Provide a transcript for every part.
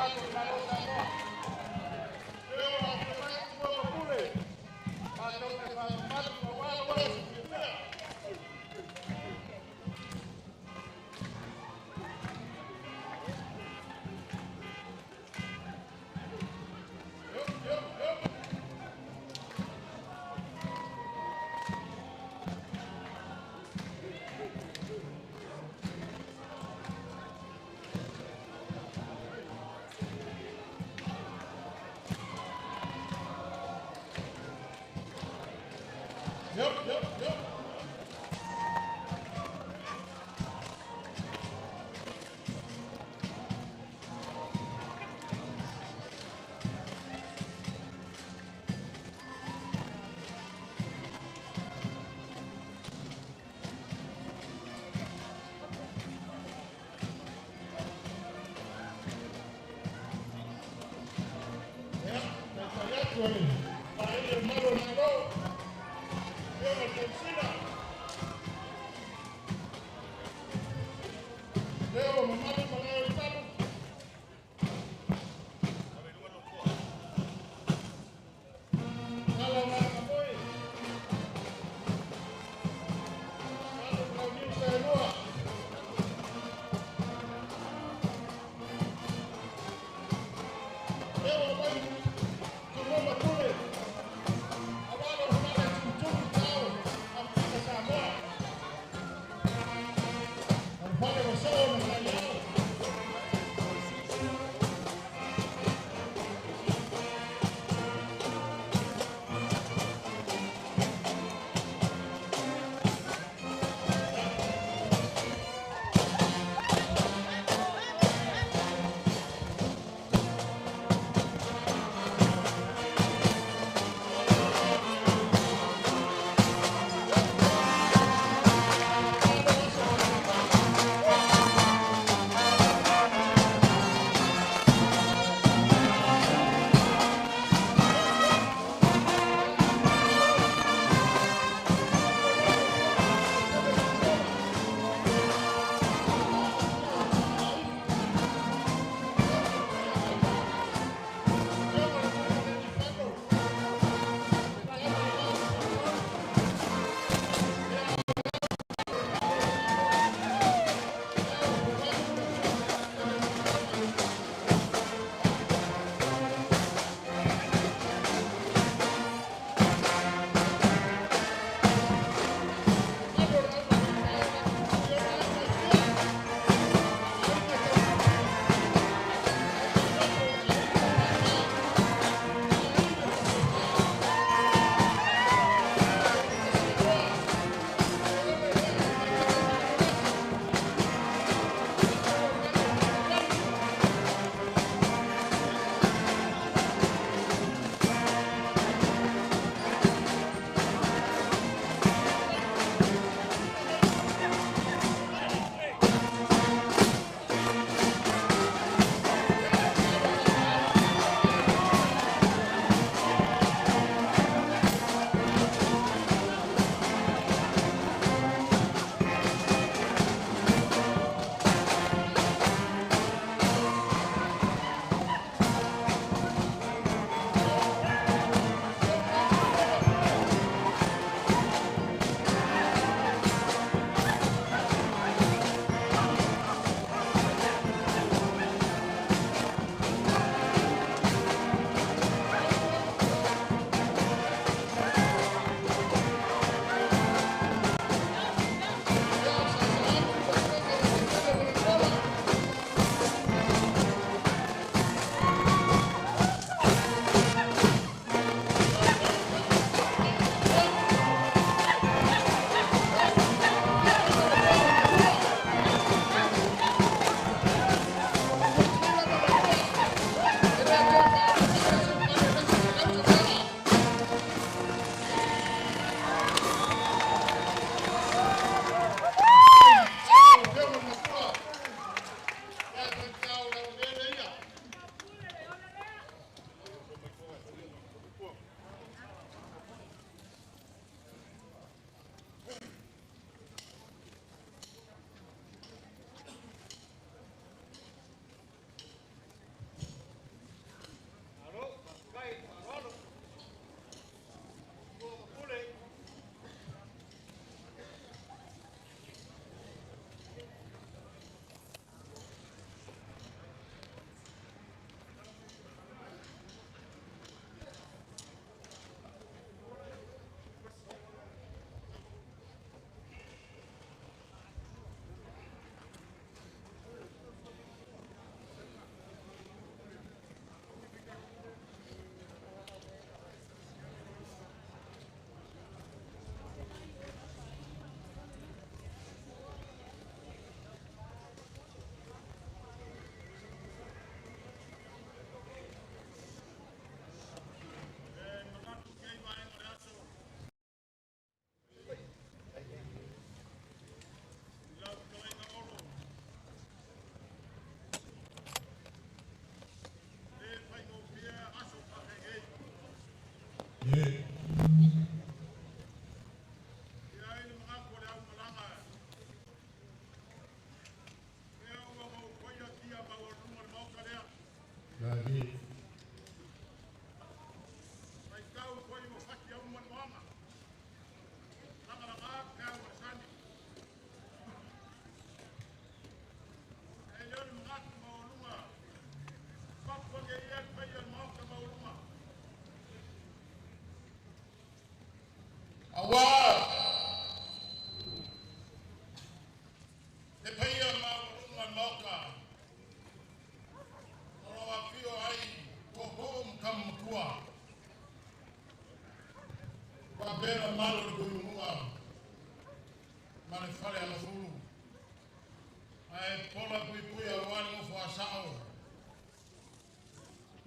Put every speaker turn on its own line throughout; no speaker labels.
Yep.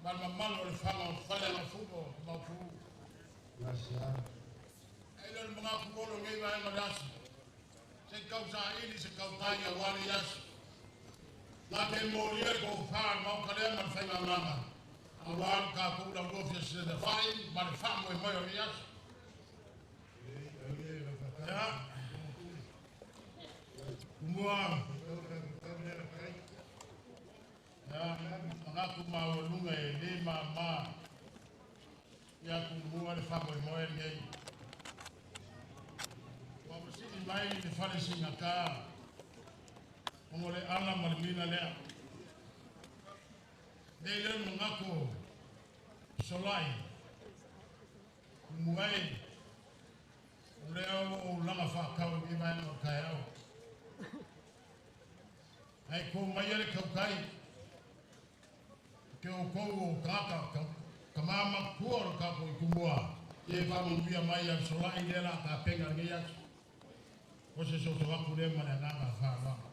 Ma le mamalu o le faga o Faleagafulu o Maopu. Ai lea o le manatu olo i lenei vaega o le aso, se i tau saili se tautai aua lenei aso. Na te molia le tofa a le Maota lea ma le faigamalaga aua le tatou laulua fia fesilafai ma le faamoemoe o lenei aso. Ia, Tumua, ia, manatu maualuga e le mama ia Tumua le faamoemoe lenei. Ua masii mai le fale sigata ona o le ala ma le mina lea. Nei lea le manatu solai, Tumua e, o lea ua ou laga faatau i lenei vaega o le taeao. Ae to maia le tautai te outou o tagata tama matutua o le tatou itumua ia faamanuia mai ia fesolai lea la tapena lenei aso. O se soso atu lea ma le agaga faaaloalo.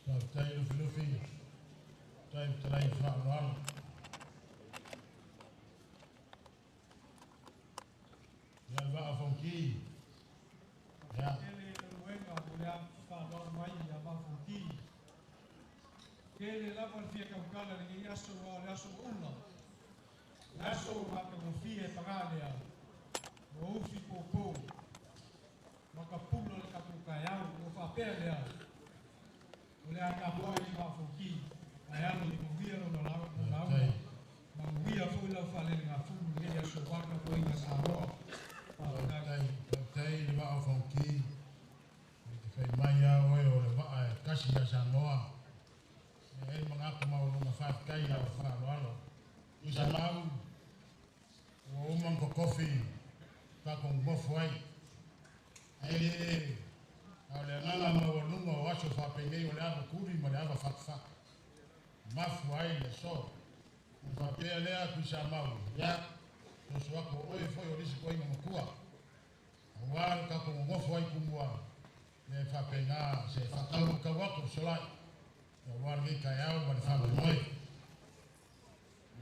Faafetai Lufilufi, faafetai fetalai faaaloalo. Ia le Vaa o Fonoti. Ia.
Tele galuega mo le faaaloalo mai ia Vaa o Fonoti. Tele lava le fia tautala i lenei aso aua o le aso ua ula. Le aso matagofie e paga lea, ua ufi poupu ma ka pula le tatou taeao. Ua faapea lea, o le a tapuai le Vaa o Fonoti ae alo i manuia lona lauga, manuia foi lau faalelegafulu i lenei aso aua le tapuaiga a Samoa. Faafetai.
Faafetai i le Vaa o Fonoti. E te fai mai lava oe o le vaa e tasi ia Samoa. E ai le manatu maualuga faafetai i lau faaaloalo. Tuisamau, ua uma ona totofi tatou nonofo ai. Ae le a o le agaga maualuga o aso faapenei o le ava tuli ma le ava fatufatu. Mafua ai le aso. Ona faapea lea Tuisamau, ia, soso atu o oe foi o le isi toeaina matua. Aua le tatou nonofo ai Tumua, e faapena se faataumatau atu fesolai aua lenei taeao ma le faamoemoe.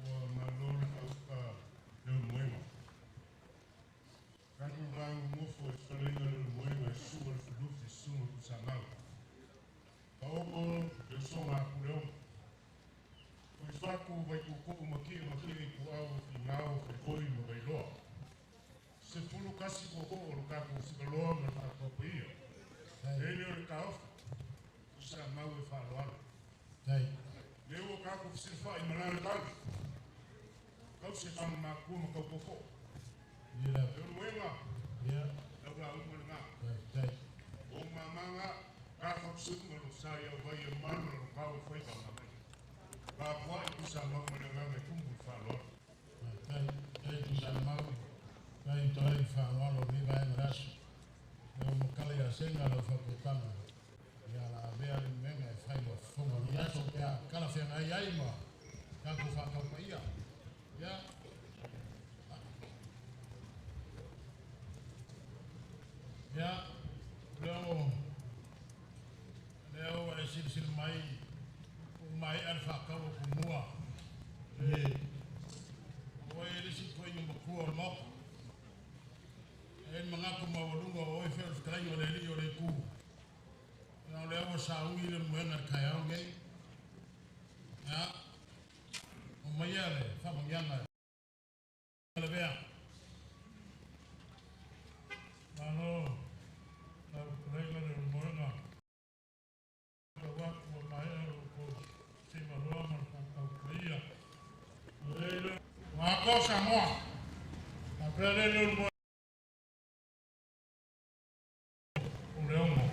Ua malo le auka Leulumoega. Tatou va nonofo i fetalaiga Leulumoega i susuga Lufilufi, susuga Tuisamau. Taoto le usoga a Puleono. Tuifatu Vaituutuu ma Tie ma Tie Ituau o Finao, Faifoi ma Vailoa. 11 tootoo o le tatou Figaloa ma le Faatuapaia. E le o le taofi, Tuisamau e faaaloalo. Lea ua tatou fesilafai ma lana tali. Kau se tama matua ma kau tootoo. Leulumoega, lau lauga lena. O mamaga, ka whakusunga lo sa ia vai e malu lo kau e whai wanga mai. Ka pua i Tuisamau ma le agaga e tumu i faaaloalo.
Faafetai, faafetai Tuisamau, faafetai toe faaaloalo i lenei vaega o le aso. Lea ua matala ia Sega lau faautautaga, ia la avea le muega e fai loa fofoga o lenei aso pe a talafeagai ai ma tatou faataupaia. Ia. Ia, lea ua e silasila mai ua maea le faatau o Tumua. O oe le isi toeaina matua o le Maota. E ai le manatu maualuga o oe foi o le fetalaiga o le Alii o le Itu. Ia o lea ua saui le moega i le taeao lenei. Ia, aumaia le faamanuiaga Lavea.
Malo, lau fetalaiga Leulumoega. Tau atu ua maea lo outou seivaloa ma le faataupaia. Ua atoa Samoa. Faapea lea Leulumoega o le ono.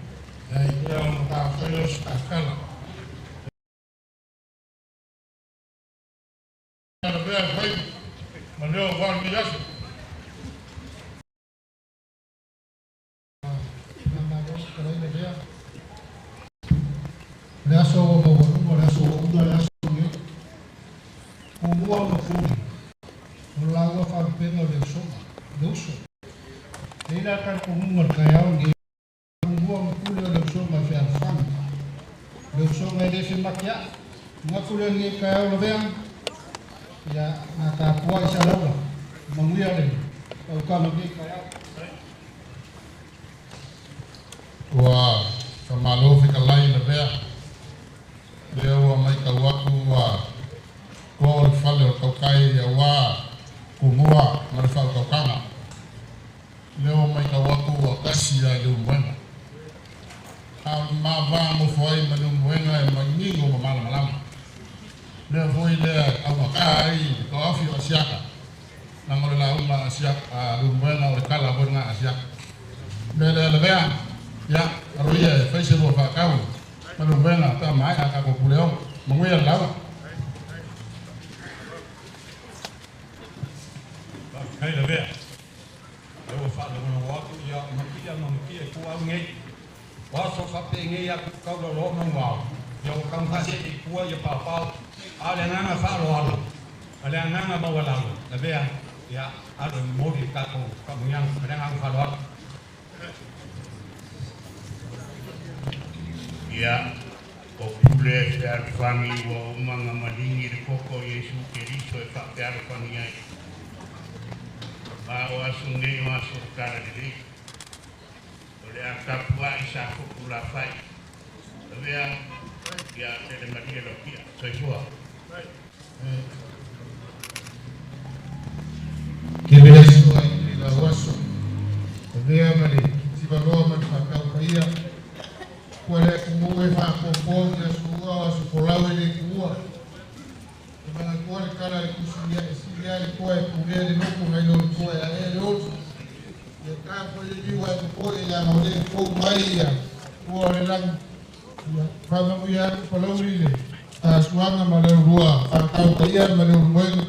Ia ona taufai lea o se tautala.
Lavea e fai ma leo aua lenei aso.
Malo fetalai Lavea. O le aso ua maualuga, o le aso ua ula le aso lenei. Pumua ma puli, o le lauga faalupega o le usoga, le uso. E i ai la talitonuga o le taeao lenei, pumua ma pule o le usoga e fealofani. O le usoga e le femateai. Manatu lea i lenei taeao Lavea, ia na tapuai salaula, manuia le tautaga i lenei taeao.
Ua faamalo fetalai Lavea, lea ua matau atu ua to le fale o le tautai aua Tumua ma le faautautaga. Lea ua matau atu ua tasi lava i Leulumoega. A o le ma va nofo ai ma Leulumoega e manino ma malamalama. Lea foi lea e augata ai le toafi o Asiata, leaga o le lauga a Asiata a Leulumoega o le tala foi lena a Asiata. O le mea lea Lavea, ia, alo ia e fai se lua faatau ma Leulumoega pe a maea a tatou puleogo. Manuia le lauga.
Faafetai Lavea. Lea ua faalogologo atu ia matia ma matia i tua au nei. O aso faapenei a tupu taula loa maugao, ia ua taugafaa i tua ia paopao. A o le agaga faaaloalo ma le agaga maualalo, Lavea, ia alo e momoli le tatou faamanuiaga ma le agaga faaaloalo.
Ia, o pule e fealofani ua uma ona maligi le koko o Iesu Keriso e faafealofani ai. Ma o aso nei o aso o talalelei. O le a tapuai sa fotu lafai. Lavea, ia tele malie lau pia. Soifua.
Ke le aso ai le lau aso. Avea ma le kitivaloa ma le whakau paia. Kua le kumu e whaapopoa ni aso ua o aso folau e le kuua. E mana kua le kala le kusilia e silia le kua e pulea le loko ngai lo le kua e a e le olu. Ia kā koe le liwa e popoe ia ngau le kou mai ia kua o le langi. Ia whamanuia atu palauri le suaga ma le rua whakau paia ma le ulumoega.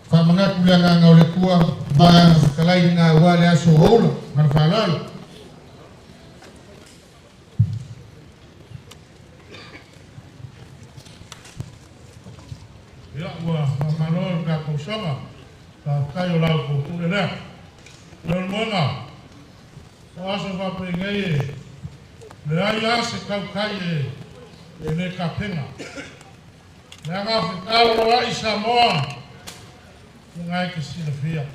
Whamanatu le anganga o le tua, vaanga whakalai ngā wā le aso oula, ma le whaalalo.
Ia, ua faamalo le tatou usoga, faafetai o la outou pule lea. Leulumoega, o aso faapenei e leai lava se tautai e le tapena. Leaga fetalaloa'i Samoa, lena e te silafia,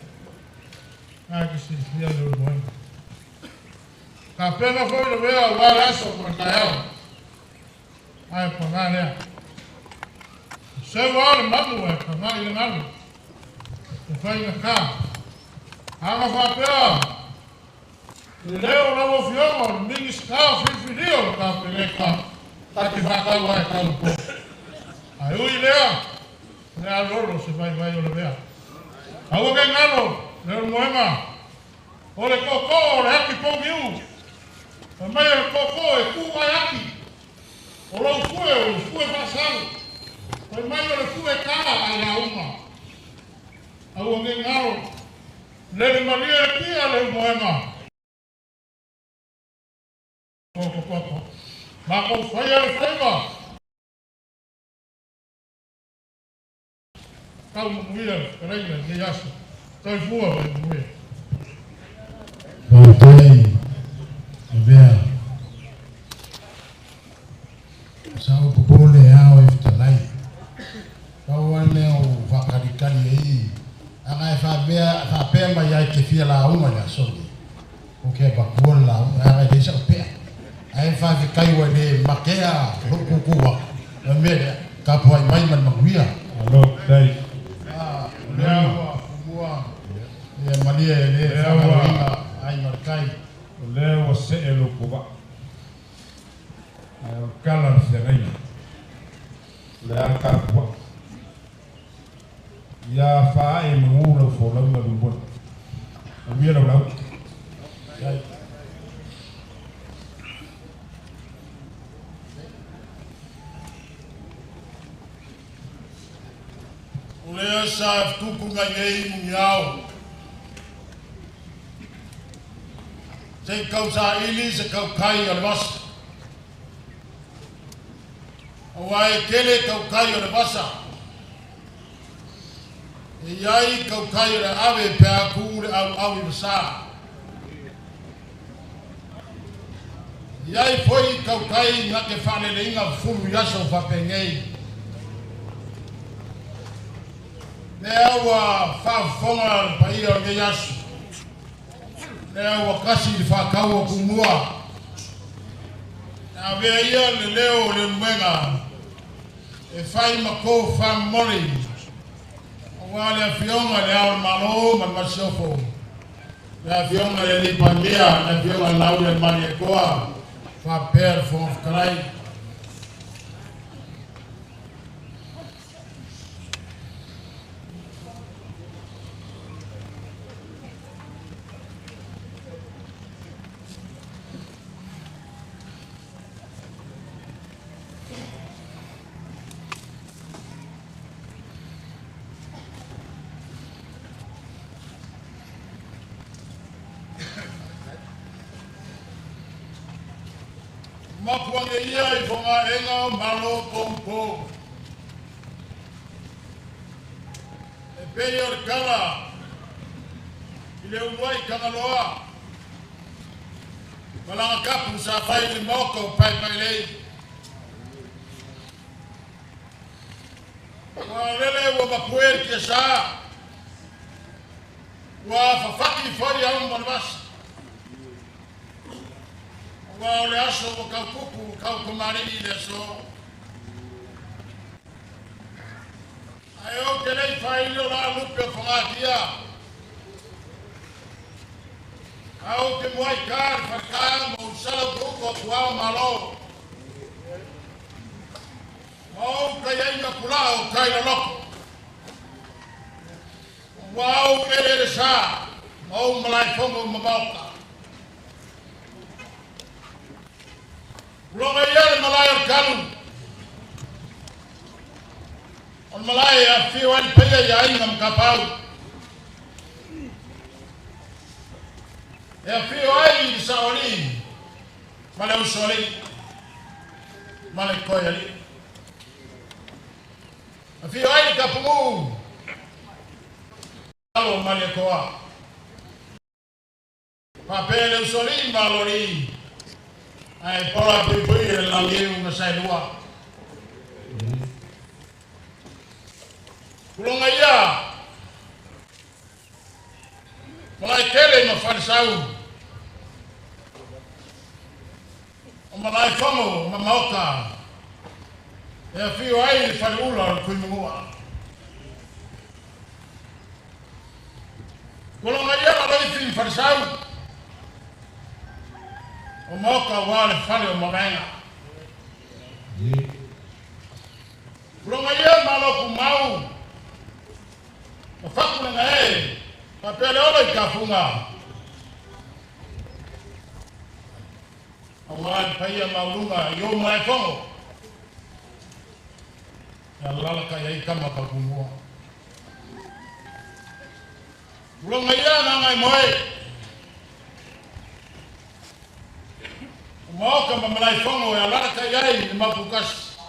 lena e te silafia Leulumoega. Tapena foi Lavea aua le aso ma le taeao, ae pagā lea. Seu lava le manu ae pagā i le galu. E faigata. Aga faapea, i le o lau afioga o le Minisita filifilia o le Kapeneta, ta te faatau ai tau po. Ae ui lea, le alolo se vaivai o Lavea. Aua ne i galo, Leulumoega, o le tootoo o le ati pouliu. Fai mai o le tootoo e tu ai ati. O lou fue o le fue faasau. Fai mai o le fue tala ai lauga. Aua ne i galo, lele malie le kia Leulumoega. Poto. Matou faia le faiva. Tau manuia le fetalaiga i lenei aso. Soifua ma ia manuia.
Faafetai Lavea. Sa ou popole ao e fetalai. Pau lava le mea ua faatalitali ai, aga e faapea faapea mai ai te fia lauga i le aso lenei. Ou te avatua le lauga, aga e leai sau pea. Ae faafetai ua le matea lou tutu atu. O le mea lea, tapuai mai ma le manuia.
Malo faafetai.
O lea ua fumua
Ia malie e le
Lea ua
faagaloina aiga o le tai.
O lea ua see lou kovaa. Ae o le tala o le feagaiga. O le a tapuai. Ia faaee magu lau folauga Leulumoega. Manuia lau lauga.
O lea sa fetuutuunai nei muniao. Se i tausaili se tautai o le vasa. Aua e tele tautai o le vasa. E i ai tautai o le ave pe a tu le auau i vasa. E i ai foi tautai na te faaleleina fulu i aso faapenei. Lea ua faafofoga le paia o lenei aso. Lea ua kasi le faatau o Tumua. Avea ia le leo o Leulumoega e fai ma tofa momoli aua le Afioga i Le Ao o le Malo ma le Masiofo, le Afioga i le Alii Palemia, le Afioga i le Laaulialemalietoa faapea le Fofoga Fetalai. Mapuange ia i fogaega o Malo poupou. E pei o le tala i le uluai Tagaloa ma lana tapu sa fai i le maota o Paepaelei. Ua lele ua mapue le tiasa, ua fafati foi au ma le vasa. Aua o le aso ua tautupu ua taukamalii i le aso. Ae ou te le i faailo la lupe o Fogatia. A ou te muai ta le faleta ma ou sala utauta o tuao malo. Ma ou taiaiga pulaa o tai loloto. Ua ou eleele sa ma ou malaefono ma maota. Uloga ia le malae o le talu. O le malae e afifio ai le paia i aiga ma tapaau. E afio ai le saoalii ma le usoalii ma le toealii. Afio ai le tapunuu alo ma le toa. Faapea le usoalii ma aloalii, ae pola puipui le lagiu ma saelua. Puloga ia, Malaetele ma Falesau, o Malaefono ma Maota, e afio ai le faleula o le Tuimanua. Puloga ia Laloifi ma Falesau, o Maota aua le fale o Mavaega. Puloga ia Malo Tumau, Ma Fapulega e, faapea le ola i Tafuga. Aua le paia maualuga i ou malaefono, e alalatai ai tama tautumua. Tuloga ia Gagaimoe, o Maota ma Malaefono e alalatai ai le Mauputasi.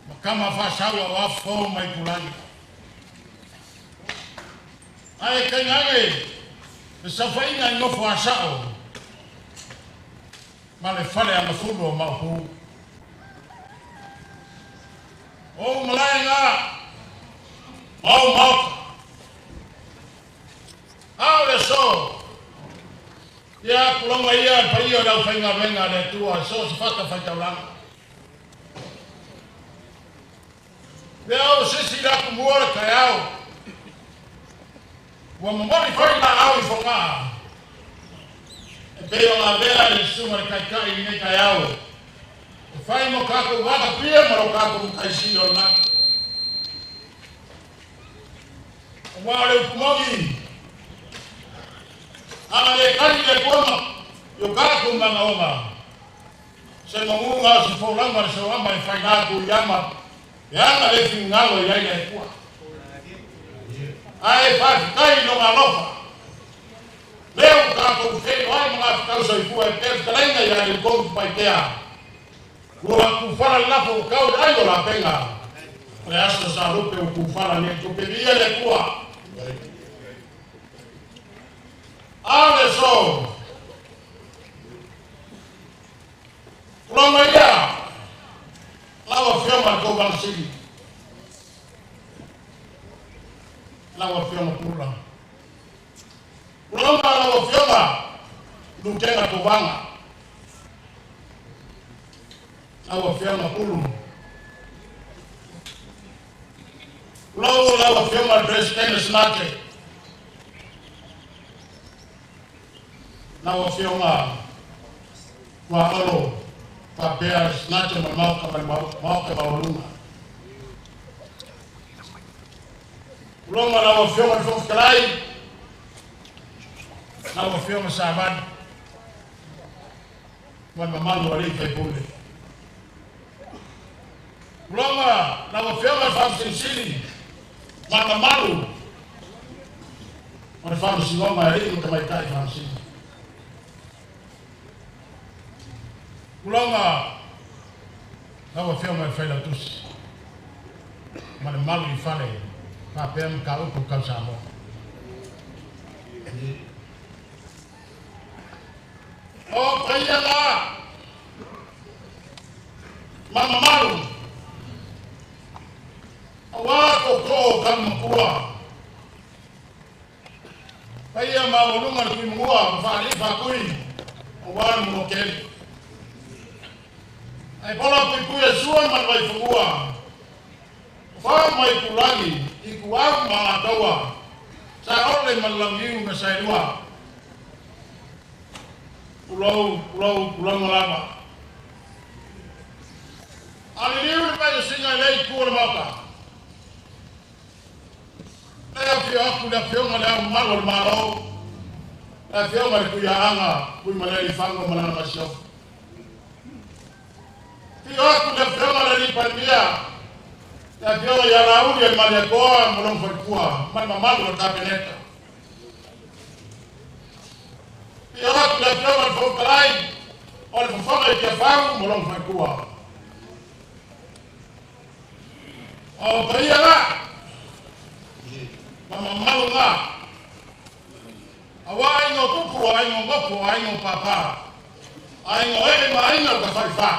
Ma tama faasaua o Afo ma Itulagi. Ae tainane le saofaiga i nofo a sao ma le fale alafulu o Maopu. O ou malae ngā, ma ou maota. A o le aso, ia tulaga ia le paia o le aufaigaluega a le Atua i so o se fatafaitaulaga. Lea o sisi le atumua le taeao. Ua momoli foi laau i Fogaa e pei ona avea i le susuga i le Taitai i lenei taeao e fai mo tatou vatapuia ma lo tatou Matai Sili o le Lagi. Aua o le upu moni, a le tali le Atua ma i o tatou manaoga, Se manuga o se folauga le soama e fai la tu i ama. E aga le finagalo i ai le Atua. Ae faafetai i lona alofa. Lea ua tatou feiloai ma gafetau soifua e pea fetalaiga ia Leutonu Tupaitea. Ua kufala le lafo ua tau le ai o lapega. O le aso sa lupe ua kufala nei tupe viia le Atua. A le so. Tulou ia lau Afioga le Kovana Sili, lau Afioga Pula. Tulou lau Afioga Lutena Kovana, lau Afioga Pulu. Tulou lau Afioga le Peresetene Senate, lau Afioga Tuaolo faapea Senate ma le Maota ma le Maota Maualuga. Tulou lau Afioga le Fofoga Fetalai, lau Afioga Savali ma le mamalu o alii faipule. Tulou lau Afioga le Faamasino Sili ma le mamalu o le Faamasinoga e alii ma tamaitai faamasino. Tulaga lau Afioga i le Failautusi ma le malu i fale faapea mataupu tau Samoa. O paia la ma mamalu aua tootoo o Tamamakua. Paia maualuga le Tuimua ma Faalii Faatui aua le Manuatele. Ae pola puipui e sua ma le Vaifanua, o fao ma Itulagi, Ituau ma Alataua, Saole ma le Launiu na Saelua. Tulou, tulou, tulauga lava. A liliu le pailasiga i lea itu o le Maota. E afio atu le Afioga i Le Ao Mamalu o le Malo, le Afioga i le Tuiaaga Tuimalealiifano ma lana masiofo. Afio atu le Afioga i le Alii Palemia, le Afioga ia Laaulialemalietoa ma lona faletua ma le mamalu o le Kapeneta. Afio atu le Afioga i le Fofoga Fetalai o le Fofoga i Tiafau ma lona faletua. O paia la, ma mamalu la, aua aiga o tupu, o aiga o motu, o aiga o pāpā, aiga o ee ma aiga o tafaifa.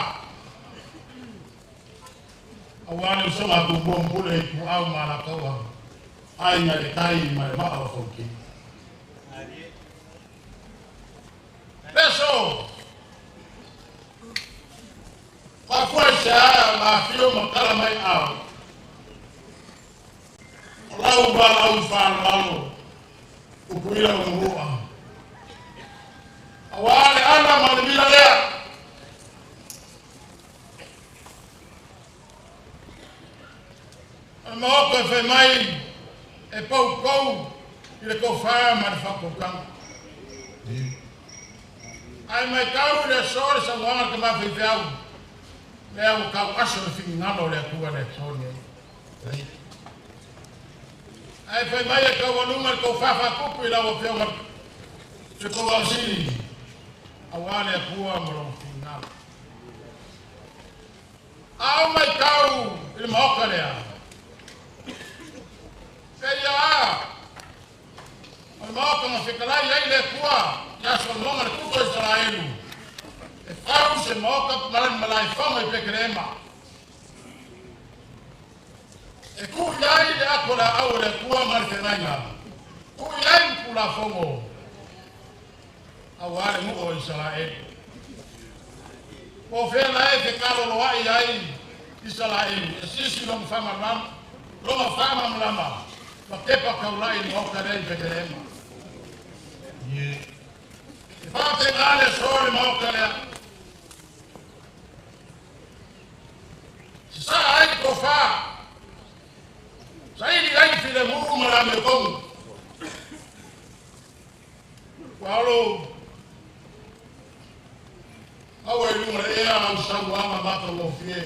Aua le usoga a Tumua ma Pule Ituau ma Alataua, aiga i le tai ma le maa o Fonoti. Peso! Mafua i se a ma afio ma tala mai ao. O lau valaau faaaloalo Tutuila ma Manua. Aua le ala ma le mila lea. O le maota e fai mai e poupou i le tofa ma le faautautaga. Ae matau i le aso le saunoaga a le tama faifeau, lea ua tau aso le finagalo o le Atua le aso lenei. Ae fai mai e taualuga le tofa faatupu i lau Afioga le Kovana-Sili, aua le Atua ma lona finagalo. A o matau i le maota lea, pei a O le maota na fetalai ai le Atua ia Solomona le tupu o Isaraelu, e fau se maota ma le malaefono i Petelema, e tuu i ai le ato laau o le Atua ma le feagaiga, tuu i ai le Tulafono aua le nuu o Isaraelu. Po o fea la e fekaloloai ai Isaraelu, e sisi lona faamalamalama, lona faamalamalama ma tepa taulai i le maota lea i Petelema. E faapena le aso le maota lea. Sasaa ai le tofa, saili ai le filemu ma le amiotonu. Paolo, aua i luga le ea au saunoaga matagofie.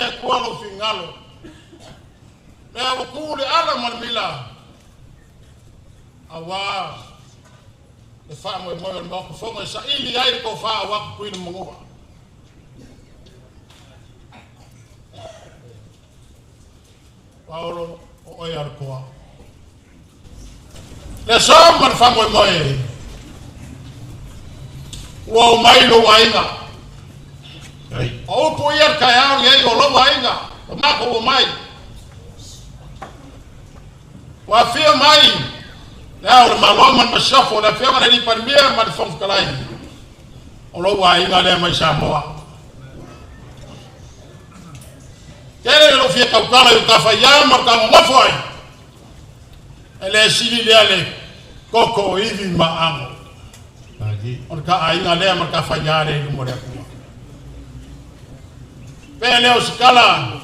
le Atua lou finagalo. Lea ua tu le ala ma le mila, auā le faamoemoe o le Maota Fono e saili ai le tofa aua Tutuila ma Manua. Paolo, o oe lava o le toa. Le aso ma le faamoemoe, ua omai lou aiga. O upu ia i le taeao lenei, o lou aiga, ua matou omai. Ua afio mai Le Ao o le Malo ma le Masiofo, le Afioga i le Palemia ma le Fofoga Fetalai, o lou aiga lea mai Samoa. Tele lou fia tautala i uta faia ma le tagonofo ai, e le sili lea le koko o ivi ma ago. O le ta aiga lea ma le ta faia lea i luma o le Atua. Pe lea o se tala,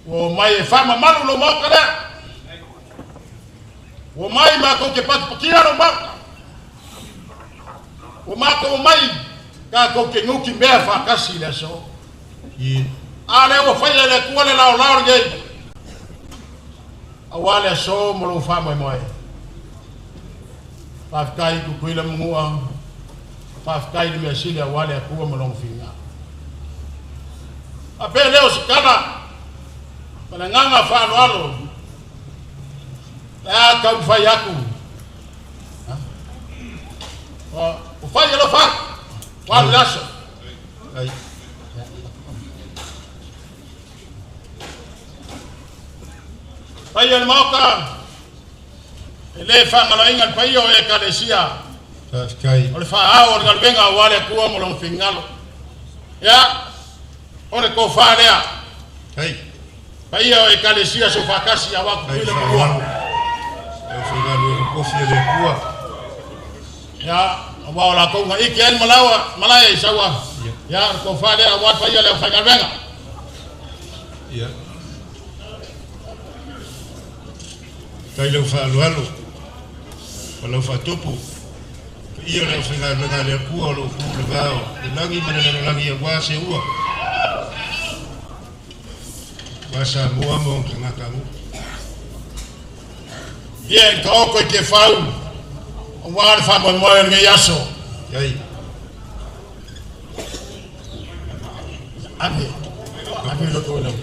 ua omai e faamamalu lou maota lea. Ua omai matou te patipatia lou maota. Ua matou omai tatou te nuti mea faatasi i le aso. A lea ua faia e le Atua le laolao lenei, aua le aso ma lou faamoemoe. Faafetai i Tutuila Manua, faafetai i le mea sili aua le Atua ma lona finagalo. Faapea lea o se tala ma le agaga faaaloalo, le a taumafai atu. Ua fai alofa atu, ua alu le aso. Paia o le Maota, e le faagaloina le paia o Ekalesia. O le faaao o le galuega aua le Atua ma lona finagalo. Ia, o le tofa lea. Paia o Ekalesia Soofaatasi aua Tutuila ma Manua. Ia, aua o latou na ike ai le malaua, malae i saua. Ia, o le tofa lea aua le paia o le aufaigaluega.
Ia. Tai lau faaaloalo ma lau faatupu. Paia o le aufaigaluega a le Atua o lo o tu i le va o le lagi ma le lalolagi aua se ua. Aua Samoa ma ona tagatanuu.
Ia i taoto i Tiafau aua le faamoemoe o lenei aso.
Ai.
Ave, ave lo tou lau.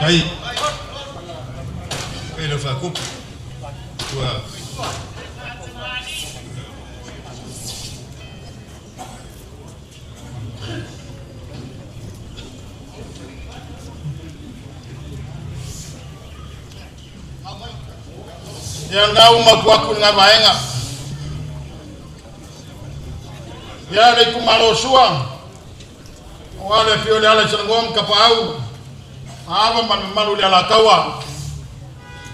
Tai. E lau faakupu. Ua
Ia lena ua mapu atu lena vaega. Ia le itumalo o Sua, aua le afio o Leala i Salagoa ma Tapaau, Aava ma le mamalu i le Alataua,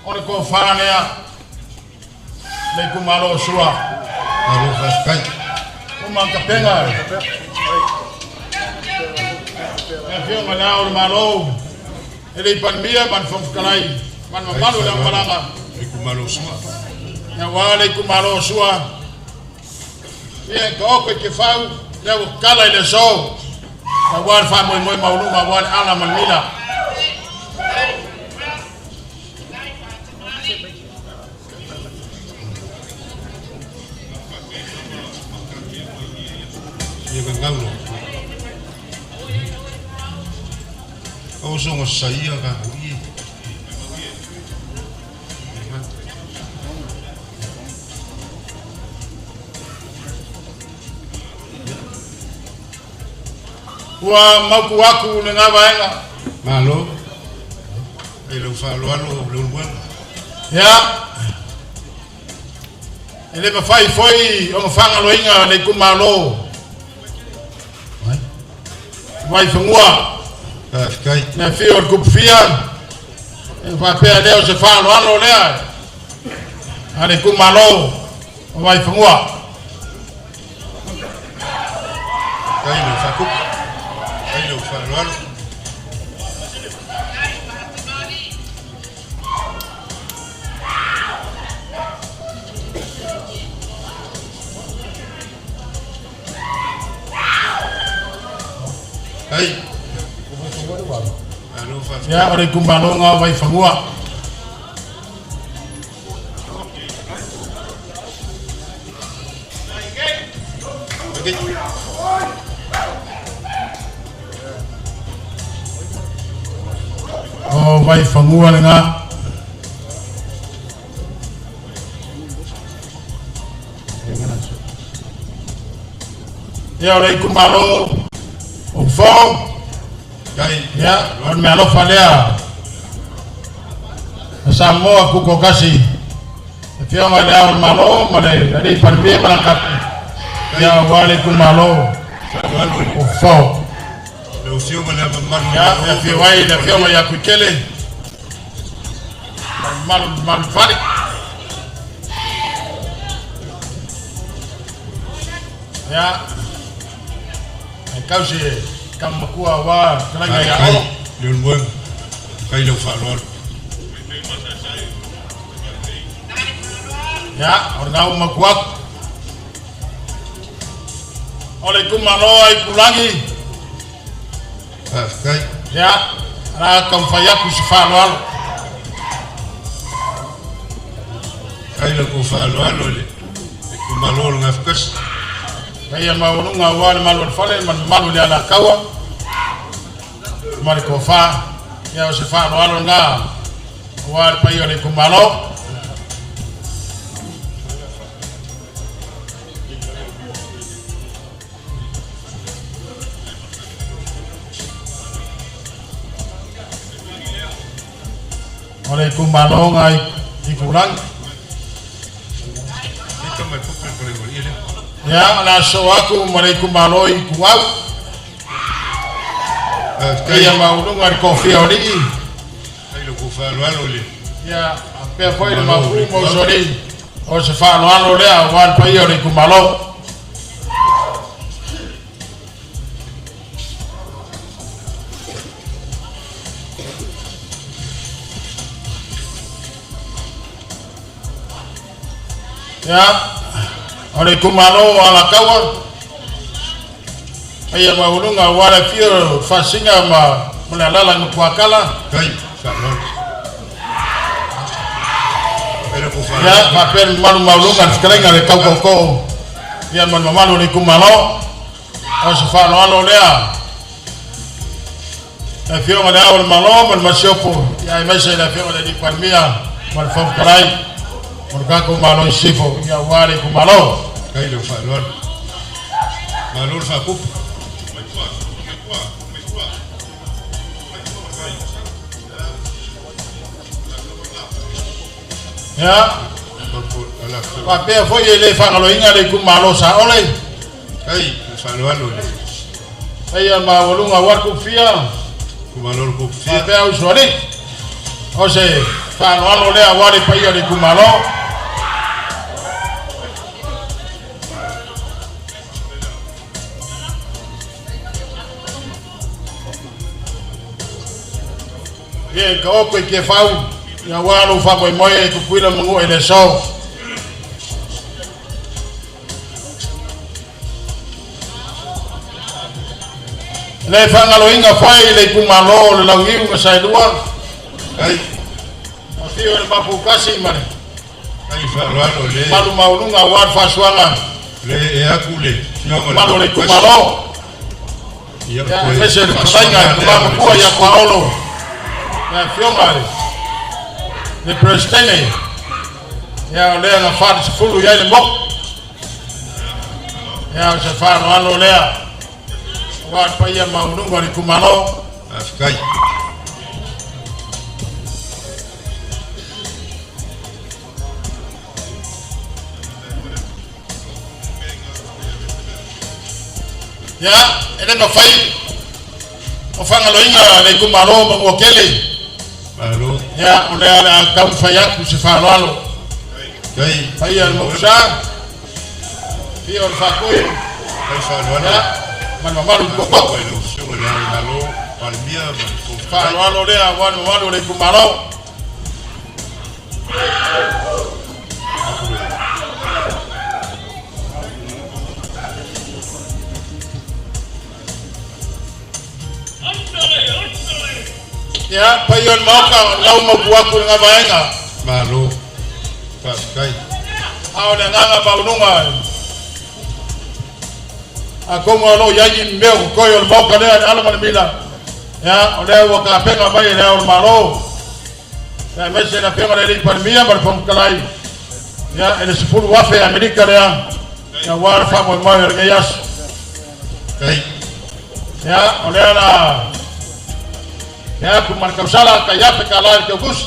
o le tofa lea le itumalo o Sua.
Malo faafetai.
Uma Tapena. Le afioga i Le Ao o le Malo, e le Palemia ma le Fofoga Fetalai ma le mamalu o le aumalaga.
Le itumalo o Sua.
Aua le itumalo o Sua. Ia e taoto i Tiafau, lea ua tatala i le aso. Aua le faamoemoe maualuga aua le ala ma le mila.
Ia gagau lo. O songo saia ka hui.
Ua mautu atu lena vaega.
Malo. E lau faaaloalo Leulumoega.
Ia. E le mafai foi ona faagaloina le itumalo Vaifanua.
Faafetai.
Le afio o le Tupufia, e faapea lea o se faaaloalo lea a le itumalo o Vaifanua.
Tai lau faakupu. Tai lau faaaloalo. Ai. Malo faafetai.
Ia, o le itumalo o Vaifanua. O Vaifanua lena. Ia, o le itumalo o Fo. Ia, o le mealofa lea a Samoa Kukokasi. Afioga i le Ao o le Malo ma le Alii Palemia ma lana Kapeneta. Ia, aua le itumalo o Fo. Ia, e afio ai le afioga ia Tuitele ma le mamalu fale. Ia, e tausi e tama matua aua fetalaiga ia Olo.
Leulumoega, fai lau faaaloalo.
Ia, o lena ua matua atu. O le itumalo a Aitulagi.
Faafetai.
Ia, o le a taumafai atu se faaaloalo.
Fai la tou faaaloalo i le itumalo o le Gafatasi.
Paia maualuga aua le malu o le fale ma le mamalu i le Alataua ma le tofa. Ia, o se faaaloalo lena aua le paia o le itumalo. O le itumalo i Itulagi. Ia, o le a sosoo atu ma le itumalo i Ituau. Paia maualuga i le toafia o alii. Ia, faapea foi le Maopu ma Usoalii. O se faaaloalo lea aua le paia o le itumalo. Ia, o le itumalo o Alataua, paia maualuga aua le afio o Faasiga ma le alaala i Mapuakala. Ia, faapea le mamalu maualuga i le fetalaiga i le Tautautoo, ia ma le mamalu o le itumalo. O se faaaloalo lea le Afioga i le Ao o le Malo ma le Masiofo, ia aemaise le Afioga i le Palemia ma le Fofoga Fetalai o le tatou Malo i Sisifo, ia aua le itumalo.
Faafetai le faaaloalo. Malo le faapupu.
Ia, faapea foi e le faagaloina le itumalo o Saole.
Ai, le faaaloalo le
paia maualuga aua le Tupufia.
Itumalo o le Tupufia.
Faapea Usoalii. O se faaaloalo lea aua le paia o le itumalo. Ia, e taoto i Tiafau, ia aua lou faamoemoe e Tutuila ma Manua i le aso. E le faagaloina foi le itumalo o le Launiu na Saelua.
Ai.
Afio le Mapoutasi ma le
Ai faaaloalo le
malu maualuga aua le faasuaga.
Le e atu le
mamalu o le itumalo.
Ia,
Ia, aemaise le fetalaiga i le tama matua ia Paolo, le afioga i le Peresetene. Ia, o lea na 40 i ai le motu. Ia, o se faaaloalo lea aua le paia maualuga o le itumalo.
Faafetai.
Ia, e le mafai o faagaloina le itumalo o Manuatele.
Malo.
Ia, o lea o le a taumafai atu se faaaloalo.
Kai.
Paia le Mokusa, fia o le Faatoi.
Kai faaaloalo.
Ia, ma le mamalu i Tootoo.
Ai lau Afioga i le Ao o le Malo, Palemia ma le Fofoga Fetalai.
Faaaloalo lea aua le mamalu o le itumalo. Ia, paia o le Maota, o lau mapu atu i lena vaega.
Malo. Faafetai.
A o le agaga maualuga, atonu o lo o i ai ni mea o totoe o le Maota lea i le ala ma le mila, ia, o lea ua tapena mai e Le Ao o le Malo, aemaise le Afioga i le Palemia ma le Fofoga Fetalai, ia, e le $10,000 Amerika lea, aua le faamoemoe o lenei aso. Ia, o lea la e atu ma le tausala tai $1,000 i le teutusi.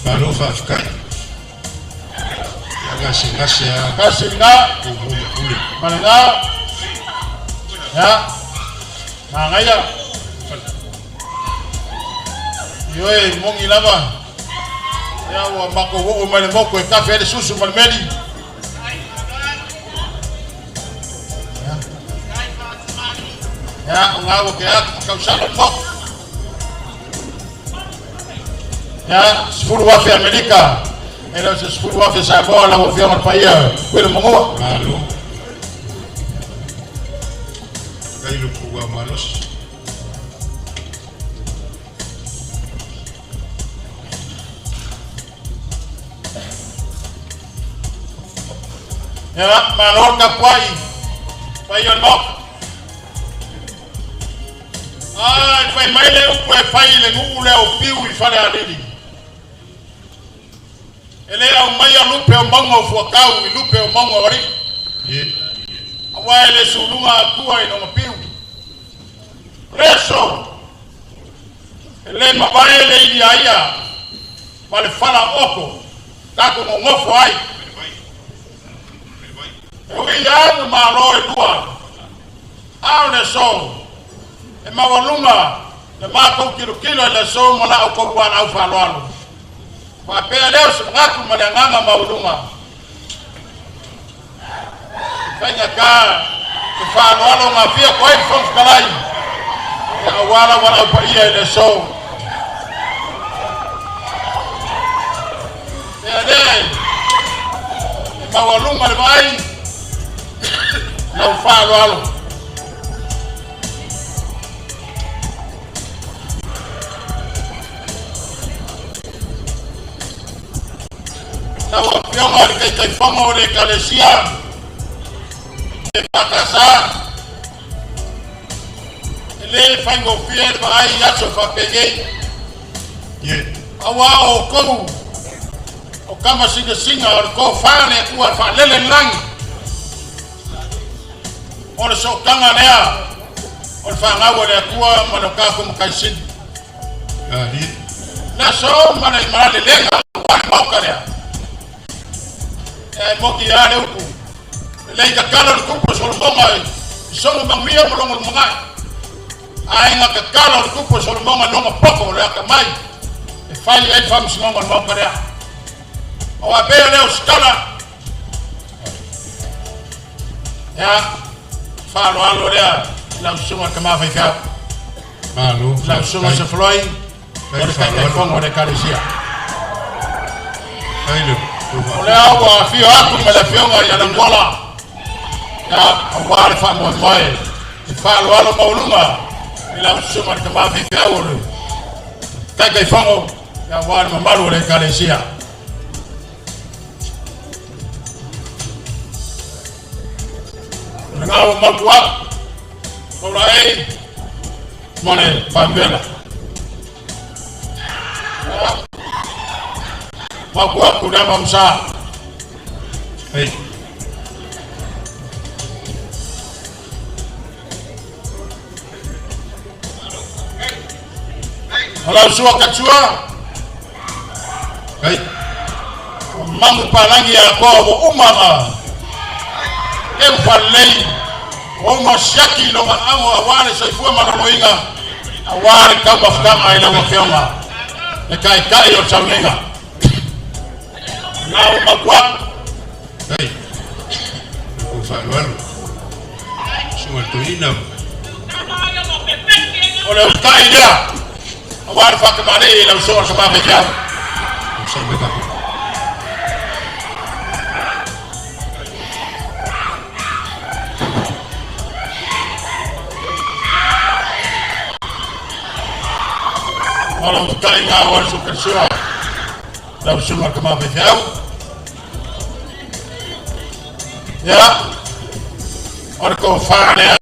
Malo faafetai. Ia gasegase lava.
Tasi lena.
Pupuu ma pule.
Ma lena. Ia, manaia. Ioe, moni lava. Ia, ua matou oo mai le motu e tafe ai le susu ma le meli. Ia, o ngā ua ke atu ma tausala le motu. Ia, $10,000 Amerika. E le o se $10,000 Samoa lau Afioga i le paia Uila Manua.
Malo. Faafetai lo outou malosi.
Ia, malo le tapuai, paia o le Maota. Ai, fai mai le upu e fai i le nuu lea o Piu i Falealili. E le aumaia lupe o mauga o Fuatau i lupe o mauga o Alii. Aua e le suluga atua i lona piu. O le aso, e le mavae le iliaia ma le falaoto tatou nonofo ai. E ui lava ua malo e lua, a o le aso, e maualuga le matou tilotilo i le aso ma la outou valaau faaaloalo. Faapea lea o se manatu ma le agaga maualuga. E faigata le faaaloalo na afio atu ai le Fofoga Fetalai, aua lau valaau paia i le aso. Pea lea e maualuga le vaai lau faaaloalo. Lau Afioga i le Taitaifono o le Ekalesia EFKS, e le faigofie le vaai i aso faapenei. Aua o outou o tama sinasina o le tofa le Atua e faalele le lagi. O le sootaga lea o le fanau a le Atua ma le tatou Matai Sili. Le aso ma le malelega aua le Maota lea. E moni lava le upu, e lei tatalo le tupu o Solomoga i sona manuia ma lona lumanai. Ae na tatalo le tupu o Solomoga i lona poto o le atamai e fai ai le faamasinoga o le Maota lea. O faapea lea o se tala. Ia, faaaloalo lea i lau susuga i le tama faifeau.
Malo.
Lau susuga Sefuloi, o le Taitaifono o le Ekalesia. O lea ua afio atu ma le afioga ia Lagola, ia, aua le faamoemoe i faaaloalo maualuga i lau susuga i le tama faifeau o le Taitaifono, ia, aua le mamalu o le Ekalesia. O lena ua mautu atu, Paula e, ma le faapela. Mautu atu le ama msa.
Hey.
O lau sua katua.
Hey.
Mamu palangi a koa ua uma na eu falelei ua uma siaki lou manaoga aua le soifua maloloina aua le taumafataga i lau Afioga le Taitai o le Sauniga. Na ua mautu atu.
Hey. Ko faaaloalo. Susuga i le Toeaina.
O le utai lea aua le faatamalii i lau Susuga i le Tama Faifeau.
Onosai mai tatou.
O lau fetaiga o le sukalesua lau susuga i le tama faifeau. Ia, o le tofa lea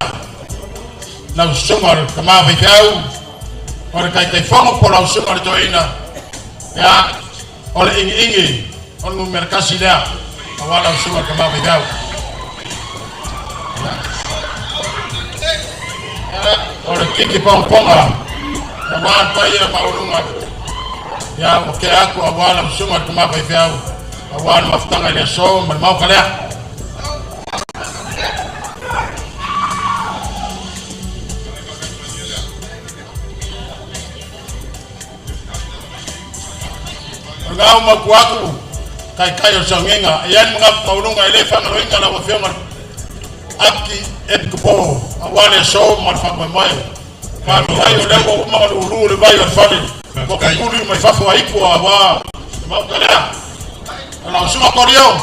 lau susuga i le tama faifeau, o le Taitaifono po o lau susuga i le toeaina, ia, o le igiigi o le numera 1 lea, aua lau susuga i le tama faifeau. Ia, o le tiki pongaponga, aua le paia maualuga, ia, ua tea atu aua lau susuga i le tama faifeau, aua le mafutaga i le aso ma le maota lea. O le gau matua atu, taitai o le sauniga, e i ai le manatu maualuga e le faagaloina lau Afioga Aki Epikopo, aua le aso ma le faamoemoe. Faafetai o lea ua uma ona lulu le vai o le fale, ua tutuli mai fafo a ipu aua le maota lea. O lau susuga Korio,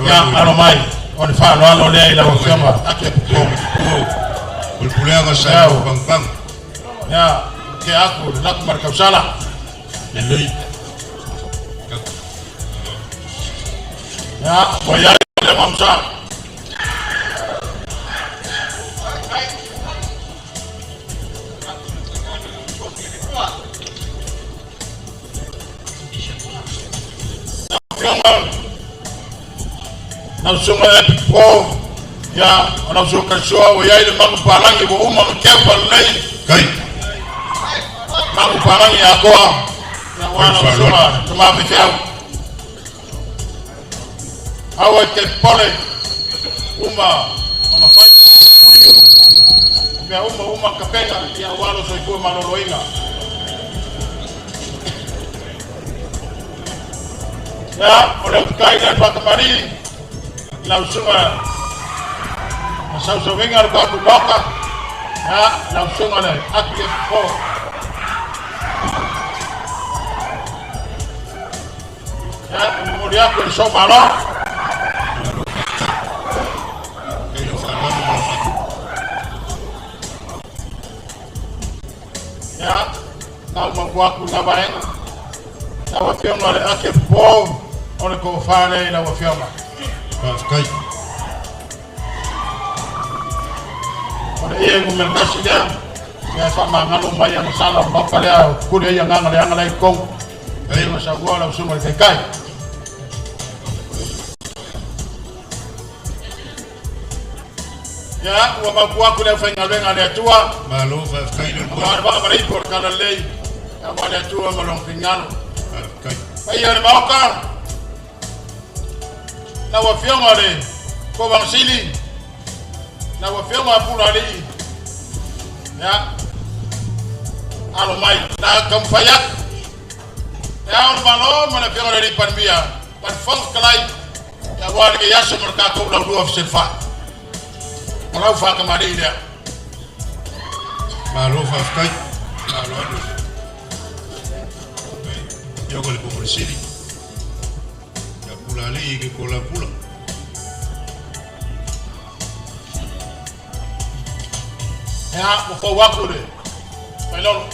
ia alo mai, o le faaaloalo lea i lau Afioga Aki Epikopo.
O le puleaga sa i pangapanga.
Ia, ke aku le laku ma le tausala.
Lelei.
Ia, ua i ai le mamusa. Lau susuga e po, ia, o lau susuga Kaisua, ua i ai le malu palagi ua uma ma keu palunei.
Kai.
Malu palagi atoa, ia ua lau susuga tama faifeau. Aua e te pole, uma ona fai mea uma uma kapena, ia ua lau soifua maloloina. Ia, o le utukai lea whakamari, lau susuga na sausauina le tatou Maota, ia, lau susuga le Aki e Fofo. Ia, e momoli atu e le Soamalo. Ia, tau mapu atu i la vaega. Lau Afioga le Ake Popo, o le tofa lea i lau Afioga.
Faafetai.
O le ia numera 1 lea, ia e faamagalo mai ana sala o le Maota lea, o pule ai agaga leaga la i totonu. Ia ma saunoa lau susuga i le Taitai. Ia, ua mautu atu le aufaigaluega a le Atua.
Malo faafetai le
Aua le vaa ma le ipu o le talalelei, aua le Atua ma lona finagalo.
Faafetai.
Paia o le Maota, lau Afioga le Kovana Sili, lau Afioga Pulaalii, ia, alo mai, na taumafai atu. E ao le Malo ma le Afioga i le Alii Palemia, ma le Fofoga Fetalai, aua lenei aso ma le tatou laulua fesilafai. O lau faatamalii lea.
Malo faafetai. Malo alu. Afioga i le Kovana Sili. Ia Pulaalii i ke Kolapula.
Ia, ua fou atu le failolo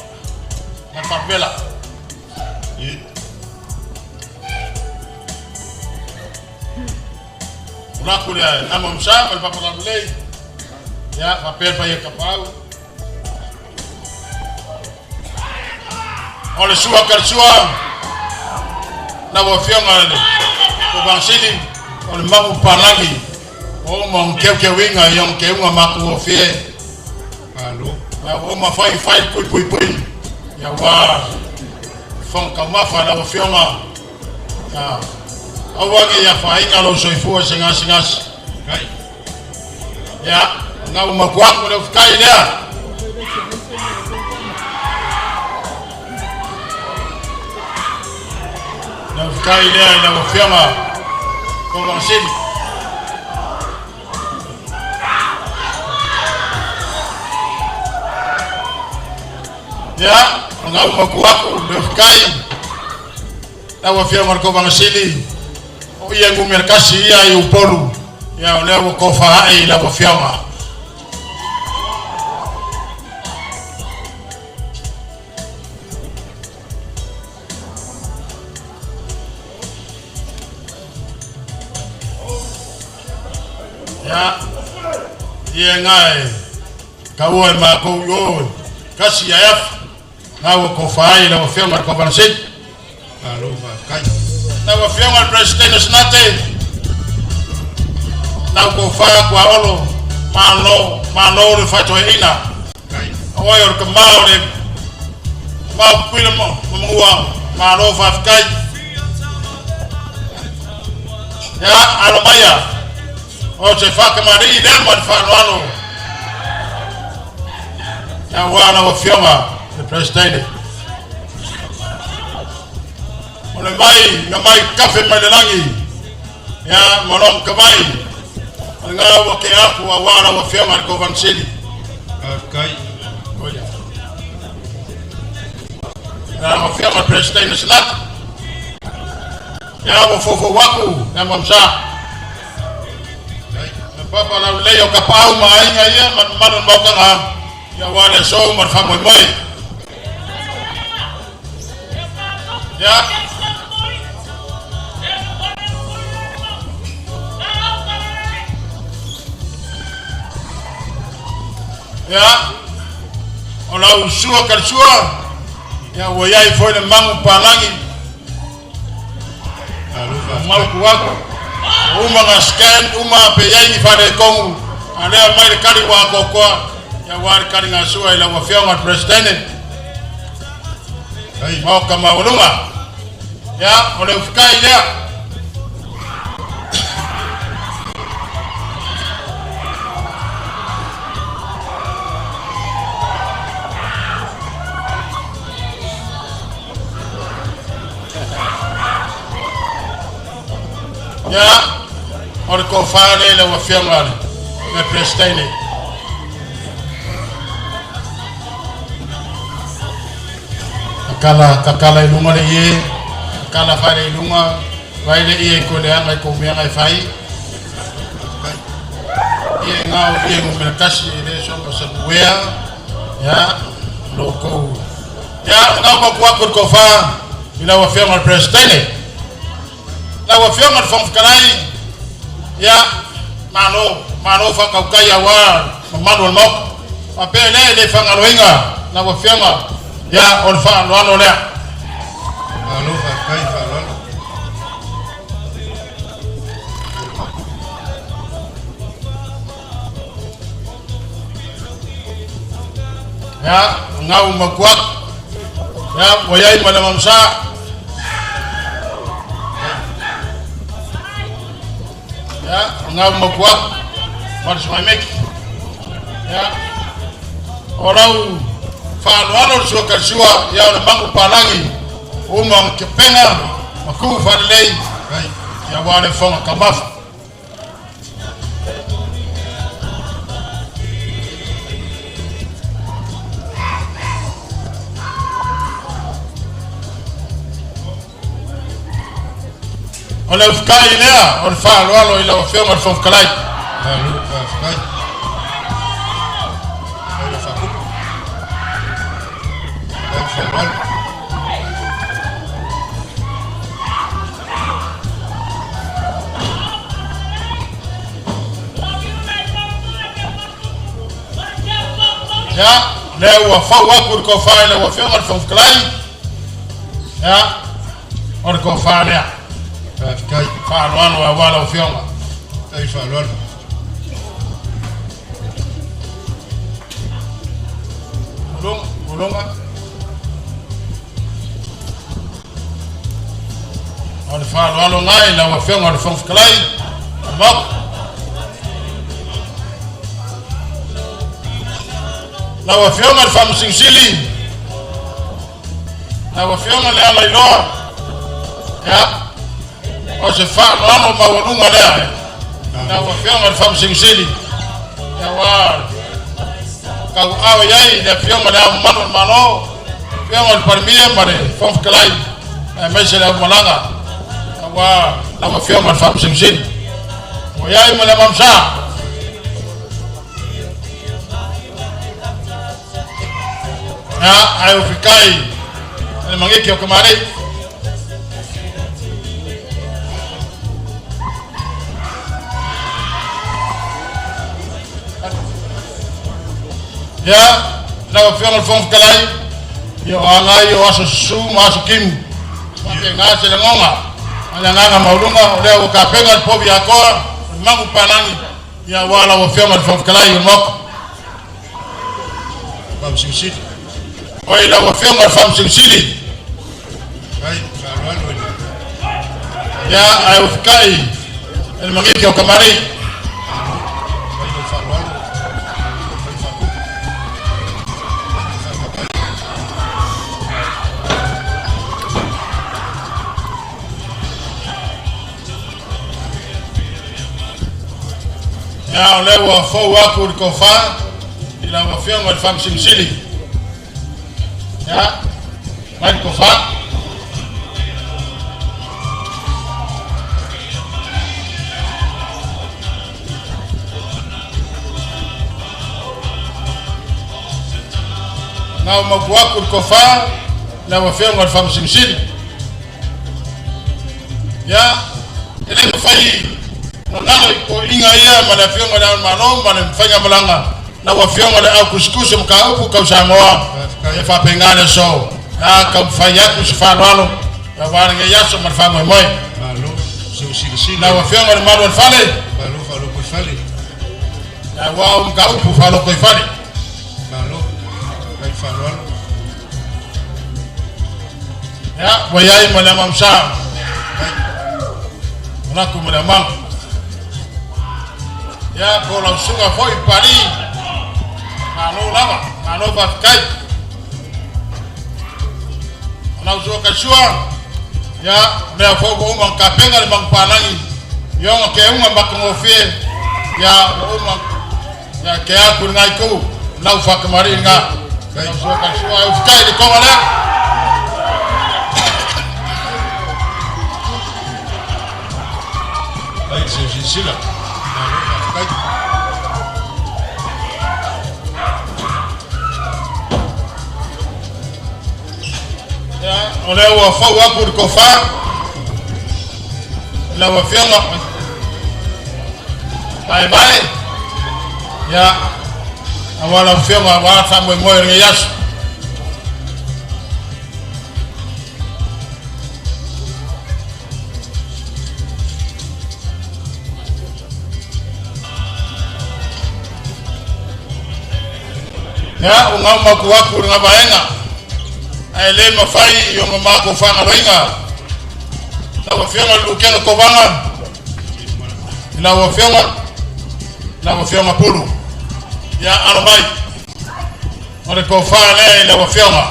ma le faapela. O laku le ama msa ma le papalalelei. Ia, faapea le paia tapaau. O le sua kalasua, lau Afioga i le Kovana Sili, o le magu palagi o uma ona keukeuina i ona keuga matagofie.
Malo.
Ia ua uma fai fai pui pui pui. Ia ua fofoga taumafa lau Afioga. Ia aua ne i afaina lou soifua i se gasegase.
Kai.
Ia, na ua matua atu le ufitai lea. Le ufitai lea i lau Afioga Kovana Sili. Ia, na ua matua atu le ufitai lau Afioga le Kovana Sili, o ia numera 1 ia i Upolu, ia o lea ua tofa ae i lau Afioga. Ia ngai kaua e makou i o kasi ai afa ngā ua kofa ai lau Afioga i le Kovana Sili.
Malo faafetai.
Lau Afioga i le Peresetene o Senate, lau kofa Tuaolo, malo, malo le faatoeaina. O oe o le tama o le tama o Tutuila ma Manua, malo faafetai. Ia, alo maia, o se faatamalii lea ma le faaaloalo. Ia ua lau Afioga le Peresetene. O le mai, na mai kafe mai le lagi, ia, ma lona tamai, o le ngā ua ke aku a wā lau Afioga le Kovana Sili.
Faafetai.
Oia. Lau Afioga le Peresetene Senate. Ia ua foufou aku, ia mamsa. Na papa lau lei o kapau ma aiga ia, ma mamalu o le maotaga, ia ua le aso ma le faamoemoe. Ia. Ia, o lau sua kalisua, ia ua iai foi le magu palagi,
Malo faafetai.
mau ku aku. Uma nga scan, uma pe iai ni faaletonu, a lea mai le kali ua atoatoa, ia ua le kali gasua i lau Afioga le Peresetene. Maota maualuga. Ia, o le ufikai lea. Ia, o le tofa lea i lau Afioga le Peresetene. Kakala, kakala i luga le ie, kakala fale i luga, vai le ie i koe leaga i kou meaga e fai. Ie ngao ie numera kasi e le soga sa puea, ia, lo kou. Ia, ngao maku aku le tofa i lau Afioga le Peresetene. Lau Afioga le Fofoga Fetalai, ia, malo, malo faatautai auā mamalu o le Maota. Faapea lea e le faagaloina lau Afioga, ia, o le faaaloalo lea.
Malo faafetai faaaloalo.
Ia, ngau maku aku. Ia, ua iai ma le mamasā. Ia, ngau maku aku. Ma le sumaimeki. Ia, o lau faaaloalo le sua kalisua, ia o le magu palagi, uma kepenga, ma ku faalelei, ia ua le fofoga taumafa. O le ufikai lea, o le faaaloalo i lau Afioga le Fofoga Fetalai.
Malo faafetai. Ai le faakupu. Ai faaaloalo.
Ia, lea ua fau aku le tofa i lau Afioga le Fofoga Fetalai. Ia, o le tofa lea.
Faafetai.
Faaaloalo auā lau Afioga.
Ai faaaloalo.
Ulunga, ulunga. O le faaaloalo ngai lau Afioga le Fofoga Fetalai. O le Maota. Lau Afioga le Faamasino Sili, lau Afioga le Alailoa, ia, o se faaaloalo maualuga lea. Lau Afioga le Faamasino Sili, ia ua tauaao i ai le Afioga le Ao Mamalu o le Malo, Afioga le Palemia ma le Fofoga Fetalai, aemaise le aumalaga, aua lau Afioga le Faamasino Sili. Ua i ai ma le amamsa. Ia, ae ufikai le magiki o kamalei. Ia, lau Afioga i le Fofoga Fetalai, ia o aga ia o aso susu ma aso kimu. Faapena se lagona ma le agaga maualuga o lea ua tapena le povi atoa o le magu palagi, ia aua lau Afioga i le Fofoga Fetalai o le Maota.
Faamasino Sili.
Oi lau Afioga i le Faamasino Sili.
Ai, faaaloalo i le
Ia, ae ufikai e le magiki o kamali.
Mai lau faaaloalo, mai faatupu.
Ia, o lea ua fou atu le tofa i lau Afioga i le Faamasino Sili. Ia, mai le tofa. Na mautu atu le tofa lau Afioga i le Faamasino Sili. Ia, e le mafai ona nalo i toeaiina ia ma le Afioga i Le Ao o le Malo ma le Faigamalaga lau Afioga i le au tusitusi o mataupu tau Samoa e faapena le aso. A taumafai atu se faaaloalo aua lenei aso ma le faamoemoe.
Malo, seu silasila.
Lau Afioga i le Malu o le Fale.
Malo faaloko i fale.
Aua o mataupu faaloko i fale.
Malo, mai faaaloalo.
Ia, ua i ai ma le amamsa. Manatu ma le amaga. Ia, po o lau susuga foi Pali. Malo lava, malo faafetai. O lau usoga Kaisua, ia, o lea foi ua uma ona tapena le manupapalagi i ona keuga matagofie, ia, ua uma, ia, ke atu i lena itu, lau faatamalii lena. Lau usoga Kaisua, e ufitai i le toga lea.
Mai seu silasila. Malo, faafetai.
Ia, o lea ua fou atu le tofa i lau Afioga Vaevae, ia, aua lau Afioga aua le faamoemoe o lenei aso. Ia, ua gaumautu atu lena vaega, ae le mafai i ona matou faagaloina lau Afioga i le Lutena Kovana, i lau Afioga Pulu. Ia, alo mai. O le tofa lea i lau Afioga.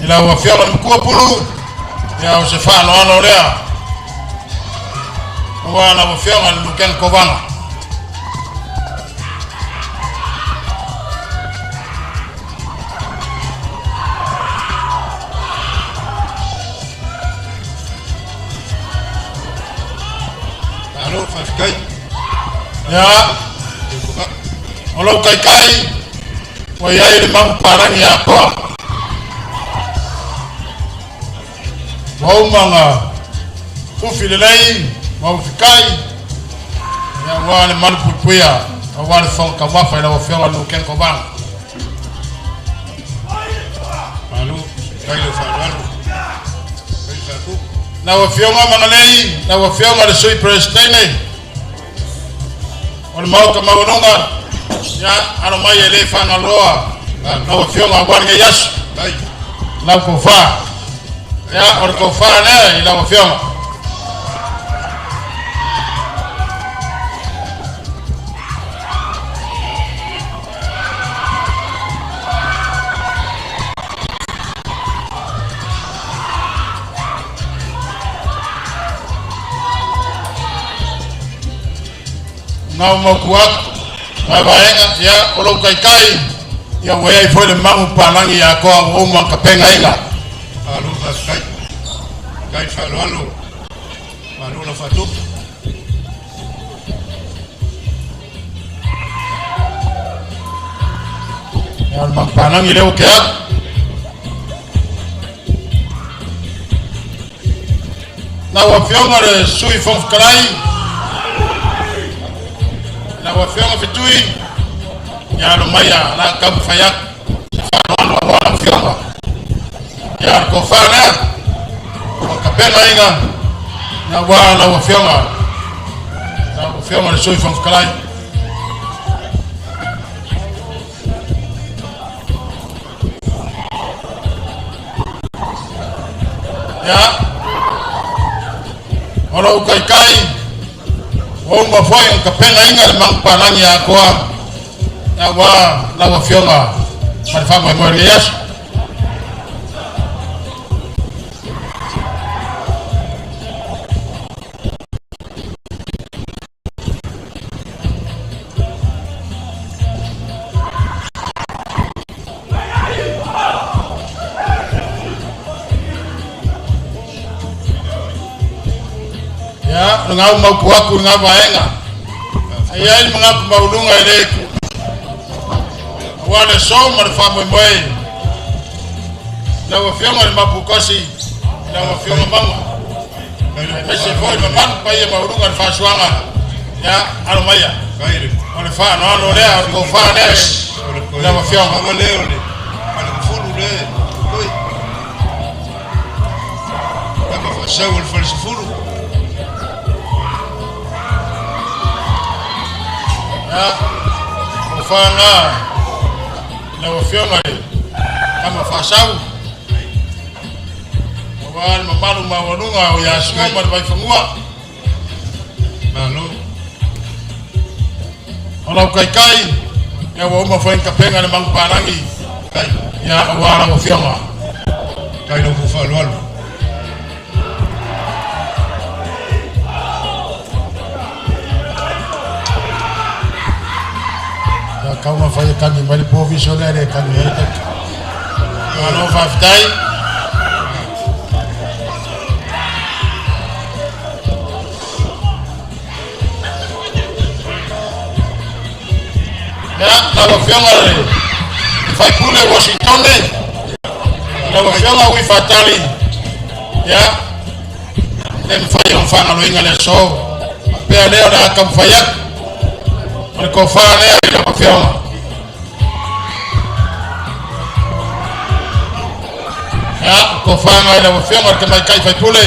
I lau Afioga le Matua Pulu, ia o se faaaloalo lea. Aua lau Afioga i le Lutena Kovana.
Malo, faafetai.
Ia, o lou taitai, ua i ai le manupapalagi atoa. Ua uma ona ufi lelei ma ufikai, ia, aua le malupuipuia, aua le fofoga taumafa i lau Afioga i le Lutena Kovana.
Malo, faafetai lau faaaloalo. Mai faatupu.
Lau Afioga Magalei, lau Afioga le Sui Peresetene o le Maota Maualuga, ia, alo mai e le faagaloa lau Afioga aua lenei aso.
Mai.
Lau tofa. Ia, o le tofa lea i lau Afioga. Gaumautu atu vaevaega, ia, o lou taitai, ia, ua i ai foi le manupapalagi atoa ua uma ona tapenaina.
Malo, faafetai. Faafetai le faaaloalo. Malo lau faatupu.
Ia, o le manupapalagi lea ua tea atu. Lau Afioga le Sui Fofoga Fetalai, lau Afioga Fetui, Ia alo mai a la taumafai atu se faaaloalo aua lau Afioga. Ia o le tofa lea ua tapenaina aua lau Afioga, lau Afioga i le Sui Fofoga Fetalai. Ia, o lou taitai, ua uma foi ona tapenaina le manupapalagi atoa aua lau Afioga ma le faamoemoe o lenei aso. Ia, o lena ua mautu atu lena vaega. E i ai le manatu maualuga e le aua le aso ma le faamoemoe. Lau Afioga i le Maputasi, lau Afioga Mauga, aemaise foi le mamalu paia maualuga i le faasuaga. Ia, alo maia. O le faaaloalo lea, o le tofa lea, lau Afioga.
Sau o le falesefulu.
Ia, tofa na, lau Afioga i Tama Faasau, aua le mamalu maualuga o Iasua ma le Vaifanua.
Malo.
O lau taitai, ia ua uma foi ona tapena le manupapalagi, ia aua lau Afioga.
Kai lau faaaloalo.
Ia tau na fai e kani mai le poviso lea le kani ai le Malo faafetai. Ia, lau Afioga le Faipule Washington, lau Afioga Ui Fatali, ia, le mafai ona faagaloina le aso. Pea lea o le a taumafai atu. O le tofa lea i lau Afioga. Ia, tofa i lau Afioga le Tamaitai Faipule.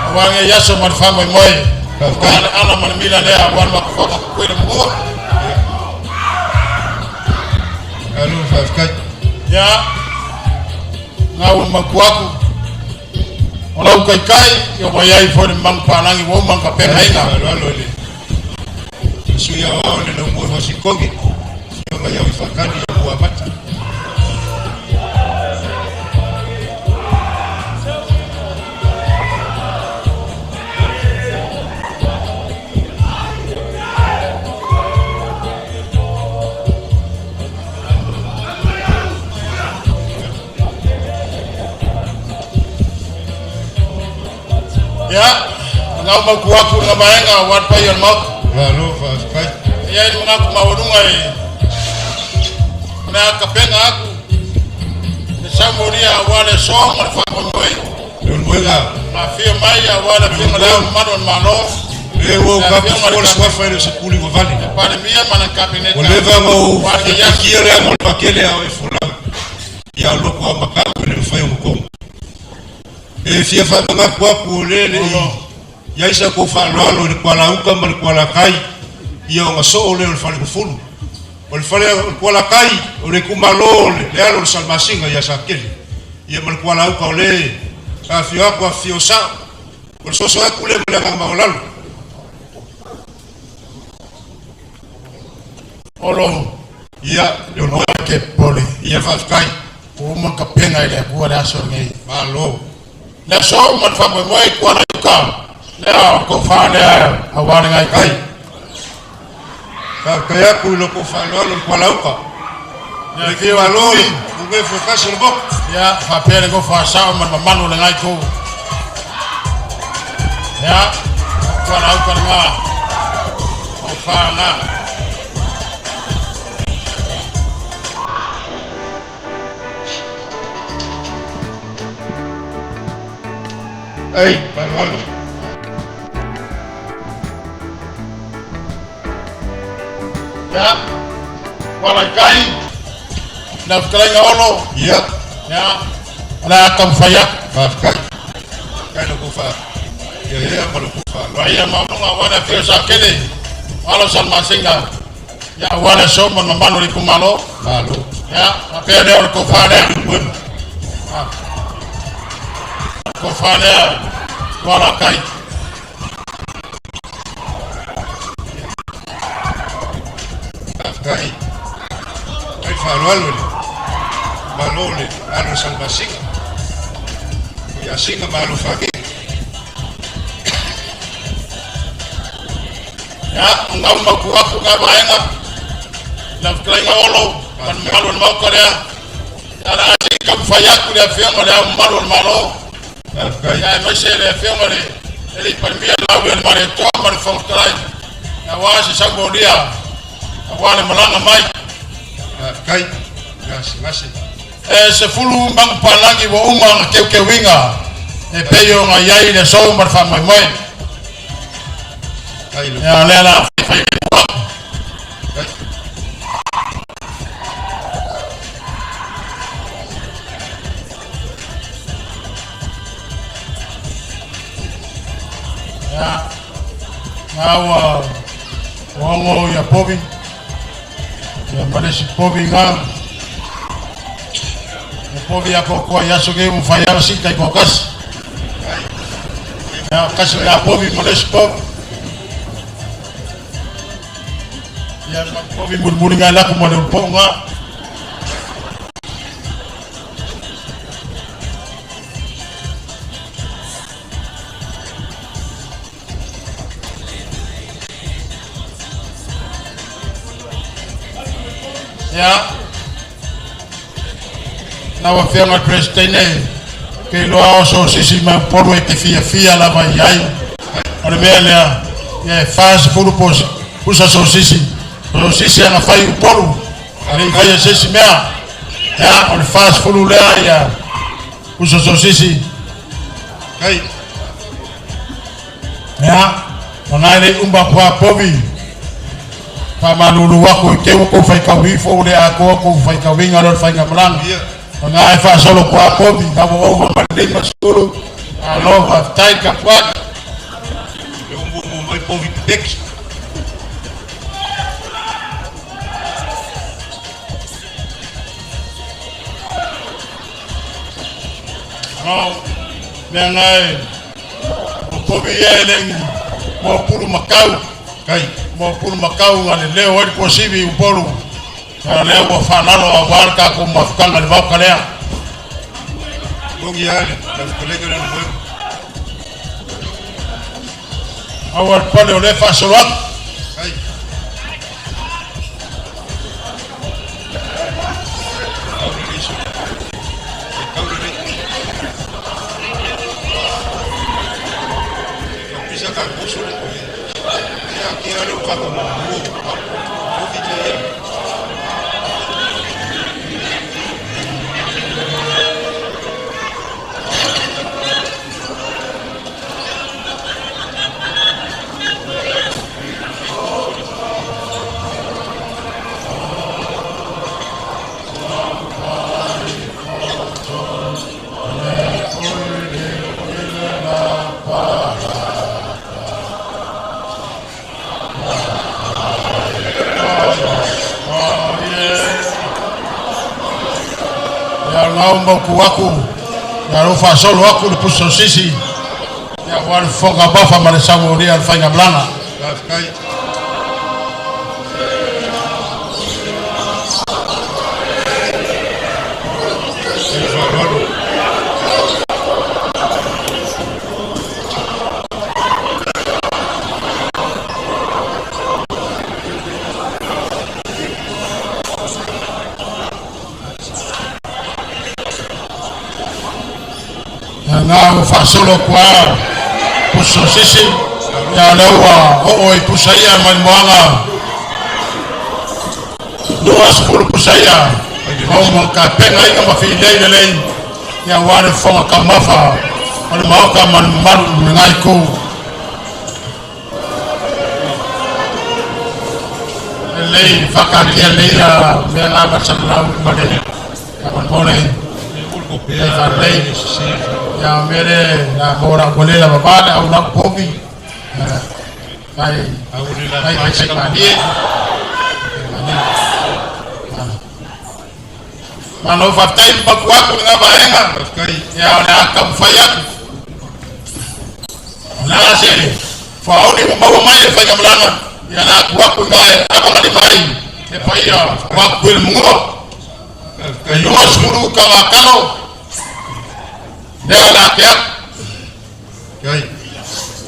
Aua nei aso ma le faamoemoe. Aua le ala ma le mila lea aua le mafaufauga pupui le mua.
Alo faafetai.
Ia, ngau mautu atu. O lau taitai, ia ua iai foi le manupapalagi ua uma ona tapenaina.
Faaaloalo i le sui aoao le laumua Wasikogi, Afioga ia Uifatali ia Muamata.
Ia, ngau mautu atu le vaega aua le paia o le Maota.
Malo faafetai.
E i ai le manatu maualuga e o le a tapena atu le saumolia aua le aso ma le faamoemoe.
Leulumoega.
Mafia mai aua le Afioga le Ao Mamalu o le Malo.
Le ua ou tapufoa le suafa e le o se puli ua vale.
Le Palemia ma le Kapeneta.
Ua leva ona ou fiafiakia le aga o le pakele a o e folau. Ia alu atu a matau e le mafai ona togo. E fia faamanatu atu o lea e le i i ai sa tou faaaloalo i le Kuala-uta ma le Kuala-tai, ia ona soo lea o le Falekufulu. O le fale o le Kuala-tai, o le itumalo o le alo o le Salamasina ia Satele, ia ma le Kuala-uta o le sa afio atu afifio sao. O le soso atu lea ma le agaga maualalo.
Olo.
Ia,
Leulumoega. Ke pole.
Ia faafetai.
Ua uma ona tapena e le Atua le aso lenei.
Malo.
Le aso ma le faamoemoe i Kuala-uta, lea o le tofa lea aua le gaitai.
Faafetai atu i lo tou faaaloalo i le Kuala-uta.
Ia
Le
afio
itumalo
atu
le Lumefu e tasi o le motu.
Ia, faapea le nofo a sao ma le mamalu o lenei itu. Ia, o Kuala-uta lena, tofa lena.
Ei, faaaloalo.
Ia, wala kai. Na fetalaiga Olo.
Ia.
Ia, o le a taumafai atu.
Faafetai. Kai lo kufa. Ia ia ma lo kufa.
Paia maualuga aua le afio o Sakele, alo o Salamasina, ia aua le aso ma le mamalu o le itumalo.
Malo.
Ia, faapea lea o le tofa lea. Tofa lea, Tuala Kai.
Faafetai. Kai faaaloalo le malo le alo o Salamasina. Ia singa ma alo fake.
Ia, ngau mau aku ngā vaega. Na fetalaiga Olo, ma le mamalu o le maota lea. Ia, o le a se i taumafai atu le afioga o le Ao Mamalu o le Malo.
Faafetai.
Ia, aemaise le afioga le le Palemia Lau le Malietoa ma le Fofoga Fetalai. Aua se saumolia, aua le malaga mai.
Faafetai. Gasegase.
E 10 manupapalagi ua uma ona teuteuina e pei ona i ai le aso ma le faamoemoe.
Kai lo.
Ia, lea la faifai atu.
Kai.
Ia, na ua ogo ia povi. Ia ma le isi povi na. O povi a kokoa i aso nei ua mafai lava ona sii taitoatasi. Ia, tasi lena povi ma le isi povi. Ia, ma le povi mulimuli na e alu atu ma le ulupou lena. Ia, lau Afioga i le Peresetene, ou te iloa o so o se isi mai Upolu e te fiafia lava i ai. O le mea lea, ia e 40 pusa sosisi, o sosisi e gafai i Upolu, e le i faia se isi mea. Ia, o le 40 lea ia pusa sosisi.
Kai.
Ia, o na e le i uma atu lava povi. Faamalulu atu i te i ua tou faitau ifo ua le atoa tou faitauina lea o le faigamalaga.
Ia.
O na e faasolo atu lava povi, na ua ova ma le 50. Malo faafetai le tapuai.
Le umuumu mai povi pepeki.
No, mea na e o povi ia e le mo pulu makau.
Kai.
Mo pulu makau nga le leo ai le tuasivi i Upolu. A lea ua faalalo aua le tatou mafutaga i le vaoka lea.
Mogi ale, la fetalaiga le Lemoema.
Aua le pale o lea e faasolo atu.
Kai. Tau lelei so. Tau lelei. Pisa ka kuso le. Ia kia le ka ko mo. Povi te ia.
Ia ngau mau ku aku. Ia ro faasolo atu le pusa sosisi. Ia ua le fofoga mafa ma le saumolia o le faigamalaga.
Faafetai. Kai le faaaloalo.
Ia ngau faasolo atu lava pusa sosisi. Ia lea ua oo i pusa ia mai le moaga. 20 pusa ia. O ma kapena ia ma filei lelei. Ia ua le fofoga taumafa o le maota ma le mamalu i lenei itu. Lelei whakakia lei a mea ngā masalau ma le kamanmole. Lei whalei. Ia mere la mora kole la babale au lau povi. Kai kai kai kai manie. Malo whaftai pakuaku ngā vaenga. Ia o le aka mwhai aku. O le se whaoni mo maua mai e whai kamlanga. Ia na kuaku ngā e apa mai. E pai a kuaku ele mungo. E lua suru ka ngā kalo. Lea la ke aku.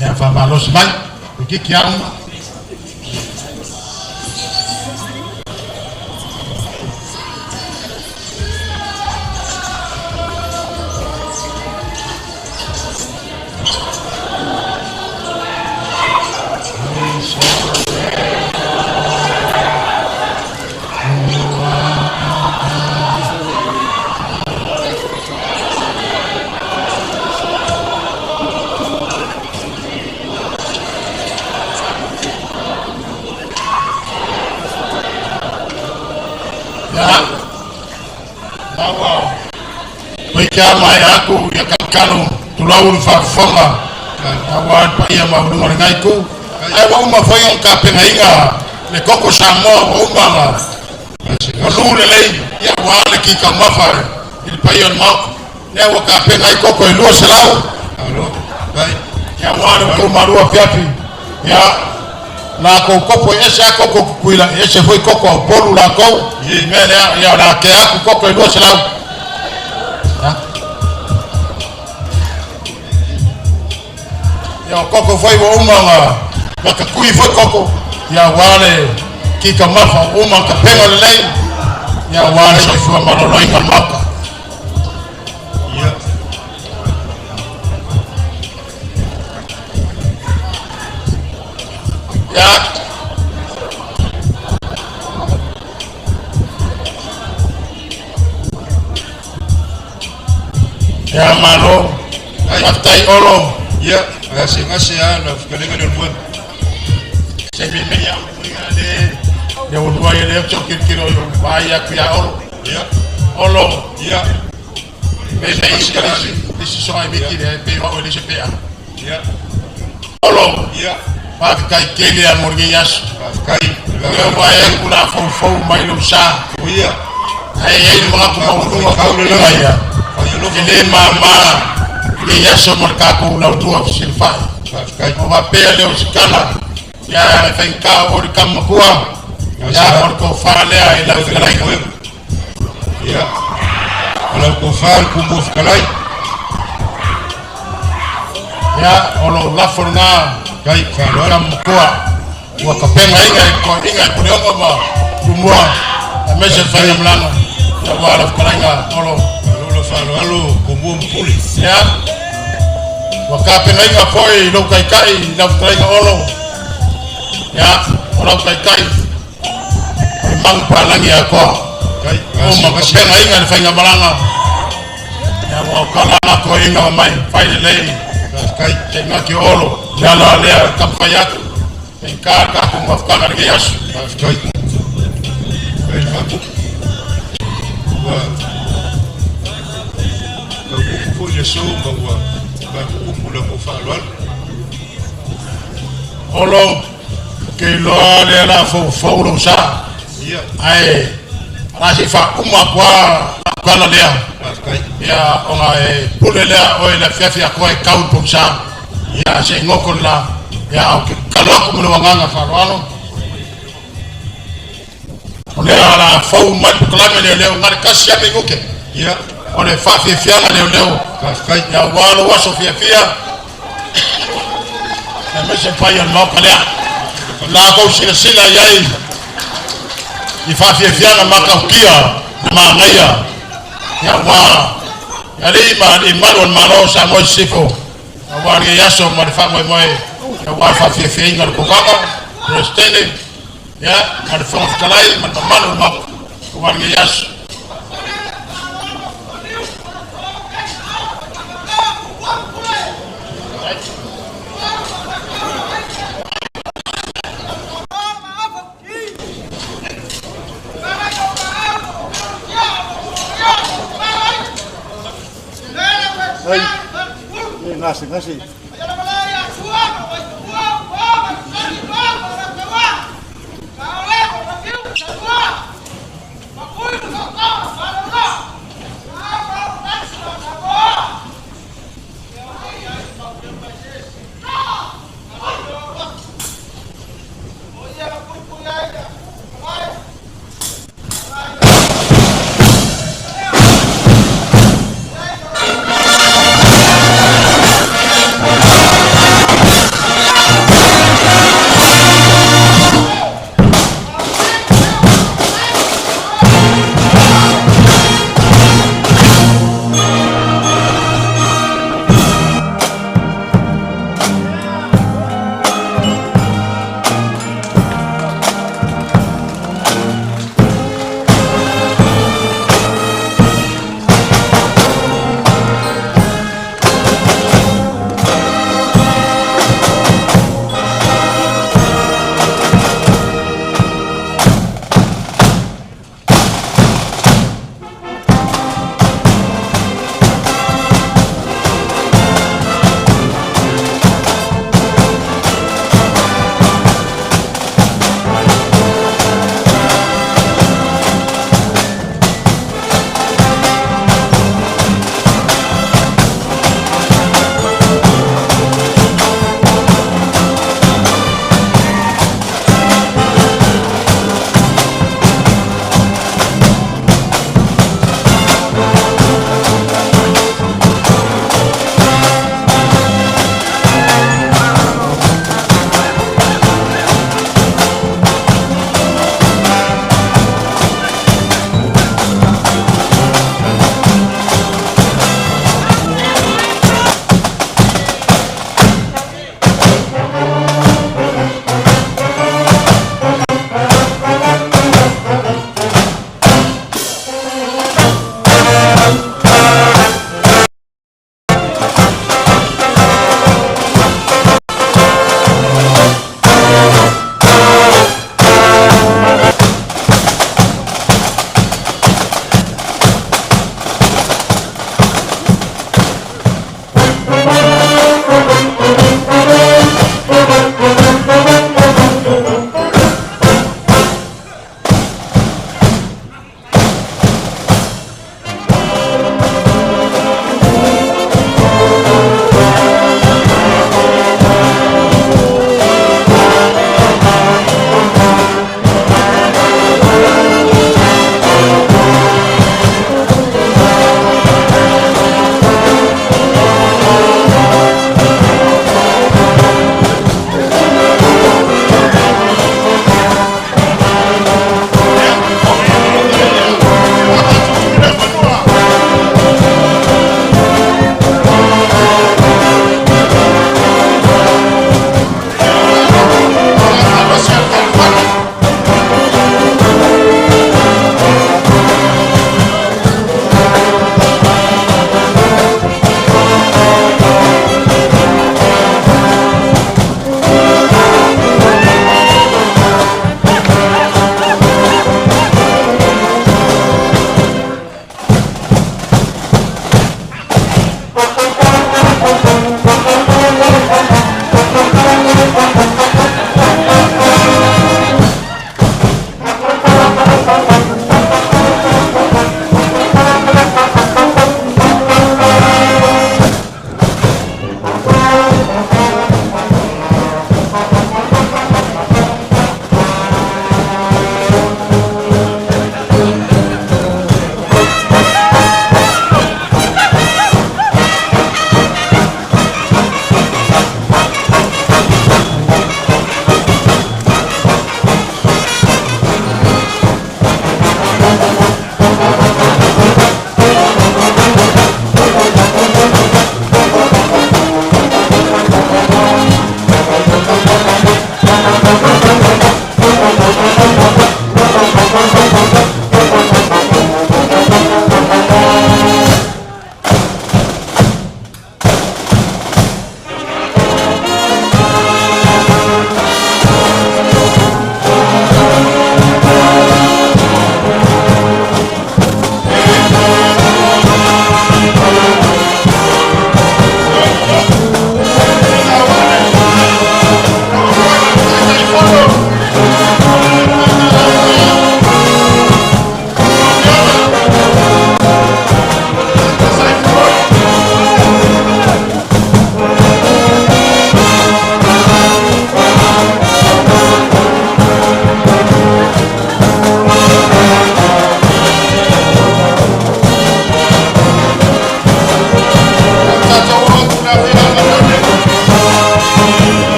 Ia whamalosi mai. O kiki au. Kia mai aku ia kalkalo tulau le faafofoga aua le paia maualuga o lenei itu. Ae ua uma foi ona tapenaina le koko Samoa ua uma ona malu lelei ia aua le kitaumafa i le paia o le Maota. Lea ua tapena ai koko e 200 ia aua le outou malua afiafi. Ia lakou koko e ese lava koko Tutuila, e ese foi koko a Upolu lakou. I le mea lea, ia o le a tea atu koko e 200. Ia o koko foi ua uma ona matakui foi koko, ia aua le kitaumafa ua uma ona tapena lelei, ia aua le soifua maloloina o le Maota. Ia Ia malo, faafetai Olo.
Ia, gasegase lava lau fetalaiga le Olomoega.
Se mimei au le le ulua i le ou tilotilo i ou vaai atu ia Olo.
Ia.
Olo.
Ia.
Me se isi isi soa i miti le pe o le se pea.
Ia.
Olo.
Ia.
Faafetai tele a mo lenei aso.
Faafetai.
Lea ua e aku la foufou mai lou sa.
Ia.
Ai ai le manatu maualuga faulega ia. E le māmā lenei aso mo le tatou lautua fesilafai.
Faafetai.
O faapea lea o se tala ia e faigata o le tama matua ia o le tofa lea i lau fetalaiga.
Ia. O lau tofa le tumua fetalai.
Ia o lou lafo lena
Kai faaaloalo.
tama matua ua tapena iga i toaiga i Puleono ma Tumua aemaise le faigamalaga ia aua lau fetalaiga Olo.
Malo le faaaloalo tumua ma pule.
Ia ua tapenaina foi i lou taitai i lau fetalaiga Olo. Ia o lau taitai o le magu palagi atoa.
Kai
Uma tapenaina le faigamalaga. Ia ua kala atoaina mai fai lelei.
Faafetai.
Se gati o Olo le ala lea taumafai atu faigata le tatou mafutaga i lenei aso.
Faafetai. Kai faapupu. Ua taupupu foi le aso ma ua faapupupu la tou faaaloalo.
Olo, ou te iloa lea o le a foufou lou sa.
Ia.
Ae o le a se i faauma atu lava lau tala lea.
Faafetai.
Ia ona e pule lea oe i le afiafi atoa e tau i le pogisa. Ia se i goto le la. Ia ou te tatalo atu ma lou agaga faaaloalo. O lea o le a fou mai le polokalame leoleo na o le tasi lava minute.
Ia.
O le faafiafiaga leoleo.
Faafetai.
Ia aua lou aso fiafia aemaise le paia o le Maota lea. O la outou silasila i ai i faafiafiaga matautia na manaia ia aua alii ma alii malu o le Malo o Samoa i Sisifo aua lenei aso ma le faamoemoe aua le faafiafiaina o le Kovana, Peresetene, ia ma le Fofoga Fetalai ma le mamalu o le Maota aua lenei aso.
gasegase.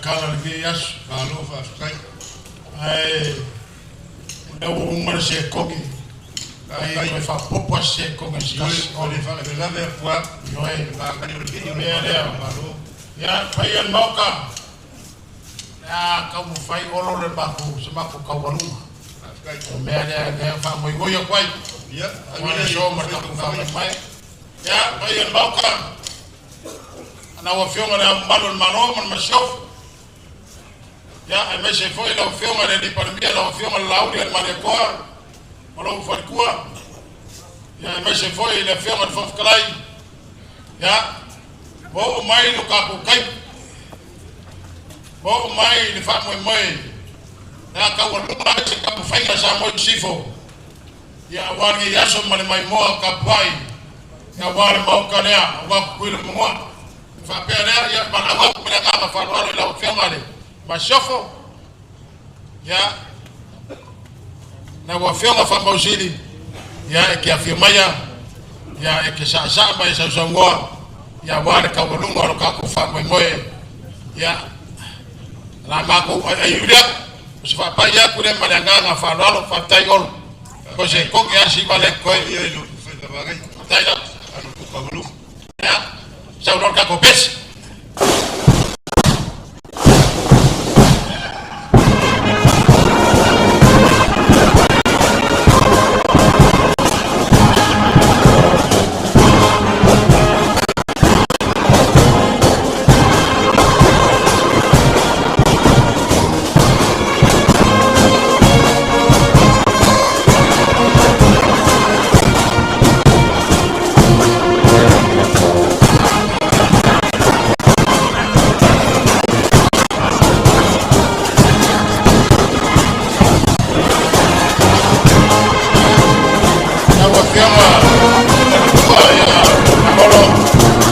tala lenei aso.
Malo faafetai.
Ae o lea ua uma le sekogi. Ai toe faaopoopo lava se sekogi se tasi.
O le faalavelave atu lava.
Ioe.
Makani o le pili o le
Mea lea.
Malo.
Ia, paia o le Maota, o le a taumafai Olo le matou, se matou taualuga.
Faafetai.
O le mea lea lea e faamoemoe atu ai.
Ia,
Aua le aso ma le tatou faamoemoe. Ia, paia o le Maota, lau Afioga i Le Ao Mamalu o le Malo ma le Masiofo, ia, aemaise foi lau Afioga i le Palemia, lau Afioga i le Laauli a le Malietoa ma lou faletua, ia, aemaise foi le Afioga i le Fofoga Fetalai, ia, ua oo mai lo tatou taimi, ua oo mai le faamoemoe, le a taualuga ai se taumafaiga a Samoa i Sisifo, ia, aua lenei aso ma le maimoa tapuai, ia, aua le Maota lea, aua Tutuila ma Manua. Faapea lea, ia, valaau atu ma le agaga faaaloalo i lau Afioga i le Masiofo, ia, lau Afioga Faamausili, ia, e te afio maia, ia, e te saasaa ma e sausaunoa, ia, aua le taualuga o lo tatou faamoemoe, ia, la matou aiaiuli atu, o se faapai atu lea ma le agaga faaaloalo, faafetai Olo. Ko se kogi lava siva lea totoe.
Ia i lo faiva vagai.
Faafetai lava.
Alu taualuga.
Ia, saunoa le tatou pesi. Lau Afioga Matua ia Olo,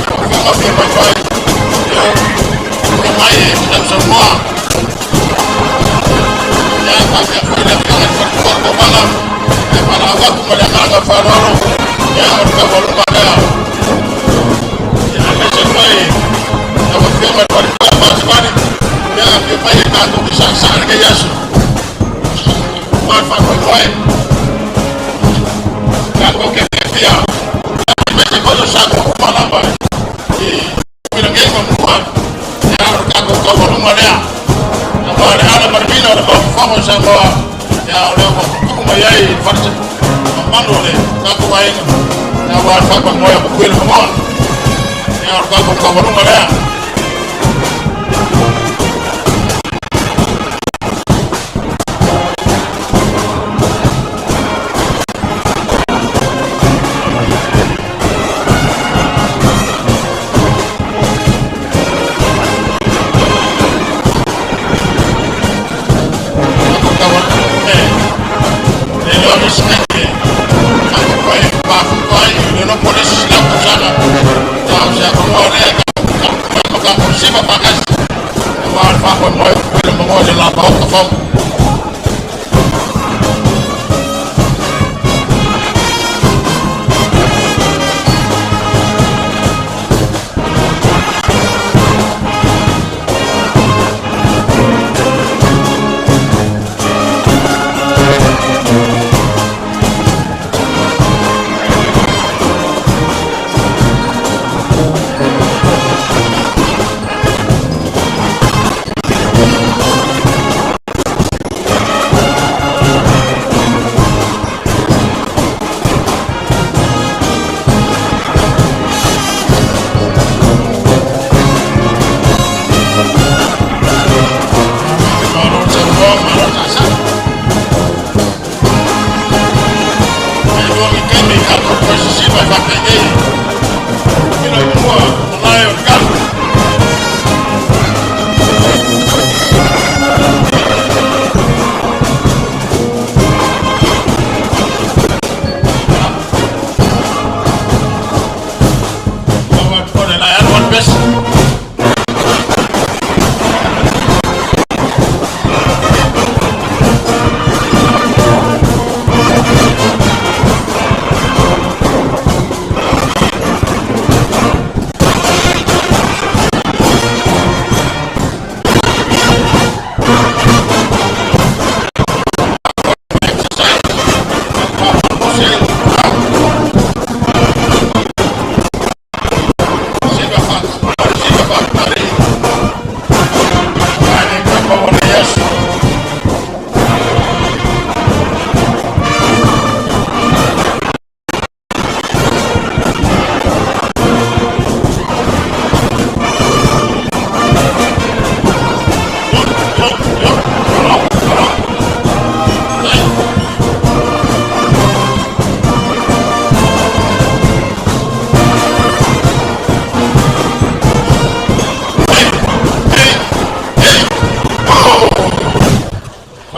lau Afioga Fia Vaivai, ia, tulai mai e sausaunoa. Ia, faapea foi le Afioga i le Faletua o Kovana, e valaau atu ma le agaga faaaloalo, ia, o le taualuga lea. Ia, aemaise foi lau Afioga i le Faletua Pasimani, ia, afio mai e tatou te saasaa i lenei aso. Aua le faamoemoe, tatou te fiafia, aemaise foi o Samoa uma lava i Tutuila nei ma Manua, ia, o le tatou taualuga lea. Aua le ala ma le mila o le mafaufauga o Samoa, ia, o lea ua tutuu mai ai i le fale mamalu o le tatou aiga, ia, aua le faamoemoe o Tutuila ma Manua. Ia, o le tatou taualuga lea. Tatou taualuga, e le o le siaki e mafuta ai le lopo le isi 100 tausaga. Ia, o se avanoa lea tatou tatou siva faatasi, aua le faamoemoe o Tutuila ma Manua i le la Maota Fono.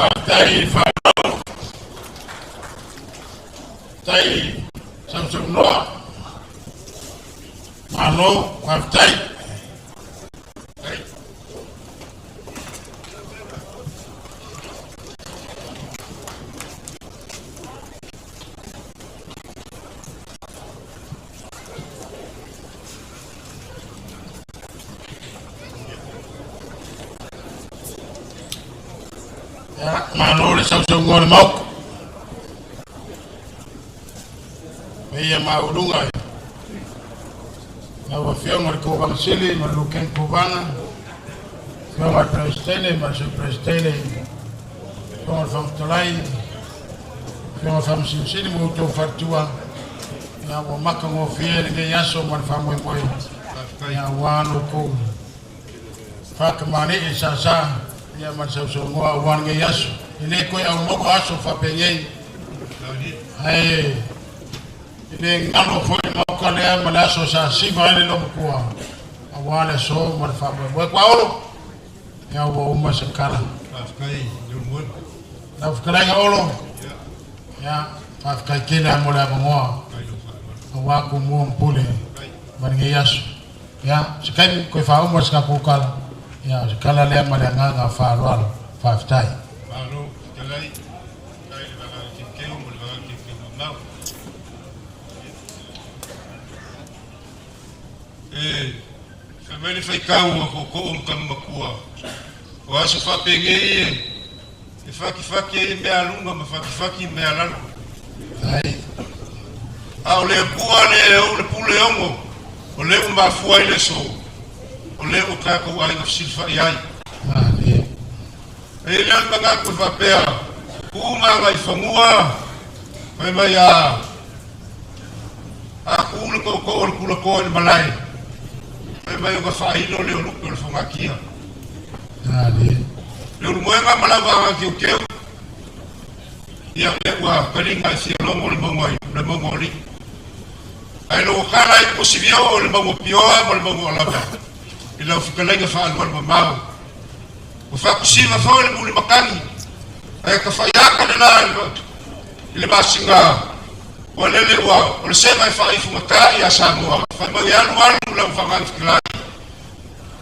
Faafetai i le faaaloalo. Faafetai sausaunoa. Malo, faafetai. Ia, malo le sausaunoa le Maota. Paia maualuga i lau Afioga i le Kovana Sili ma le Luteni Kovana, Afioga i le Peresetene ma le Sui Peresetene, Afioga i le Fofoga Fetalai, Afioga i le Faamasino Sili ma outou faletua, ia ua matagofie lenei aso ma le faamoemoe, ia aua lo outou faatamalii sasa ia ma le sausaunoa aua lenei aso. E le toe aumaua aso faapenei, ae e le galo foi le Maota lea ma le aso sa siva ai le loomatua aua le aso ma le faamoemoe. Tuaolo, ia ua uma se tala.
Faafetai Leulumoega.
Lau fetalaiga Olo, ia faafetai tele lava mo le avanoa aua Tumua ma Pule ma lenei aso. Ia, se taimi toe faauma se tatou tala, ia o se tala lea ma le agaga faaaloalo. Faafetai.
Malo fetalai, faafetai i le Vaega Teuteu ma le Vaega Teuteu Mamao. E fai mai le faitau a Tootoo ma tama matua, o aso faapenei e e fatifati ai mea a luga ma fatifati mea a lalo. A o le Atua le e ou le pule ono, o le ua mafua ai le aso, o le ua tatou aiga fesilafai ai. E i ai le manatu e faapea, tu ma agaifanua, fai mai a A tu le tootoo o le tulatoa i le malae, fai mai ona faailo lea o lupe o le fogatia. Leulumoega ma lau vaega teuteu, ia lea ua taliga e fia logo le mauga le mauga o alii. Ae lou tala ai ua sivia o le mauga pioa ma le mauga o lava i lau fetalaiga faaalualu mamao. Ua faakusiva foi le mulimatagi ae tafaiaka le la i le masina ua lele ua o le sega e faaifugata ia Samoa. Fai mai e alu alu lau Fagaga Fetalai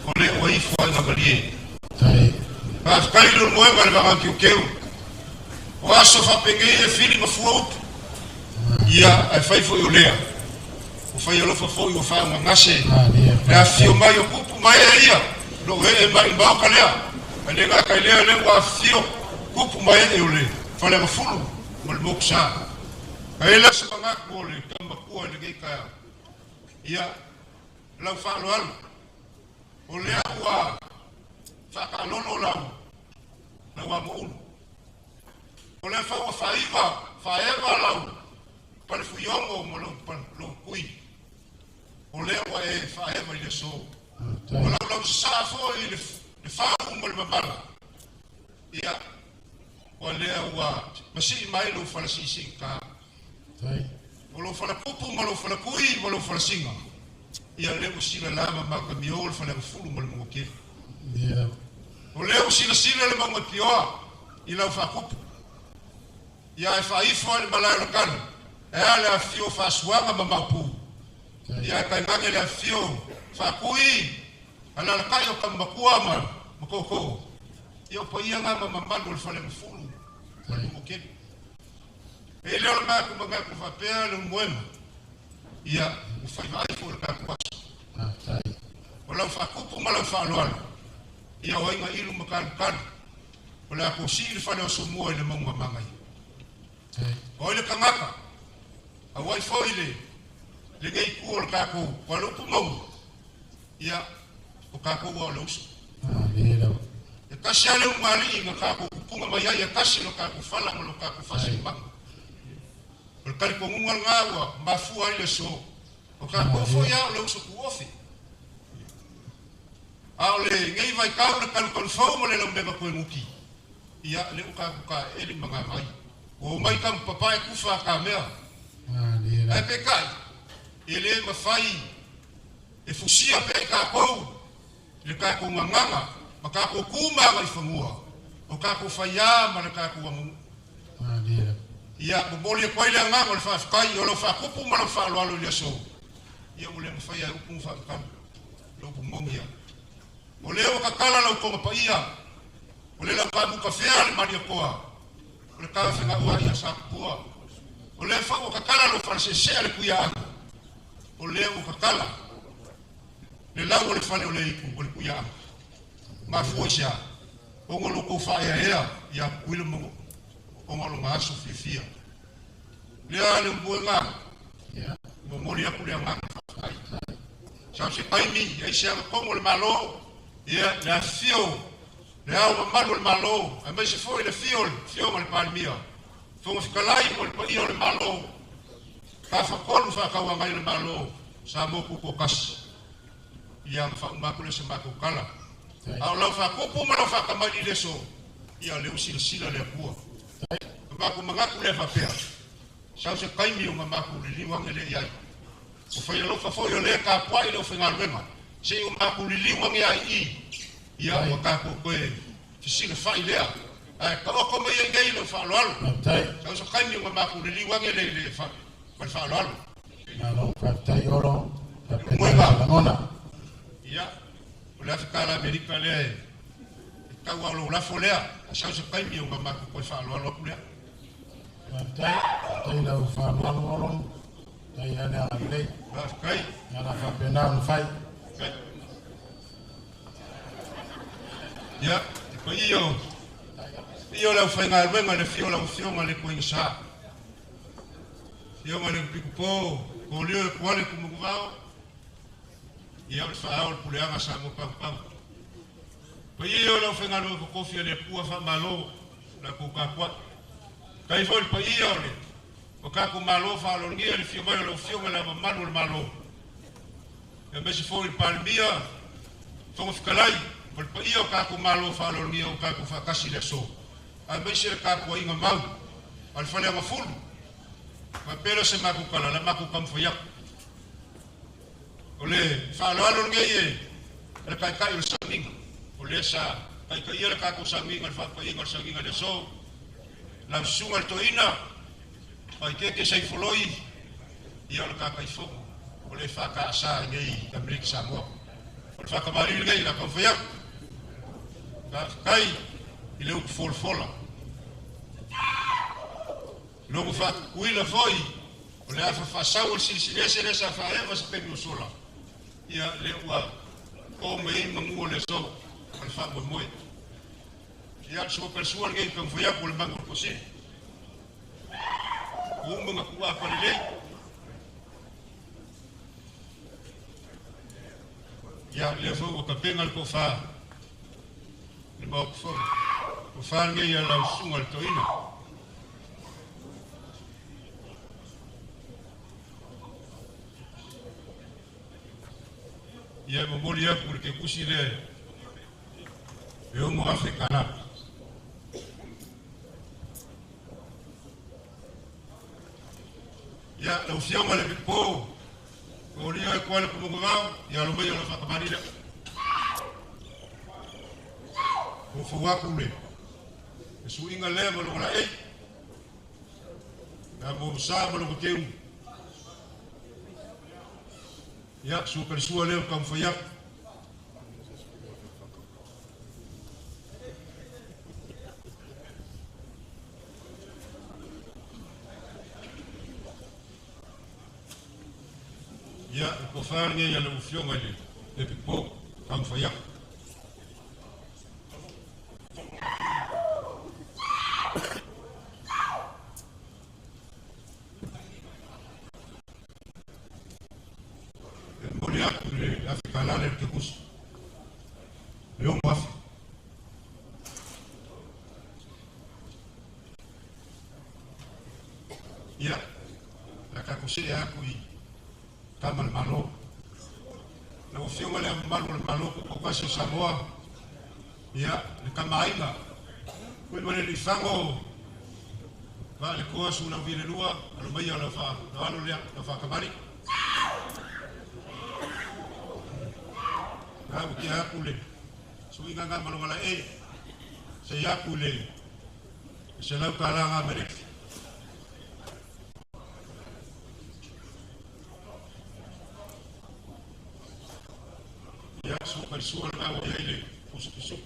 o le ua ifo ai malie. Faafetai i Leulumoega le Vaega Teuteu. O aso faapenei e fili ma fua upu. Ia, ae fai foi o lea. Ua fai alofa foi ua faaugagase le afifio mai o tupu ma ee ia, o lo o ee mai i le Maota lea. Ae le gata i lea, o lea ua afifio tupu ma ee o le Faleagafulu ma le Motusa. Ae i ai la se manatu o le tama matua i lenei taeao, ia, lau faaaloalo, o lea ua faataalolo lau, lau amoulu. O lea foi ua faaiva, faaeva lau palefuiogo ma lou, lou kui. O lea ua e faaeva i le aso. O lau lausasaa foi i le, le fau ma le mamala. Ia, o lea ua masii mai lou falasiisiigata. O lou falapupu ma lou falakui ma lou falasiga. Ia, lea ua silala ma matamio le faleagafulu ma le manuatele. O lea ua silasila le mauga pioa i lau faakupu. Ia e faaifo ai le malae o le talo, e a le afifio o faasuaga ma maopu. Ia e tainane le afifio faatui, alalatai o tama matua ma ma tootoo. Ia o paia na ma mamalu o le faleagafulu ma le manuatele. E le o le matou manatu faapea le ulumoega, ia ua fai vaai foi le tatou aso. O lau faatupu ma lau faaaloalo, ia o aiga ilu ma talutalu, o le a tou sii le fale o Asomua i le mauga manaia. O ai le tagata, auai foi le lenei itu o le tatou Kualupu mauga, ia o tatou ua o le uso. E tasi lava le ulugalii na tatou tupuga mai ai, e tasi lo tatou fala ma lo tatou faasinomaga. O le talitonuga lena ua mafua ai le aso. O tatou foi lava o le uso tuofe. A o lenei vaitau le talutalu fou ma le laumeva toe nuti, ia, lea ua tatou taeele ma gavai. Ua omai tama papae tufa a tamea. Ae peitai, e le mafai e fusia pea i tatou le tatou gagana ma tatou tu ma agaifanua. O kākou whaiā ma le kākou angu. Ia, momoli e koe le agaga o le faafetai o lau faakupu ma lau faaaloalo i le aso. Ia ua le mafai ai upu ma faamatala. Le upu moni ia. O lea ua kakala lau toga paia. O le lau kaamuka fea le Malietoa. O le tafegaua ia Satupua. O lea foi ua kakala lau faleseesea le Tuiaana. O lea ua kakala le lau o le fale o le itu o le Tuiaana. Mafua i se a? Ona o lo outou faaeaea ia Tutuila ma Manua, ona o lona aso fiafia. Lea le umuega, momoli atu le agaga faafetai. Sau se taimi, ai se agatonu o le Malo, ia le afifio, le ao mamalu o le Malo, aemaise foi le afio o le Afioga i le Palemia, Fofoga Fetalai ma le paia o le Malo, Tafatolu faatauagai o le Malo, Samoa Tutoatasi. Ia ma faauma atu lea o se matou tala. A o lau faatupu ma lau faatamaili i le aso, ia o lea ua silasila le Atua. O matou manatu lea faapea, sau se taimi ona matou liliu ane lea i ai. Ua fai alofa foi o lea e tapuai le aufaigaluega, se i o matou liliu ane lava i i, ia ua tatou toe fesilafai lea. Ae taoto mai ai nei lau faaaloalo, sau se taimi ona matou liliu ane lea i le ma le faaaloalo.
Malo faafetai Olo, faapena se lagona.
Ia, o le $1000 Amerika lea e tau lava o lou lafo lea, a sau se taimi ona matou toe faaaloalo atu lea.
Faafetai, faafetai lau faaaloalo Olo, faafetai lava le agalelei.
Faafetai.
Ia o le a faapena ona fai.
Faafetai. Ia, le paia o paia o le aufaigaluega i le afio o lau Afioga i le Toeaina Afioga i le Pikupo, Kolio e Kuale Tumuguvao, ia o le faaao o le puleaga Samoa Pagopago. Paia o le aufaigaluega totofi a le Atua faamalo la outou tapuai. Faafetai foi i le paia o le o tatou Malo faaaloalogia i le afio mai o lau Afioga i le Ao Mamalu o le Malo, aemaise foi le Palemia, Fofoga Fetalai ma le paia o tatou Malo faaaloalogia ua tatou faatasi i le aso, aemaise le tapuaiga mau a le Faleagafulu. Faapea lea o se matou tala, la matou taumafai atu. O le faaaloalo lenei e le Taitai o le Sauniga, o lea sa taitaia le tatou sauniga i le faapaiga o le sauniga i le aso, lau susuga i le Toeaina, Paikeke Saifoloi, ia o le Taitaifono o le EFKS i nei Amerika Samoa. O le faatamalii lenei la taumafai atu. Faafetai i le upu folafola. Logo faatutuila foi o le afa faasau o le silisili ese lea sa faaeva se taimi ua sola, ia lea ua o mai ai manu o le aso o le faamoemoe. Ia, le sua sua lenei taumafai atu o le magu o le Tuasili. Ua uma ona tuuapa lelei. Ia, lea foi ua tapena le tofa le Maota Fono. Tofa lenei a lau susuga i le Toeaina. Ia, e momoli atu le kepusi lea e $6,000. Ia, lau Afioga i le Pilipo, o lia e koa le kumuguvao, ia alo mai o la whakamarira. O fau le, e suinga lea ma longa la ei. Ia mo sa ma longa teu. Ia, sua kalisua lea o taumafai atu. Ia, e tofa lenei a lau Afioga i le Pilipo, taumafai atu. E momoli atu le $1,000 le kepusi. Le $6,000. Ia, la tatou see atu i tama le Malo. Lau Afioga i le Ao Mamalu o le Malo Tutoatasi o Samoa, ia, le Tamaaiga, foi ma le Alii-fago, Vaaletoa Sualauvi le II, alo maia lau faaaloalo lea, lau faakamali. La ua tea atu le suiga nga ma longa laei. Se iaku le se lau kalanga Amerika. Ia su ka su ala wa ia le pusu.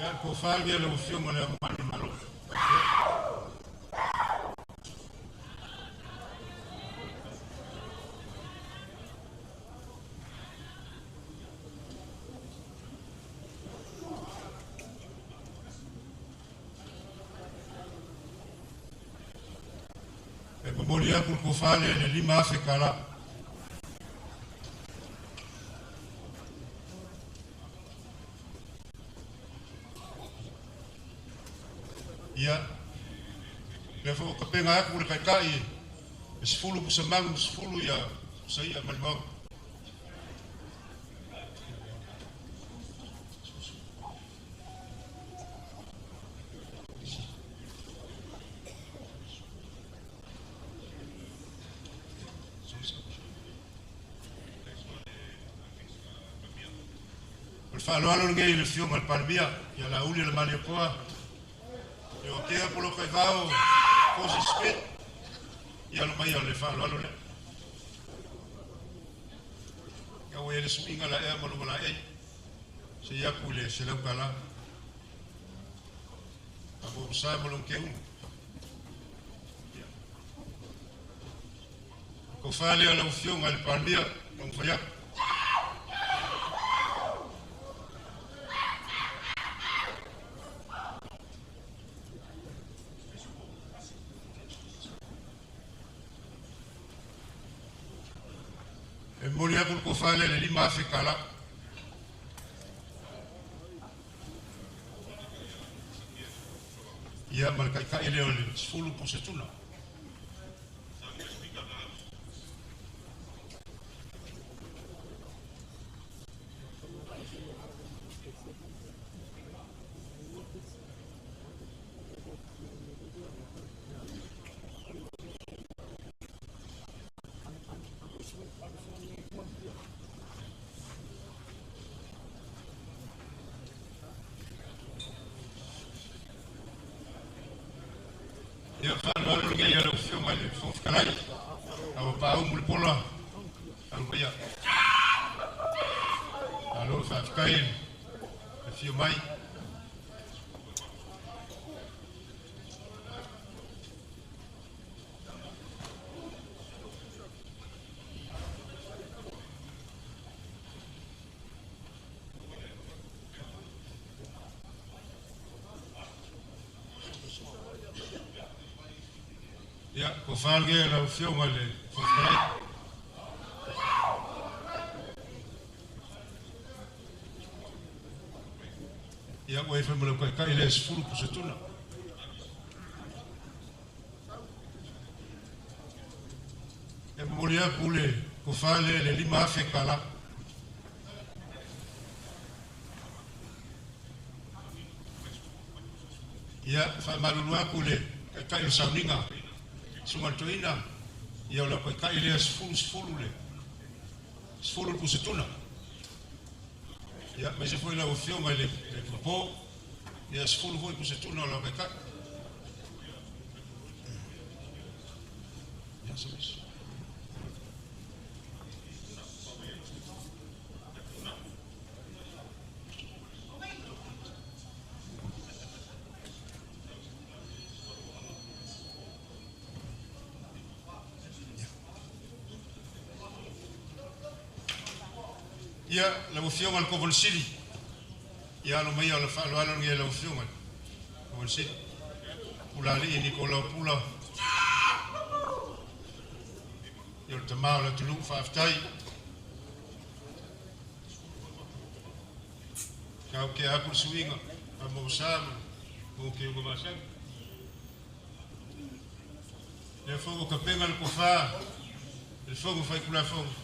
Ia ko falvia le ufio le manu malo. E momoli aku ko fale le lima afe kala. Ia, le fo ka penga aku le kai e sefulu pusamangu sefulu ia saia malimau. O le faaaloalo lenei le afioga i le Palemia, ia Laauli le Malietoa, ia o tea polo kaivao, Kosi Smith, ia lo mai o le faaaloalo lea. Ia ua ia le suiga la ea ma lo malaei, se iaku le se lau kala. A mo sa mo lo ke unu. Ko fale o lau afioga i le Palemia, ma mawhai aku. E moli aku ko fale le lima afe kala. Ia ma le kaikai lea o le sefulu pusetuna. Ia faaaloalo lenei a lau Afioga i le Fofoga Fetalai, a ua paaumu le pola, alo maia. Alo faafetai le afio mai. Ia, ko whaalge lau afioga i le Fofoga Fetalai. Ia, ua e whaimau kai kai le sefulu pusetuna. E momoli aku le ko whale le lima afe kala. Ia, whaamalulu aku le kai kai o sauninga. Sunga le toina, ia o lau kai kai lea sefulu sefulu le. Sefulu le pusetuna. Ia, mai se foi lau afioga i le mapo, ia sefulu foi pusetuna o lau kai kai. Ia, se misi. Ia, lau afioga i le Kovana Sili. Ia alo mai o le faaaloalo lenei lau afioga i le Kovana Sili. Pulalii Nikolau Pula. Ia o le tamā o le atunuu faafetai. Kau ke aku le suiga, a mo sa mo ke uga masani. Le fogo ka penga le kofa, le fogo fai kula fogo.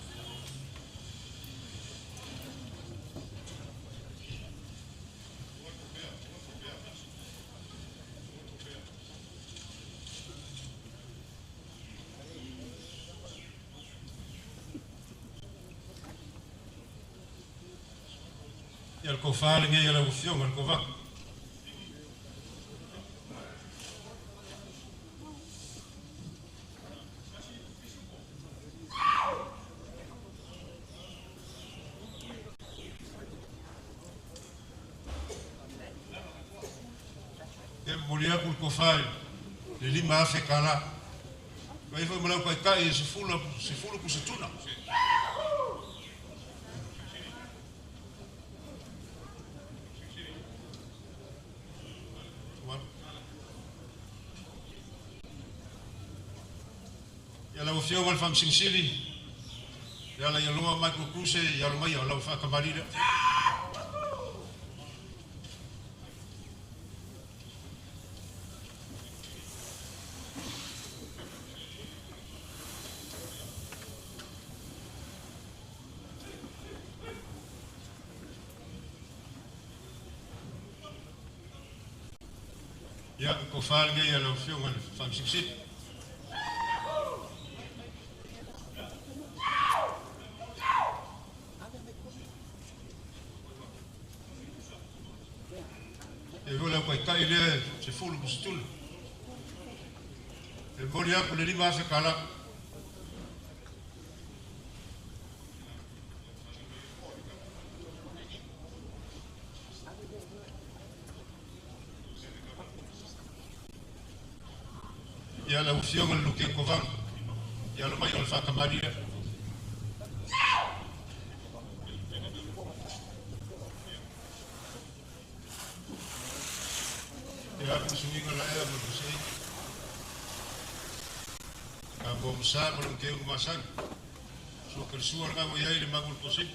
Ia le kofa lenei a lau Afioga i le Kovana. E momoli atu le tofa i le $5,000 tala. Mai foi ma lau taitai e 10 pusatuna. Ia lau Afioga i le Faamasino Sili, ia ala ia loa Michael Kruse, ia alo mai o lau faakamali lea. Ia, tofa lenei a lau Afioga i le Faamasino Sili. E foi lau taitai lea 10 pusatuna. E momoli atu le $5,000 tala. Ia lau Afioga i le Luke Kovana, ia alo mai o le faakamali lea. Ia le suiga la ea ma le sei. Ka bo msa ma le ke masani. So ke sua nga mo iai le magul posi.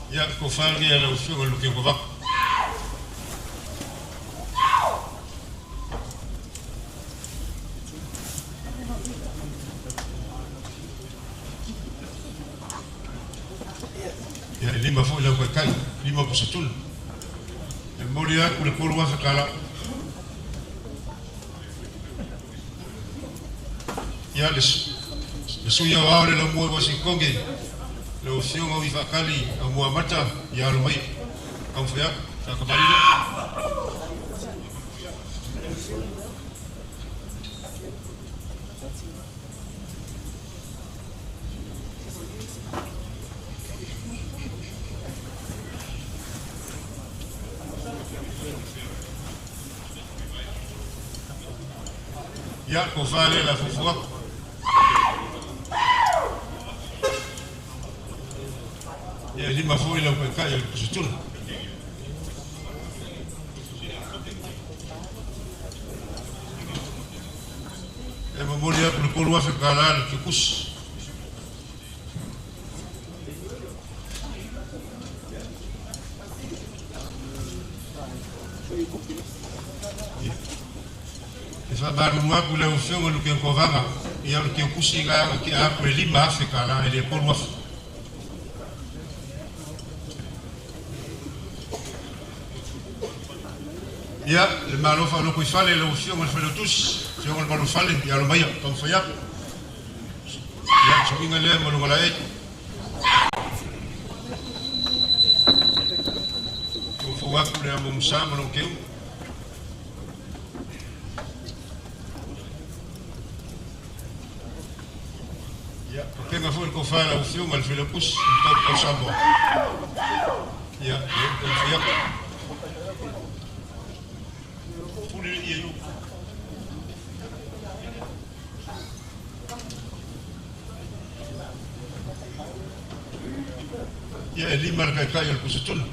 Ia ko whange a lau Afioga i le Luke Kovana. Ia e 5 foi lau kaikai, 5 pusatuna. E momoli atu le $3,000 tala. Ia le sui ao le lau mua Wasikonge, lau Afioga o Ifakali au Muamata, ia alo mai. Taumafai atu, faakamali lea. Ia, tofa lea la fuafua. Ia e 5 foi lau kaikai o le pusatuna. E momoli atu le $3,000 tala le kekusi. E faamalulu atu i lau Afioga i le Luke Kovana, ia o le kekusi ga ke atu le $5,000 tala e le $3,000. Ia, le malo whaaloko i fale, lau Afioga i le Failautusi, Afioga i le Malo Fale, ia alo mai, taumafai atu. Ia, suiga lea ma luga laei. Taumafau atu le amo msa ma lou keu. Ia, papenga foi le kofa lau Afioga i le Failautusi, le tau tau Samoa. Ia, taumafai atu. Pule ia iu. Ia e 5 le kaikai o le pusatuna.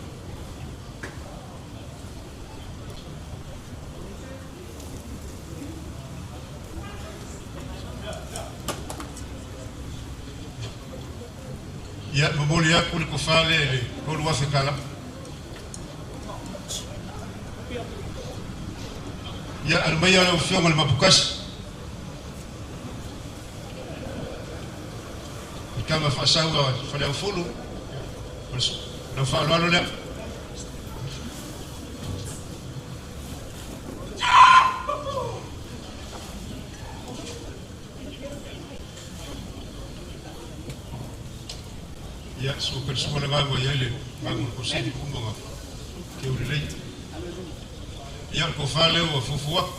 Ia, momoli atu le tofa lea i le $3,000 tala. Ia, alo mai lau Afioga i le Mapukasi. I kama faasau a Faleaufulu. Lau faaaloalo lea. Ia, suka le suka le vaevae i ai le vaega o le Kosili uma ma keu lelei. Ia, o le tofa lea ua fuafua atu.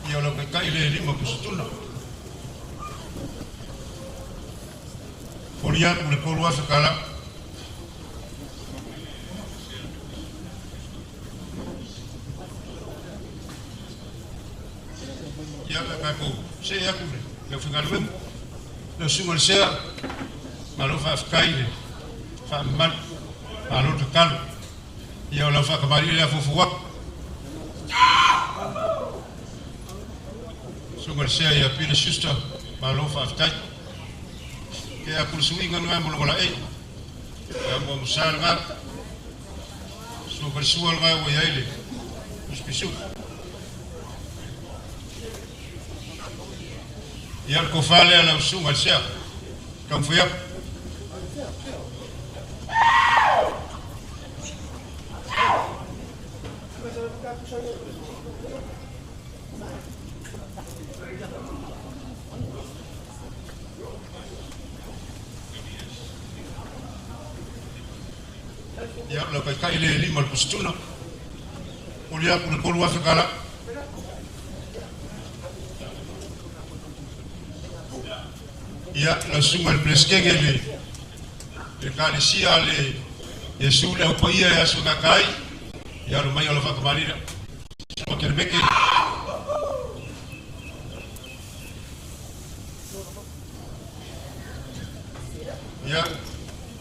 Ia, o lau taitai lea e lima pusatuna. Foli atu le 3,000 tala. Ia, le tatou see atu le aufaigaluega. Lau susuga i le Sea, malo faafetai i le faamamalu, malo le tatalo. Ia, o lau faatamalii lea fuafua atu. Susuga i le Sea ia Peter Schuster, malo faafetai. Ke a kula suiga nga mo longa laei. Ia mo musa nga. Suka le sua nga ua iai le pisu. Ia le tofa lea lau susuga i le sea. Taumafai atu. Ia, lau taitai le lima le pusituna. Oli aku le 3,000 tala. Ia, lau susuga i le Peresetene le Ekalesia le Iesu le Au Paia e aso gata ai. Ia, alo mai o lau faatamalii lea. Susuga Kelemeke. Ia,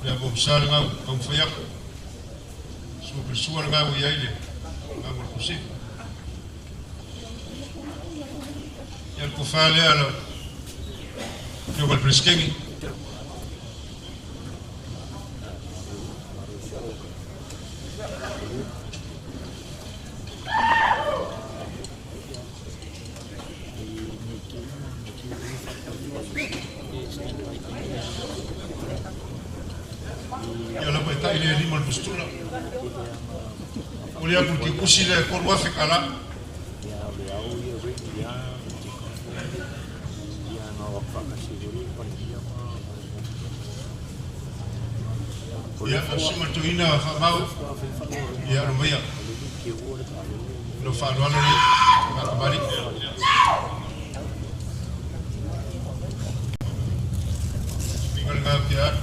le abo msa le ngau, taumafai atu. Sua pe sua le ngau i ai le ngau o le kusi. Ia, le tofa lea lau afioga i le Peresetene. Ia lau taitai le lima o le pusitula. Momoli atu le tiukusi lea e 3,000 tala. Ia, lau susuga i le toeaina Faamau, ia alo maia. Lau faaaloalo lea, faatamalii. Suiga lena ou te alu,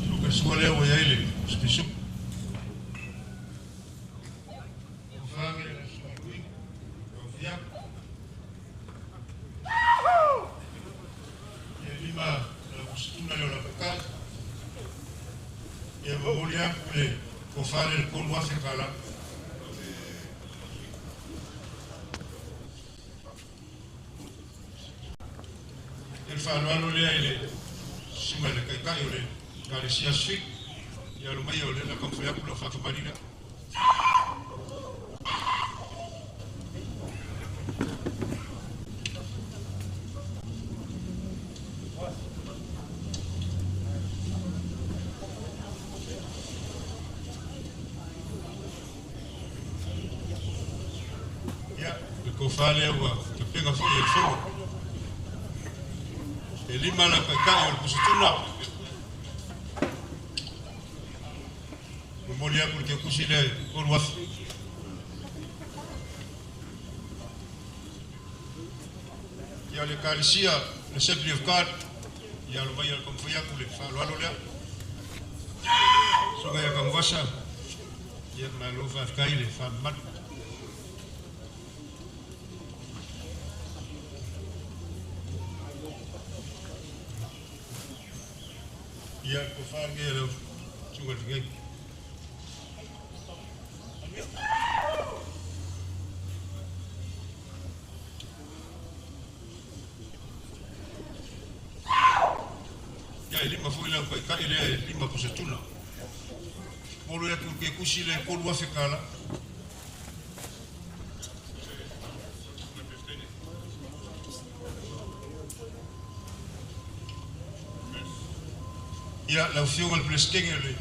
Suka sua lea ua i ai le pisupisu. Ia lima lau pusituna lea o lau taitai. Ia momoli atu le tofa lea i le 3,000 tala. Ia le faaaloalo lea i le susuga i le Taitai o le Ekalesia Sui. Ia alo mai o lea o le a taumafai atu lau faatamalii lea. Ia, le tofa lea ua tapena foi e le Fono. E lima lau taitai o le pusatuna. Momoli atu le teutusi lea i 3,000. Ia, le Ekalesia, le Assembly of God, ia alo mai le taumafai atu le faaaloalo lea. Susuga ia Tanuvasa, ia malo faafetai i le faamamalu. Ia, le tofa lenei a lau susuga i le feagaiga. Ia, e lima foi lau taitai lea e lima pusatuna. Momoli atu le ketusi lea e 3,000 tala. Ia, lau Afioga i le Peresetene o le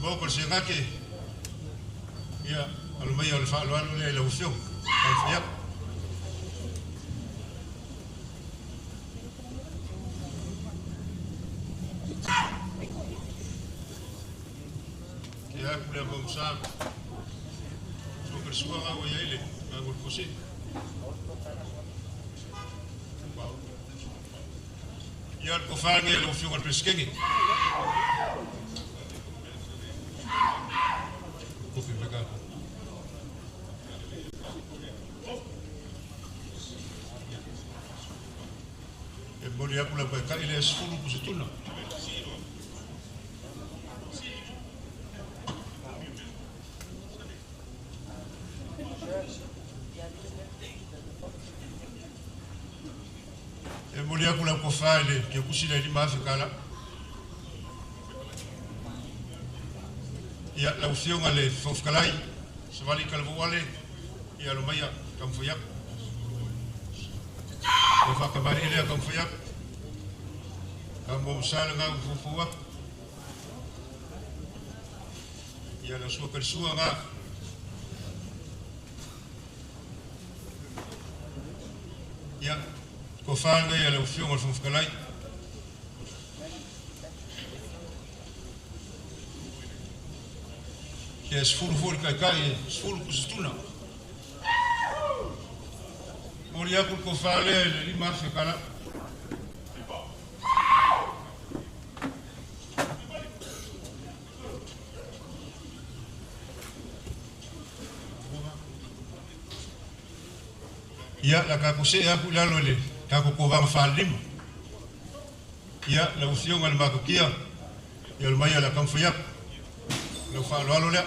Maota o le Senate, ia, alo maia o le faaaloalo lea i lau Afioga. Taumafai atu. Ia aku le Amosa. Sua ka sua nga wa ia ile, nga ngol kose. Ia le kofanga le Afioga i le Peresetene. Kofi meka. E moli aku la kai le 10 pusetuna. E moli aku la kofa le ke kusila le ma fikala. Ia lau Afioga le Fofoga Fetalai, Savali Kalavoale, ia lo maia taumafai atu. Ua faakamali'i lea taumafai atu. Ka mo sa le gau fofo atu. Ia la sua kalisua ngā. Ia, ko whāngai ia lau Afioga le Fofoga Fetalai. Ia 10 foi le kaikai, 10 kusituna. Moli aku le kofa lea i le 5,000 kala. Ia, la kako se aku i lalo i le kako kovaga faalima. Ia, lau Afioga i le Makakia, ia le maia la taumafai atu. Lau faaaloalo lea.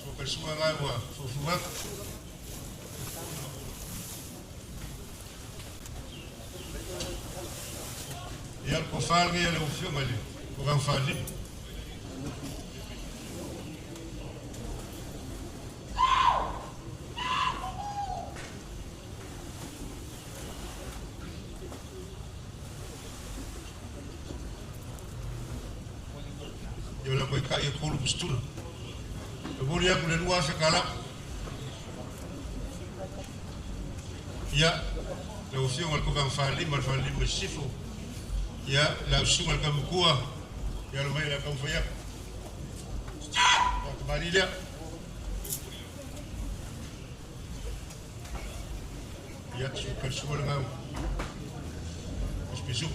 Sua kalisua ngai ua fufu atu. Ia, le kofa lenei a lau Afioga i le kovaga faalima. Ia o la koe kai e kolu kusituna. E moli aku le 2,000 kala. Ia, lau Afioga i le kovaga faalima, le faalima i sisifo. Ia, lau susuga i le Kamakua, ia lo mai la taumafai atu. Faakamali'i lea. Ia, sua kalisua le gau. Pisu.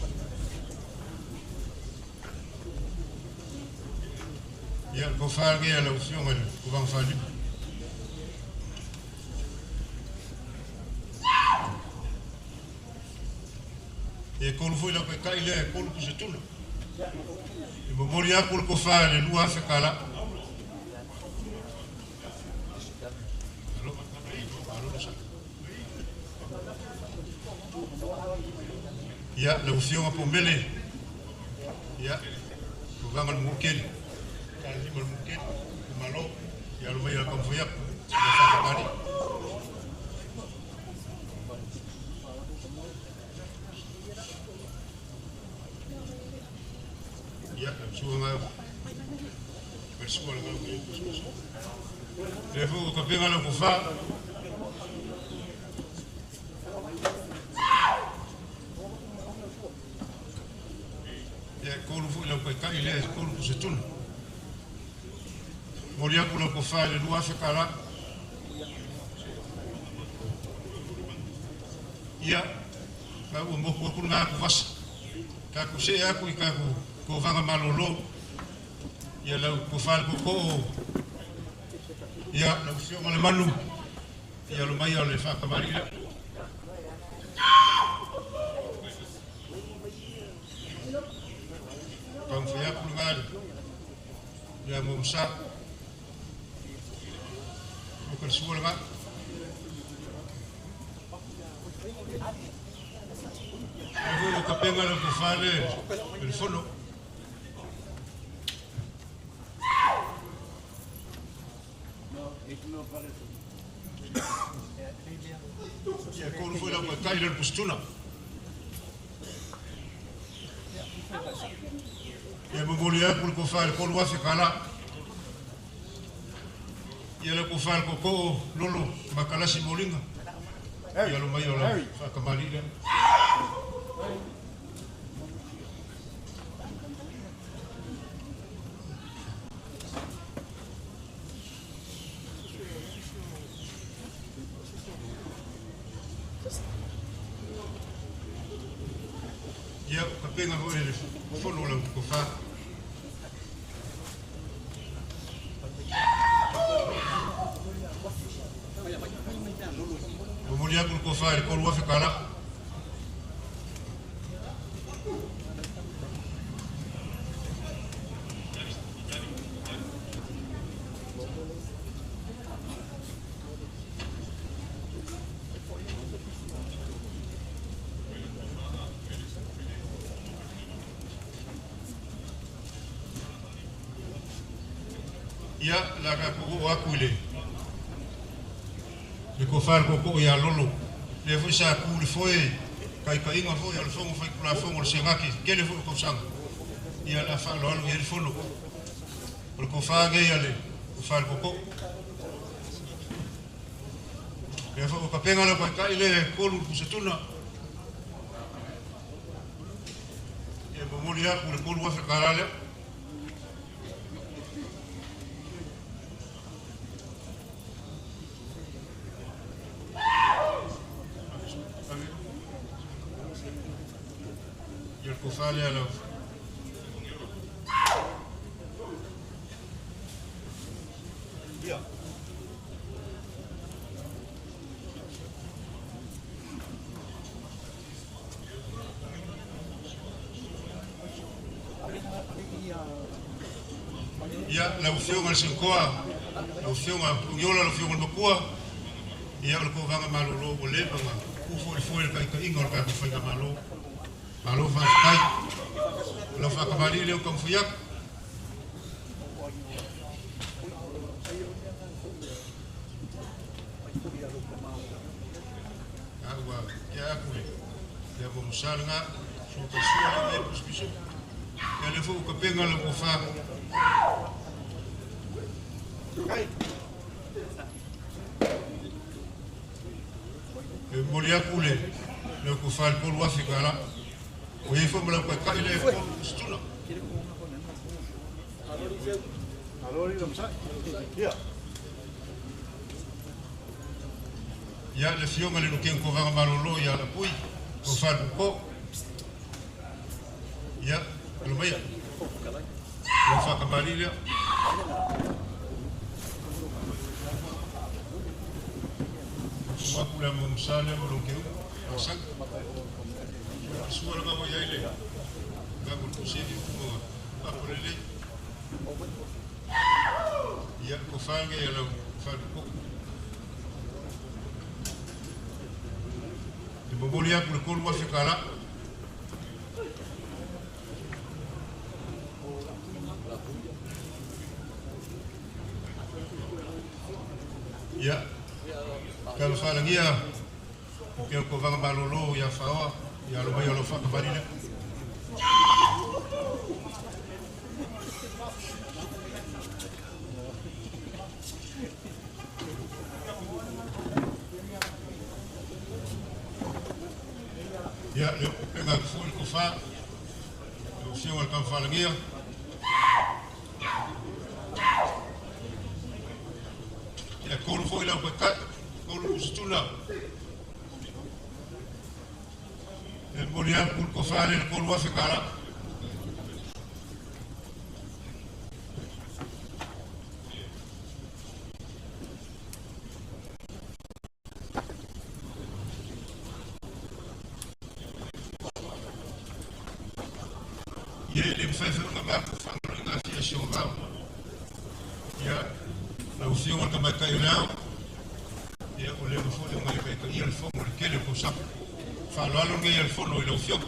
Ia, le kofa lenei a lau Afioga i le kovaga faalima. E kolu foi lau kaikai lea e kolu pusetuna. E momoli aku le kofa i le 2,000 kala. Alo, alo le sa. Ia, lau Afioga Pomele. Ia, kovaga le mukeli. Ka lima le mukeli. Malo, ia lo mai la taumafai atu. Ia faakamali'i. Ia, lau suaga kalisua le gau i kusukusu. Le foi o kapega lau kofa. Ia, kolu foi lau kaikai lea e kolu pusetuna. Moli aku lau kofa i le 2,000 kala. Ia, ka ua moku aku ngā aku vasa. Ka ku se aku i ka ku kovaga malolo. Ia lau kofa le koko. Ia, lau Afioga le Manu. Ia lo mai o le faakamali'i lea. Taumafai atu le gā le Amosa. O ka le sua le gā. E foi o kapenga lau kofa le le fono. Ia kolu foi lau kai le pustuna. Ia momoli aku le kofa le kolu afe kala. Ia le kofa le koko lolo makalasi molinga. Ia lo mai o la whakamali lea. Ia, kapenga foi le fono lau kofa. Momoli aku le kofa le kolu afe kala. Ia, la ka koko aku i le kofa le koko ia lolo. Le foi sa ku le foe, kai ka inga foi, o le fongo fai kula fongo le sengaki, kele foi kosanga. Ia la fa lo alu ia le fono. O le kofa nge ia le kofa le koko. Le foi o kapenga le kai kai le kolu kusatuna. Ia momoli aku le kolu afe kalale. Ia le kofa lea lau. Ia, lau fioga le senkoa, lau fioga iola, lau fioga le makua, ia o le kovaga malolo ua leva na kufo le foe le taitaiga o le tatou faigamalo. Malo faafetai. O lau faakamalii lea o taumafai atu. A ua tea atu le ia mo masala ngā, sua taisua le e piso. Ia le foi o kapenga lau kofa. E momoli aku le lau kofa le kolu afe kala. O ia foi ma lau kaikai le kolu kusituna. Ia le fioga le lukeng kovaga malolo ia la pui, kofa le koko. Ia, alo maia. Lau whakamali lea. Waku le mo msa lea mo longkeu. Asang. Sua langa mo iai le. Nga mo kusiri mo apolele. Ia ko whange ia lau whange koko. Te momoli aku le kolu afe kala. Ia, ka le whalangia, o ke ko vanga malolo ia whaoa, ia alo mai o lo whakamari lea. Ia, le penga fui ko wha, le fioga le kamwhalangia. Ia kolu foi lau kai, kolu kusituna. E moli aku le kofa le kolu afe kala. Ia le mwhaiwhai nga mako whangaro i ngā fia sio ngau. Ia, lau fioga le tamaitai o le ao. Ia, o le mafo le ngai kai ka ia le fongo le kele ko sapa. Whaaloalo ngai le fono i lau fioga.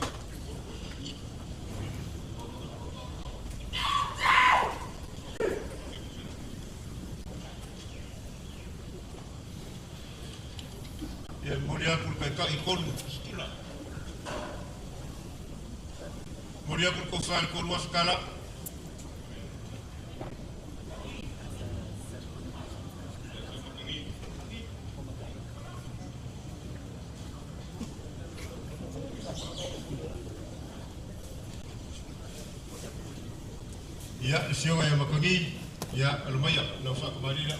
Moli aku le taitai kolu Kusituna. Moli aku le kofa le kolu afikala. Ia, le fioga ia Makangi, ia alumaia, lau whaakamalila.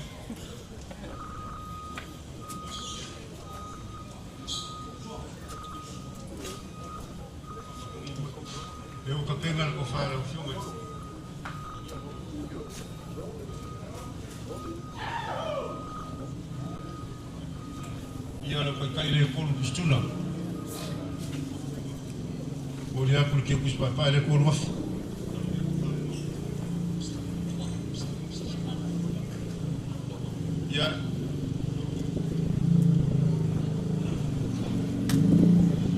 Le o kapenga le kofa lau fioga. Ia lau kaikai le kolu kustuna. Moli aku le kia kusipaepae le kolu afi. Ia,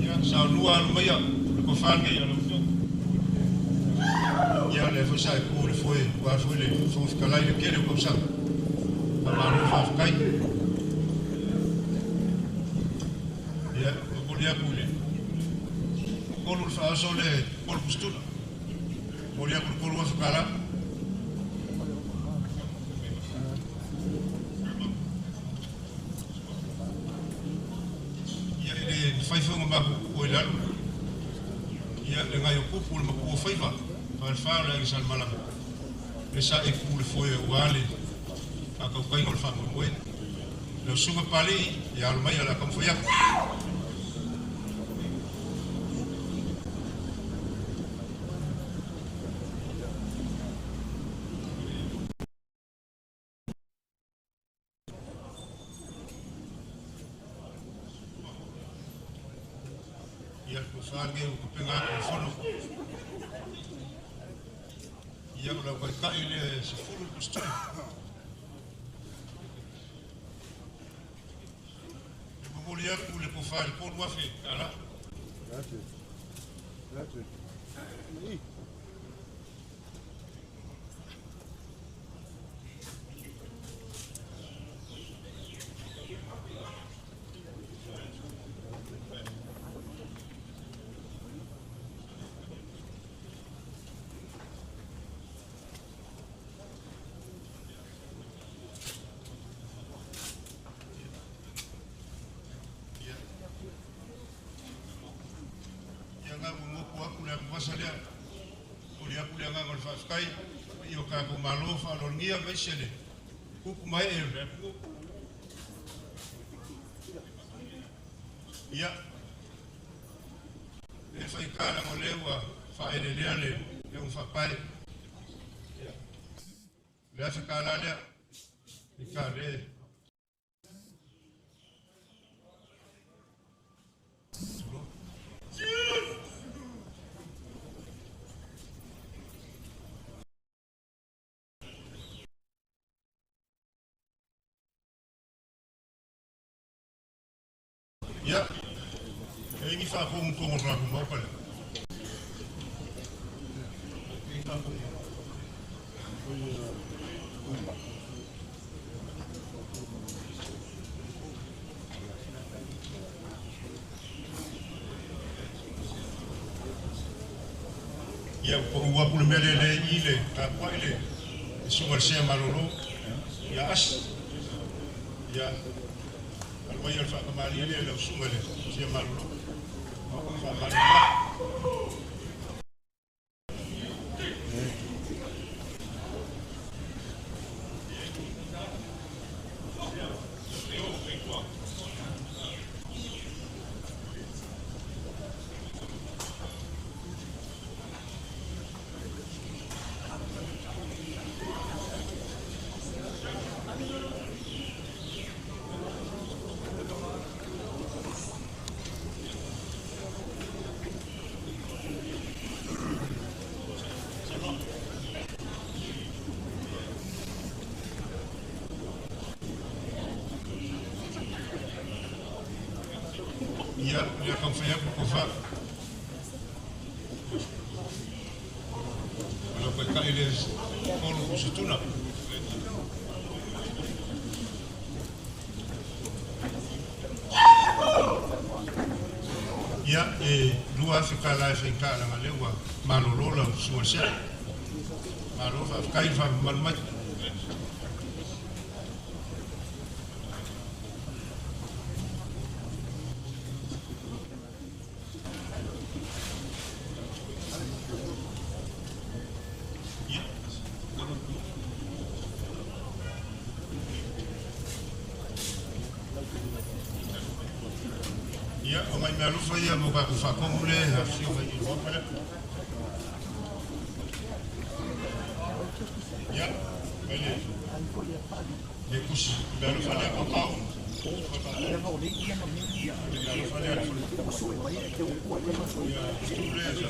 ia, saunua alumaia, le kofa nei lau fioga. Ia le foi sa e ku le foe, ua foi le fofofikalai le kele o kausaga. Faamalo faafetai. Ia, momoli aku le kolu le faaoso le kolu kusituna. Momoli aku le kolu afe kala. Ia e le faifoga mapu'u'u ai lalo. Ia le gai o pupu le makua faiva. Falefa o le aiga Salemalama. Le sa e ku le foe ua le faakaukaiga o le faamoemoe. Lau susuga Papali'i, ia alo mai o le a taumafai atu. Ia le tofa lenei ua tapena atu le fono. Ia o lau taitai le sefulu tusituli. E momoli atu le tofa i le 3,000 tala. Ia nga momoku aku le atuvasa lea. Momoli atu le agaga o le faafetai i o tatou malo faaaloalogia ma isi le kupu ma ee o le atunuu. Ia, le faigata leaga o lea ua faaeleelea le augafaapae. Ia, le afe tala lea, faigata le Ia, e ai ni faafogafoga o le tatou Maota lea. E ai ni faafogafoga. Ia, ua pau atu le mea lea lea i le tapuai le susuga i le Sea Malolo, ia Asi. Ia, alu ai o le faatamalii lea i lau susuga i le Sea Malolo. Faamalulu atu. Ia, o lea taumafai atu le tofa. O lau taitai le tolu tusituna. Ia, e $2,000 e faigata leaga o lea ua malolo lau susuga i le Se'e. Malo faafetai le faamamalu mai. Ia, o nai meaalofa ia mo tatou faatonu lea e afifio mai i le Maota lea. Ia, mai le le tusi meaalofa lea paopao. Le meaalofa lea le Ia, tu lea sa.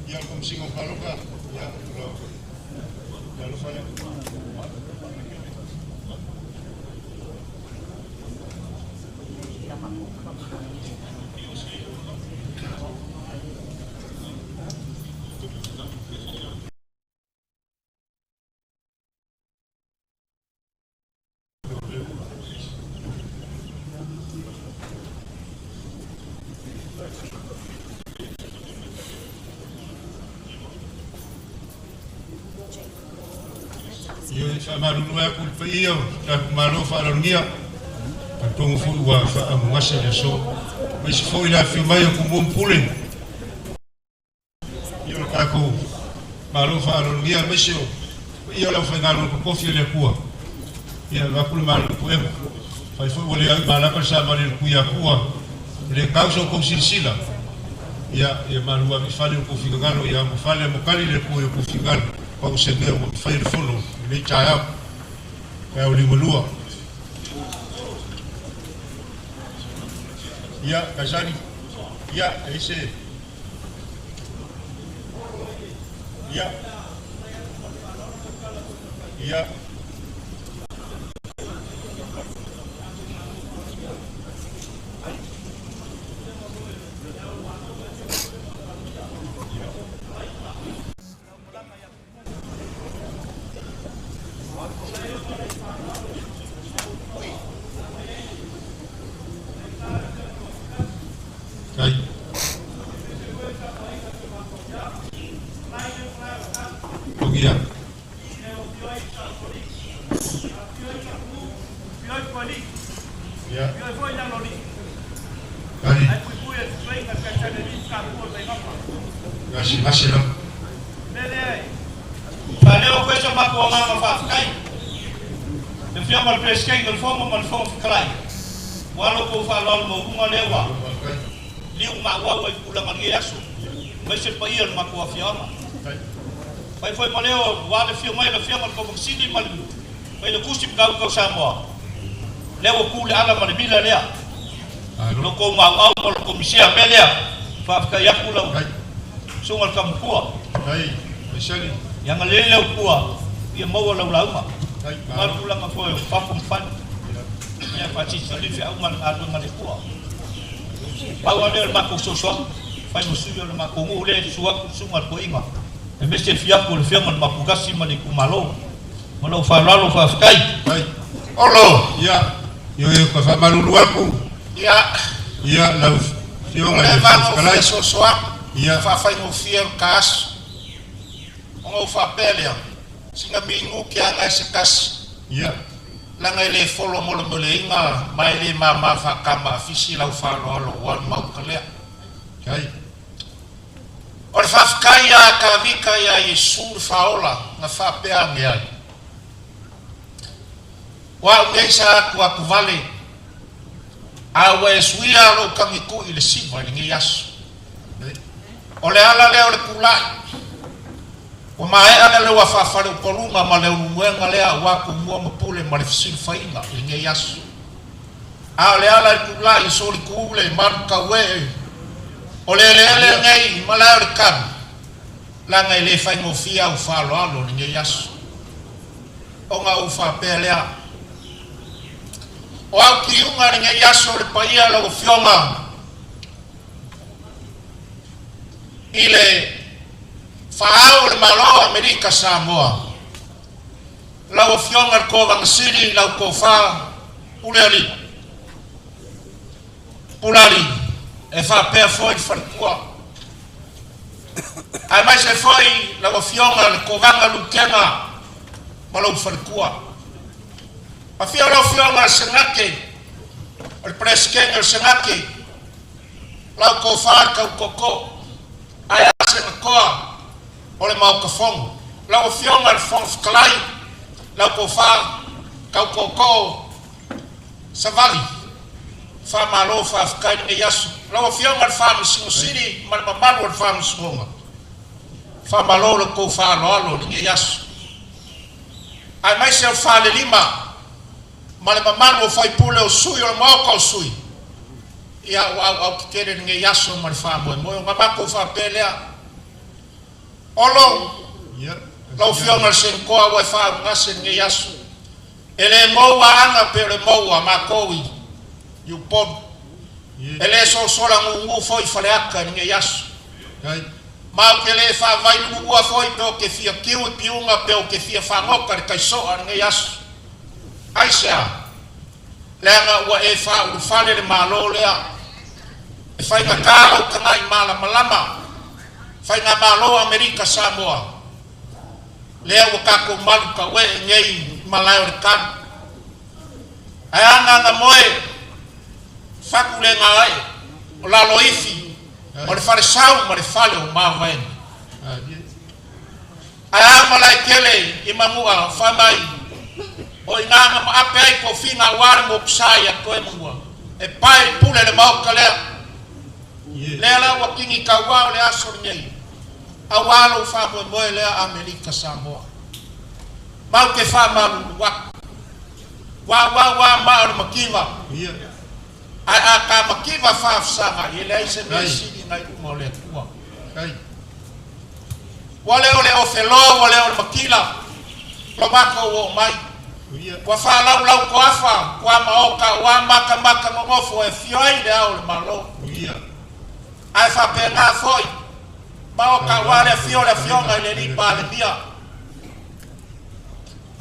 Ia, le Komesina o Palota, ia, o le alofa lea. Ia, e faamalulu atu i le paia o le tatou Malo faaloalogia, talitonu foi ua faaamugasa le aso, aemaise foi le afifio mai o Tumua ma Pule. Ia o le tatou Malo faaaloalogia aemaise o paia o le aufaigaluega totofi a le Atua. Ia avatu le malu puega. Fai foi ua le au i malama le savali a le Tuiatua, e le tau sa outou silasila. Ia, ia malu ave i fale o outou finagalo, ia amofale amotali le Atua i outou finagalo, pau se mea ua mafai e le Fono i lenei taeao, taeao liugalua. Ia, Kaisani, ia, e i se... Ia. Ia. Kai. Togia. Ia. Kai. Gasegase lava.
Faaleo foi so matou agaga faafetai i le Afioga i le Peresetene o le Fono ma le Fofoga Fetalai aua lo outou faaaloalo maualuga lea ua liu maauau ai i tulaga o lenei aso aemaise le paia o le matou afioaga. Fai foi ma leo aua le afio mai o le Afioga i le Kovana Sili ma le Failautusi ma Mataupu Tau Samoa, lea ua tu le ala ma le mila lea lo tou maauau ma lo tou misea mea lea. Faafetai atu lau Susuga i le Taumatua. Ia agalelei le Atua ia maua lau lauga. Aua le tulaga foi o fafo ma fale. Ia faasilisili le feau ma le galuega a le Atua. Pau lava lea o le matou fesoasoani, fai ma sui o le matou nuu lea e susu atu le Susuga i le Toeaina, aemaise le fiafu o le Afioga i le Mapugasi ma le itumalo. Ma lou faaaloalo faafetai.
Olo! Ia, ioe ka faamalulu atu.
Ia.
Ia, lau Afioga i le Fofoga Fetalai.
O le soasoa. Ia. Faafaigofie o le ta aso. Ona ou faapea lea, sina minute lava e se tasi.
Ia.
Leaga e le folo mo le moleina ma e le mama faatama afisi lau faaaloalo ua le maota lea.
Kai.
O le faafetai a Tavita ia Iesu le Faaola na faapea ane ai, O au nei sa atu atu vale, a ua e suia lou tagituʻi i le siva i lenei aso.
O le ala lea o le tulai, ua maea lea le ua faafaleupoluga ma le uluguega lea aua Tumua ma Pule ma le fesilafaiga i lenei aso. A o le ala i le tulai e solitu le malu tauee o le eleele lenei i malae o le tanu, leaga e le faigofie au faaaloalo i lenei aso. Ona ou faapea lea, o au tiuga i lenei aso le paia lau Afioga i le faaao o le Malo o Amerika Samoa, lau Afioga i le Kovana Sili, lau Tofa Pulealii, Pulali, e faapea foi le faletua, aemaise foi lau Afioga i le Kovana Lutena ma lou faletua. Afio lau Afioga i le Senate, o le Peresetene o le Senate, lau tofa le Tautoko, ae a Senatoa o le Maota Fono. Lau Afioga i le Fofoga Fetalai, lau tofa Tautoko Savali, faamalo faafetai lenei aso. Lau Afioga i le Faamasino Sili ma le mamalu o le Faamasinoga, faamalo lo outou faaaloalo i lenei aso. Aemaise o le falelima ma le mamalu o faipule o sui o le Maota o sui, ia ua auau tetele lenei aso ma le faamoemoe. Ona matou faapea lea, Olo, lau Afioga i le Senatoa ua e faaugase lenei aso. E le mou aana pe o le mou a matou i Upolu. E le sosola gugu foi Faleata i lenei aso. Ma ou te le faavailulua foi pe ou te fia tiu i Piuga pe ou te fia fagota i le Taisoa i lenei aso. Aisea? Leaga ua e faaulufale le Malo lea. E faigata lou tagai malamalama, Faigamalo Amerika Samoa, lea ua tatou malu tauee nei i malae o le tanu. Ae a Gagamoe, fatu le gae, o Laloifi, o le falesau ma le fale o Mavaega. Ae a Malaetele i Manua, fai mai, o i ina na maape ai tofiga aua le mokusa ia toe Manua, e pae i pule le maota lea. Lea la ua kini tauā o le aso lenei, aua lou faamoemoe lea Amerika Samoa. Ma ou te faamalulu atu, ua auau lava maa o le mativa, ae a ta mativa faafesagai, e leai se mea sili nai luma o le Atua. Ua le o le ofeloa, ua le o le matila, lo matou oo mai. Ua faalaulau toafa, ua maoka, ua matamata nonofo e afio ai le Ao o le Malo. Ae faapena foi, maoka aua le afio o le Afioga i le Alii Palemia,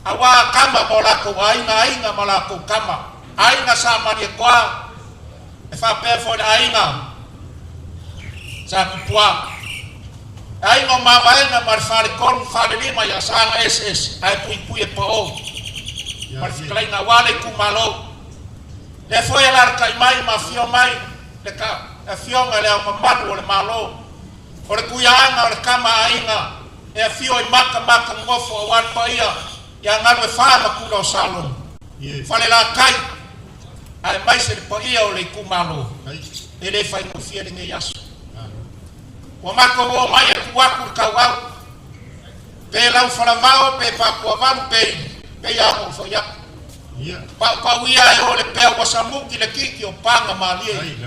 aua tama ma o latou aiga, aiga ma latou tama, aiga Sa Malietoa, e faapea foi le aiga Sa Tupua, le aiga o Mavaega ma le Faletolu, Falelima i Asaga eseese, ae puipui e pao ma le fetalaiga aua le itumalo. Lea foi e alalatai mai ma afio mai le Afioga i le Ao Mamalu o le Malo, o le Tuiaana o le Tama a Aiga e afio i mata mata nofo aua le paia ia Galuefā ma Tula o Salogo, Falelatai, aemaise le paia o le itumalo e le faigofie lenei aso. Ua matou oo mai e tuu atu le tauau, pe laufalavao pe papuavalu pe pei lava ona ou fai atu. Paupau ia e oo le pea ua samuti le titi o paga malie.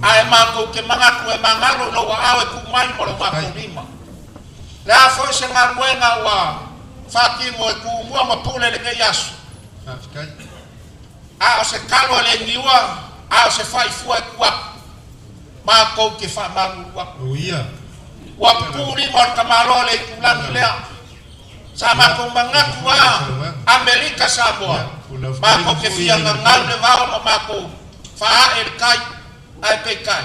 Ae matou te manatu e magalo i lou aao e tuu mai ma lo matou lima. Le a foi se galuega ua faatino e Tumua ma Pule lenei aso. A o se talo e le niua, a o se faifua e tuu atu, matou te faamalulu atu. Ua pupuu lima o le tamaloa le itulagi lea. Sa matou manatu a Amerika Samoa, matou te fia gagau le vao ma matou faaae le tai, ae peitai,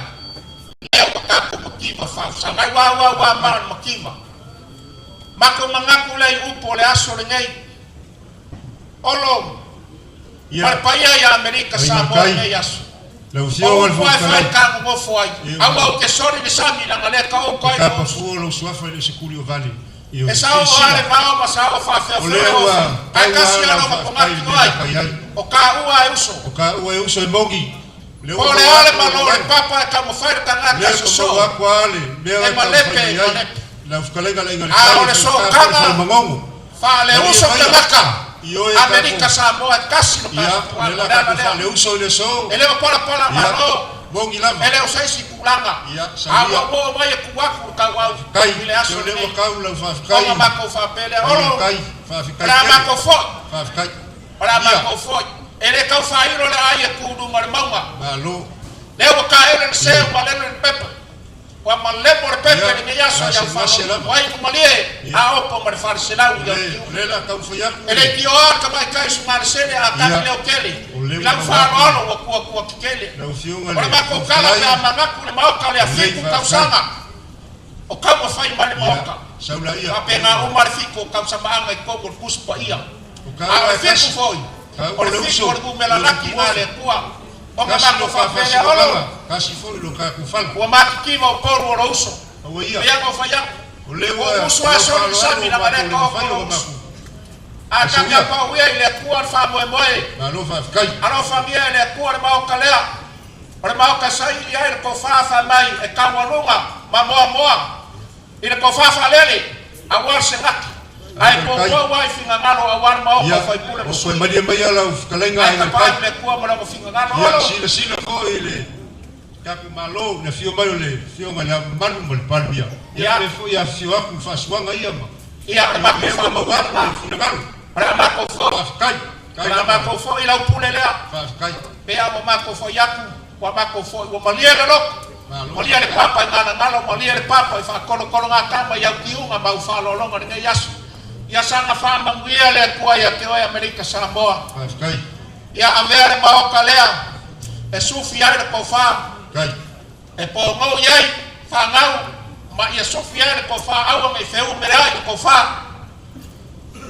lea ua tatou mativa faafesagai ua auau a ma o le mativa. Matou manatu lea i upu o le aso lenei. Olo, ma le paia ia Amerika Samoa lenei aso. O upu lava e fai ta nonofo ai, aua ou te soli le sami leaga lea ka ou kai ma uso. E sao a le vao ma sao faafeafea le ofi, ae tasi lava ma konati ai, o ka ua e uso.
O ka ua e uso e mogi.
O le ale malo le papa e taumafai le tagata sosoo. E malepe, e malepe. A o le sootaga faale-uso tagata Amerika Samoa e tasi lo tatou tuala, o le ala lea. E le o palapala malo, e le o se isi tulaga, a ua oo mai e tuu atu le tauau i le aso lenei. Ona matou faapea lea, Olo, o le a matou foi. O le a matou foi. E le tau faailo le ai e tu i luga o le mauga. Lea ua taele le seu ma lele le pepa. Ua malemo le pepe i lenei aso i au faalogo. Ua iu malie a opo ma le faleselau i au tiute. E le tioa le tamaitai sugalesele a tali leo tele. I lau faaaloalo ua tuatua tetele. O le matou tala pe a manatu i le maota o le 7 tausaga o taumafai mai le maota. Faapena uma le 7 o tausamaaga i totonu o le Tusi Paia. A o le 7 foi, o le 7 o le numera laki na a le Atua. Ona matou faapea lea, Olo, ua matitiva o tolu o lou uso. Pei ona ou fai atu, ua ou usu lava soli i le sami leaga lea e taoto lou uso. A ta mea paoia i le Atua le faamoemoe, alofagia e le Atua le maota lea, o le maota e saili ai le tofa fai mai e taualuga ma moamoa I le tofa faalele, aua le senati, ae poupou ai finagalo aua le maota o faipule ma sui. Ae tapa atu le Atua ma lona finagalo. Olo.
Silasila foi i le tatou Malo, le afio mai o le Afioga i Le Ao Mamalu ma le Palemia. Ia, lea foi e afifio atu le faasuaga ia ma
Ia, o le matou
lea ua maua atu le finagalo.
O le a matou foi.
Faafetai.
O le a matou foi lau pule lea.
Faafetai.
Pe a ua matou foi atu, ua matou foi, ua malie le loto. Malie le papa i Galagalo, malie le papa i faatolotologatama i autiuga ma au faaaloaloga i lenei aso. Ia saga faamanuia le Atua ia te oe Amerika Samoa.
Faafetai.
Ia avea le maota lea e sufi ai le tofa, e pogou i ai fanau ma ia sufi ai le tofa aua ne i feumele ai le tofa.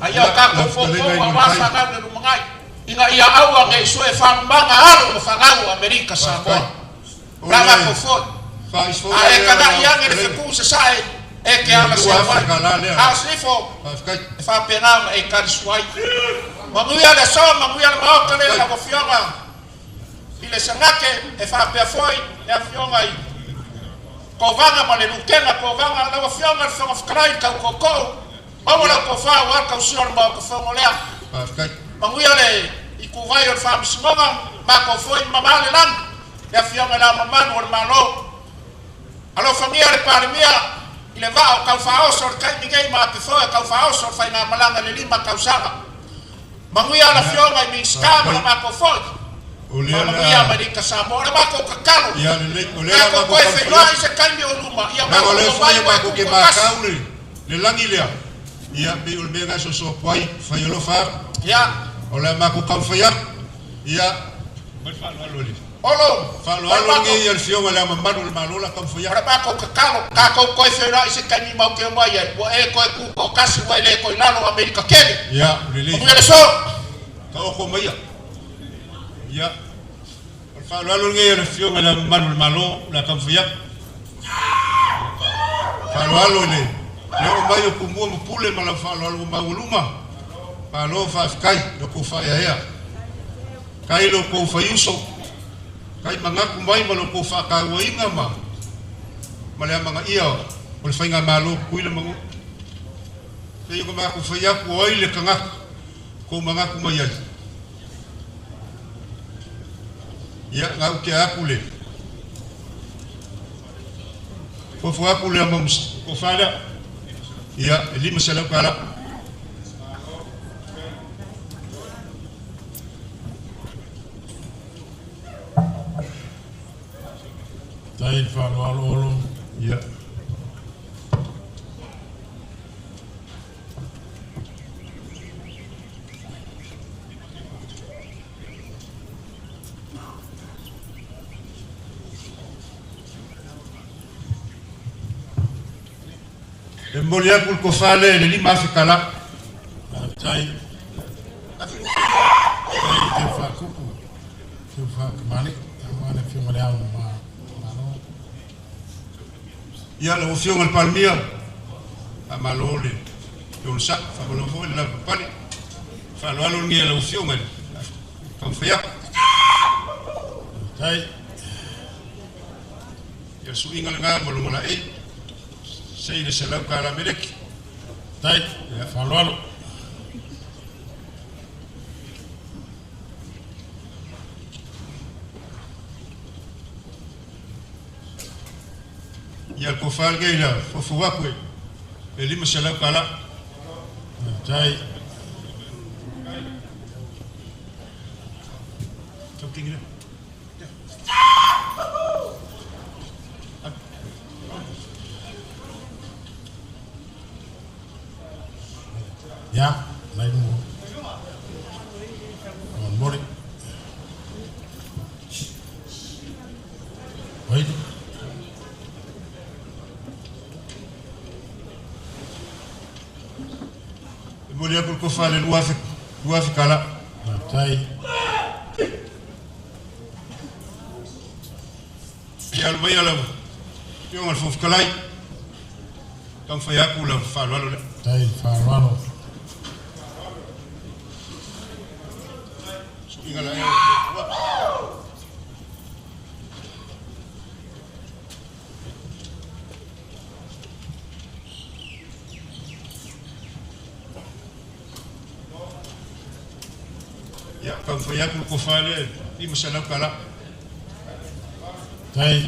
A ia o tatou poupou aua fanau le lumanai, ina ia aua ne i sue faalumaga alo ma fanau o Amerika Samoa. La matou foi. A e kanaʻi ane le feku sasae e ke ala seu ai. A o se ifo e faapena ona e tali ai. Manuia le aso, manuia le maota lea lau afioga i le Senate, e faapea foi le afioga i Kovaga ma le Lutena Kovaga, lau afioga i le Fofoga Fetalai, le tautootoo, maua lau tofa aua le tausia o le Maota Fono lea. Manuia le ituvai o le Faamasinoga, matou foi mama le lagi, le afioga i Le Ao Mamalu o le Malo. Alofagia le Palemia i le vaa o taufaaoso o le taimi nei ma ape foi o taufaaoso o le faigamalaga i le 5 tausaga. Manuia le afioga i Minisita ma le matou foi. Faamanuia Amerika Samoa. O le matou tatalo, tatou toe feiloai se taimi o luma, ia matou omai ua e tutoatasi.
Le lagi lea, ia, pei o le mea lena e soso atu ai, fai alofa atu.
Ia.
O le a matou taumafai atu, ia, ma le faaaloalo i le.
Olo,
Faaaloalo lenei i le Afioga i Le Ao Mamalu o le Malo o le a taumafai
atu. O le matou tatalo, tatou toe feiloai se taimi matou te omai ai, ua e toe tutoatasi, ua e le toe lalo o Amerika tele.
Ia, lelei.
Manuia le aso.
Taoto maia. Ia, o le faaaloalo lenei i le Afioga i Le Ao Mamalu o le Malo o le a taumafai atu. Faaaloalo i le le oo mai o Tumua ma Pule ma lau faaaloalo ua maualuga. Malo faafetai i lo outou faaeaea. Kai lo outou faiuso, kai manatu mai ma lo outou faatauaina ma ma le amanaia o le faigamalo o Tutuila ma Manua. Pei ona matou fai atu o ai le tagata tou manatu mai ai. Ia, gautea atu le fofo atu le ama tofa lea. Ia, e $500.
Tai le faaaloalo Olo.
Ia. E momoli atu le tofa lea i le $5,000.
Faafetai. Faafetai i Teu Faakupu, Teu Faakamali, aua le Afioga i le Ao Malo.
Ia, lau Afioga i le Palemia, faamalo le onosai, faamalo foi le lavapapale. Faaaloalo lenei a lau Afioga i le taumafai atu.
Faafetai.
Ia le suiga lena ma luga laei sei le 100 tala Ameriki.
Tai, faaaloalo.
Ia le tofa lenei na fofu atu e 500 tala.
Tai.
Tautigi lea.
Ia, nai luga. Momoli. Oi.
E momoli atu le tofa le 2000 2000 tala.
Tai.
Ia alu maia lau Afioga i le Fofoga Fetalai, taumafai atu lau faaaloalo lea.
Tai faaaloalo.
Suiga la ea o le Atua. Ia, taumafai atu le tofa lea e 500 tala.
Tai.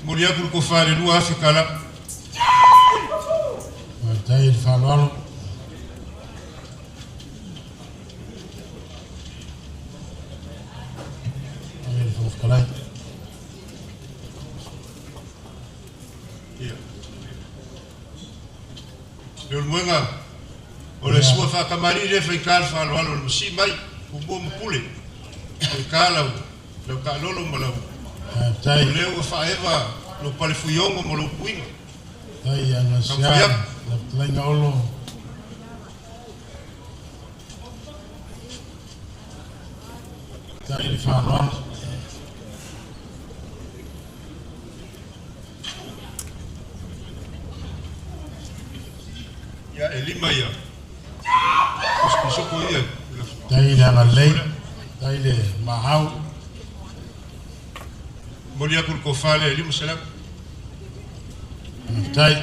Momoli atu le tofa le 2000 tala.
Tai le faaaloalo. Tai le Fofoga Fetalai.
Ia. Le uluega o le sua faakamali'i lea faitā le faaaloalo o le masii mai Tumua ma Pule. Faitā lau lau taalolo ma lau
Tai.
o lea ua faaeva lou pale fuiogo ma lou puiga.
Tai agasia.
Taumafai atu.
La fetalaiga Olo. Tai le faaaloalo.
Ia e lima ia. Pisoko ia.
Tai le agalelei. Tai le maau.
Momoli atu le tofa lea e 500.
Tai.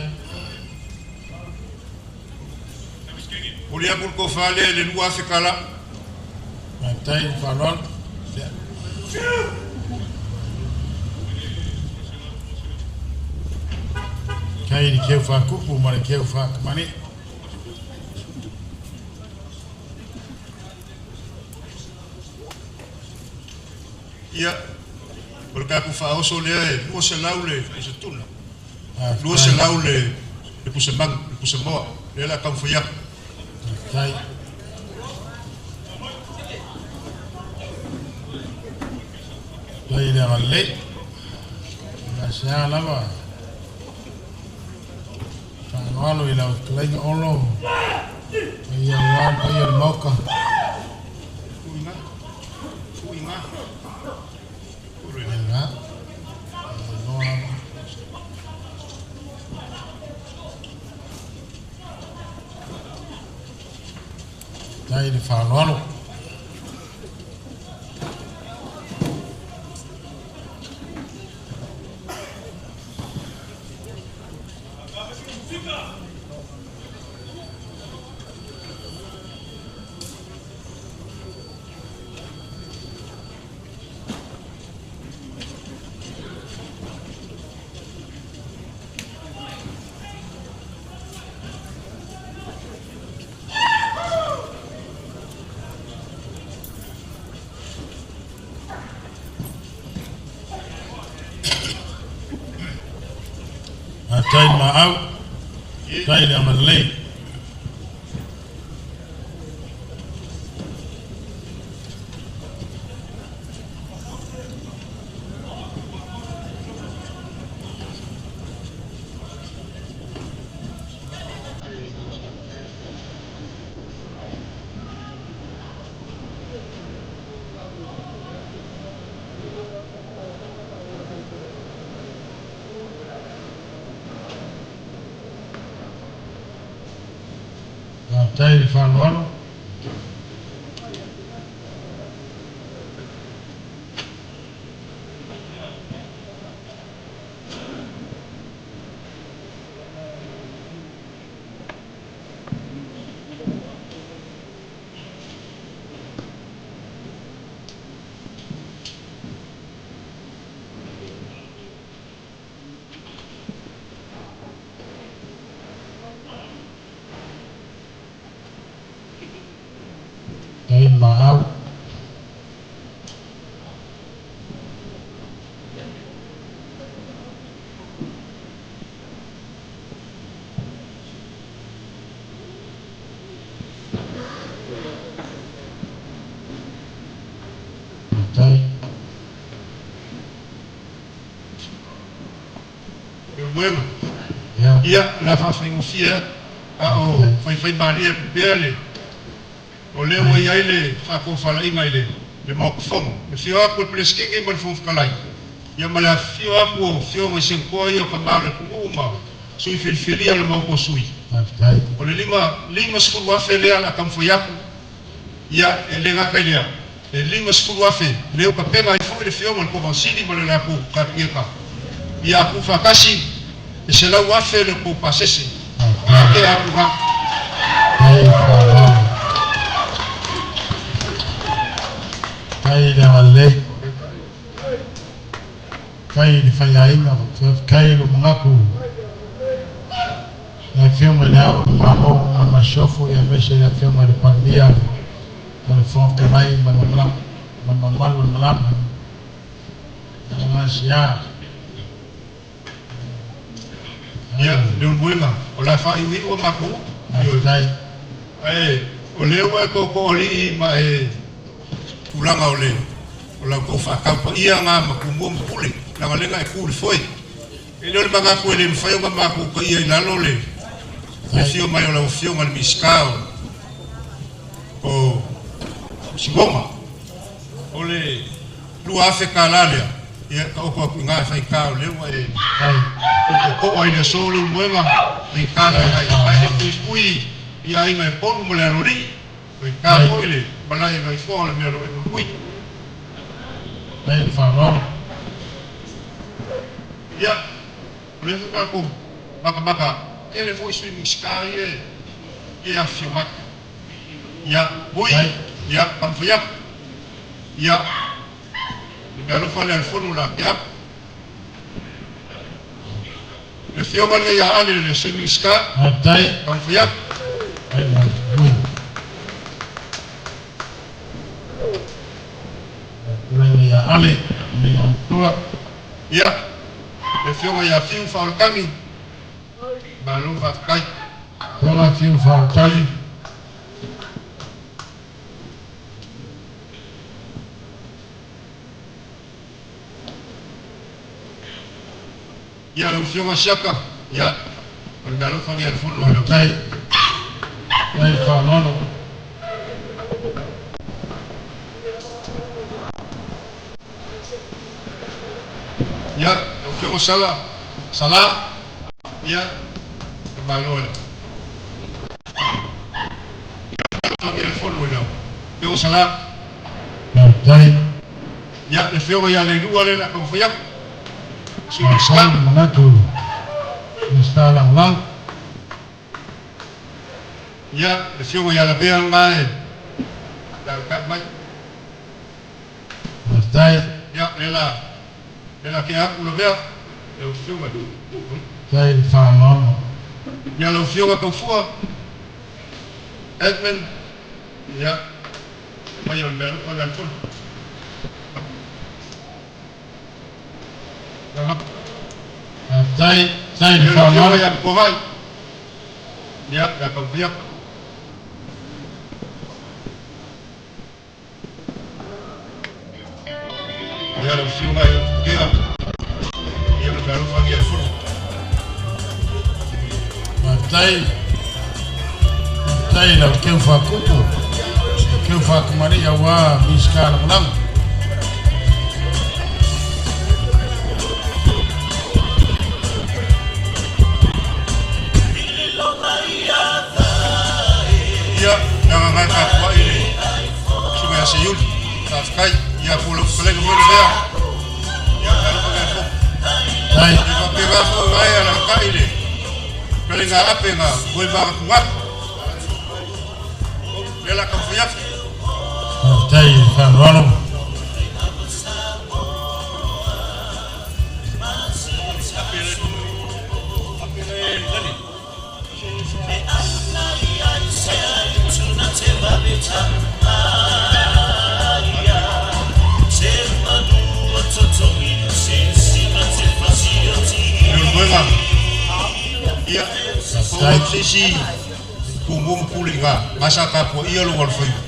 Momoli atu le tofa lea le 2000 tala.
Tai le faaaloalo. Tai le keu whakupu ma le keu whakamani.
Ia, o le tatou faaoso lea e 200 le pusatuna. 200 le pusamagu, le pusamoa. Lea la taumafai atu.
Tai. Tai le agalelei. Gasea lava. Faaaloalo i lau fetalaiga Olo. Paia aua le paia o le Maoka.
Tuiga. Tuiga.
Ia. Loa lava. Tai le faaaloalo. Tai maau. Tai le agalelei. Tai le faaaloalo. maau.
Ia, la whawhaingofia a o whaiwhai maria pepea le o lea ua iai le faatofalaiga i le le Maota Fono. E afio atu le Peresetene ma le Fofoga Fetalai, ia ma le afifio atu o afioga i Senator ia o tama o le atunuu ma sui filifilia o le Maota o Sui. O le 50,000 lea o le a taumafai atu, ia e le gata i lea, e 50,000 lea ua tapena ai foi le afioga i le Kovana ma le latou Kapeneta, ia a tuufaatasi e 100,000 le tou pasese. Ke atu ga.
Tai le agalelei. Fai le faiaina, faafetai lo manatu. Le Afioga i le Ao o le Malo ma le Masiofo, aemaise le Afioga i le Palemia ma le Fofoga Fetalai ma le mamalu o le Malama. Asia.
Ia, le ulumuega, o la faaiuiu o matou.
Faafetai.
Ae, o lea ua e toatoalii ma e tulaga o le o lau tou faataupaia ngā ma tumua ma pule, laga lega e ku le foe. E le o le manatu e le mafai ona matou paia i lalo le afio mai o lau afioga le Minisita o Siuoga. O le $2,000 lea, ia taoto atu i gā e faigata o lea ua e tootoo ai le aso le ulumuega, faigata ae e puipui i aiga e ponu ma le alolii, faigata foi le malae vaifoa o le mea o lo o e muimui.
Tai le faaaloalo.
Ia, o lea foi tatou matamata, tele foi sui Minisita ia e afifio mai. Ia, ui, ia, taumafai atu. Ia, le mea alofa lea a le Fono la te atu. Le afioga lea ia Ale le sui Minisita,
Faafetai.
taumafai atu.
Tai le Tulaga ia Ale, le matua.
Ia, le afioga ia Fiu Faolatagi, malo faafetai.
Afioga Fiu Faolatagi.
Ia, lau afioga Siaka, ia, o le mea alofa lea a le Fono i lau
Faafetai. Tai le faaaloalo.
Ia, lau afioga Sala, Sala, ia, le malo le. Alofa lea a le Fono i lau afioga Sala.
Faafetai.
Ia, le afioga ia Leilua lea o le a taumafai atu. Sui
Faafetai
Minisita.
le manatu Minisita Lagolago.
Ia, le afioga ia Lavea lena e lalatai mai.
Faafetai.
Ia, le la le la ke atu Lavea, lau afioga.
Tai le faaaloalo.
Ia, lau afioga Taufua, Edmund, ia, mai o le mea alofa lea a le Fono.
Faafetai. Tai le
Ia, lau afioga
faaaloalo.
ia Kovai, ia, le a taumafai atu. Ia, lau afioga ia Tukea, ia, le mea alofa lea a le Fono.
Faafetai. Faafetai lau teu faakupu. Teu faakamali'i auā Minisita Lagolago.
Ia, le agaga e faatuai le susuga ia Seiuli, faafetai, ia po lau fetalaiga foi Lavea, ia, le alofa lea a le Fono.
Tai.
E faapena foi gae alalatai le fetalaiga Ape na moe manatunatu. Lea o le a taumafai atu.
Faafetai le faaaloalo.
Ape le Ape le lale. Fou atu se isi tumua ma pule i ga. Gasa tapuaia lou alofaiva.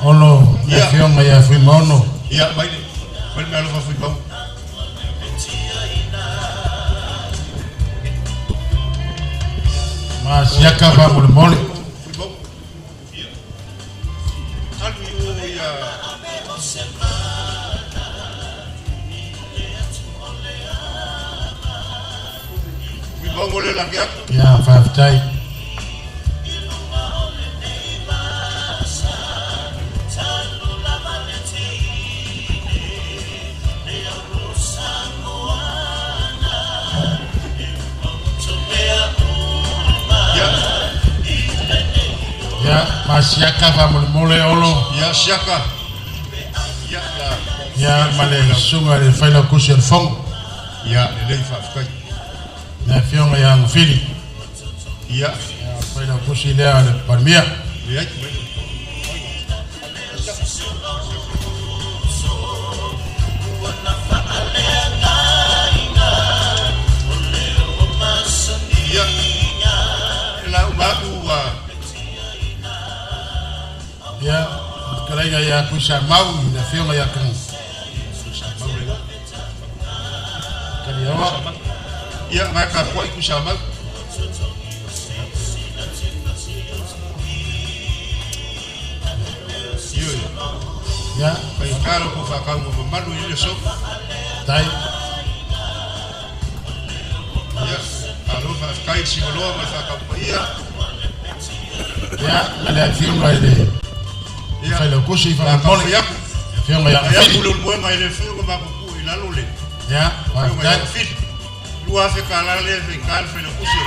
Olo le afioga ia Fuimaono.
Ia, mai le, mai le meaalofa Fuimauga.
Ma siaka faamolemole.
Fuimauga. Ia. Alu i o ia. Fuimauga le lagi atu.
Ia, faafetai. Ia, ma siaka faamolemole Olo.
Ia, siaka. Ia, la.
Ia, ma le susuga i le Failautusi o le Fono.
Ia, lelei faafetai.
Le afioga ia Agafili.
Ia.
Failautusi lea o le Palemia.
Leai. Ia, e la uma atu ua.
Ia, fetalaiga ia Tuisamau, le afioga ia Kaliaoa.
Ia, na tapuai Tuisamau. Ioe.
Ia.
Faigata lo tou faatauga mamalu i le aso.
Tai.
Ia, malo faafetai i le Sigaloa ma le faatau paia.
Ia, ma le afioga i le Failautusi faamolemole.
Ia,
Afioga ia
Fai atu
Agafili.
le ulumoega i le afioga ma pupuu i lalo le
Ia,
afioga ia
faafetai.
Agafili. $2,000 lea e faigata le Failautusi.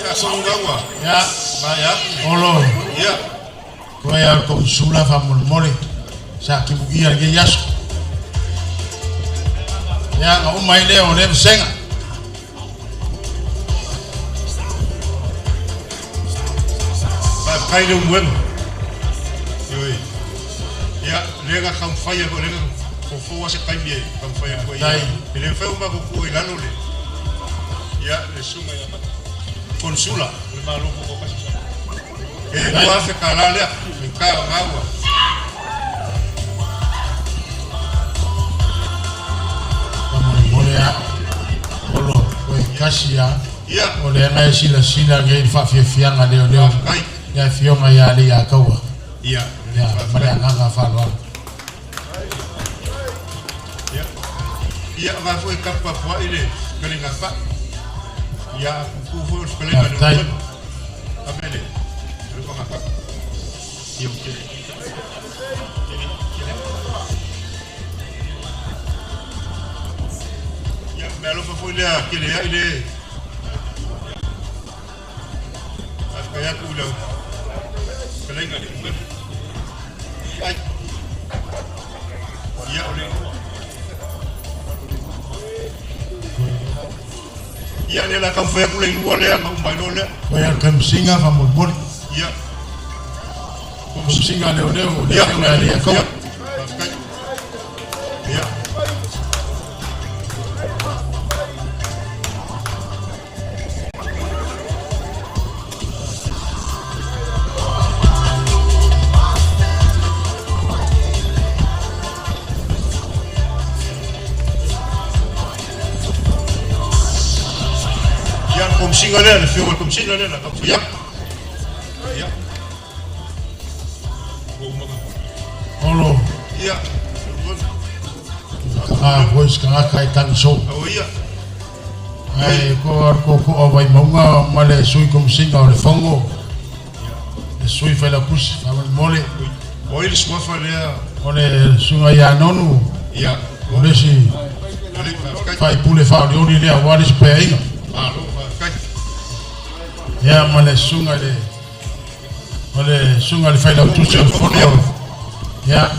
Ia, sogaua.
Ia,
Maea atu le.
Olo.
Ia.
Koe a komisula faamolemole. Sa timuia lenei aso. Ia, na uma ai lea o lea vasega.
Faafetai le ulumoega. Ioe. Ia, lea na taumafai atu, lea na fofo lava se taimi e taumafai atu ai.
Tai.
E le mafai ona matou tuu i lalo le, ia, le susuga ia Konsula o le Malo Tutoatasi o Samoa. E $2,000 lea, faigata o na ua.
Faamolemole a Olo, koe kasi a.
Ia.
O lea e silasila nei i le faafiafiaga leoleo.
Faafetai.
Le afioga ia Leiataua.
Ia.
Ia, ma le agaga faaaloalo.
Ia. Ia, va foi tapuapuai le fetalaiga a Pa'i. Ia, a puupuu foi o le fetalaiga a le
Faafetai.
Ulumoega. Ave le alofaga a Pa'i. Ia, ua tele. Ia, meaalofa foi lea kelea'i le. Faafetai atu i lau fetalaiga le Ulumoega. Ai. Ia, o le. Ia, lea la taumafai atu le ilua lea na uma ai loa lea.
Koe a le Komisiga faamolemole.
Ia.
Komisiga a leoleo, le
Ia.
afioga ia Leiataua.
Ia. Faafetai. Ia. Ia, le Komisiga lea, le afioga i le Komisiga lea na taumafai atu. Ia. Ua uma na.
Olo.
Ia.
Ka voice tagata e tagiso.
O ia.
Ae ko ar ko ko o Vaimauga ma le sui Komisiga o le Fono. Le sui Failautusi faamolemole.
O ai le suafa lea.
O le susuga ia Nonu.
Ia.
O le isi
Lelei faafetai.
faipule faaolioli lea aua le isi paeaiga.
Malo faafetai.
Ia ma le susuga i le o le susuga i le Failautusi o le Fono. Ia.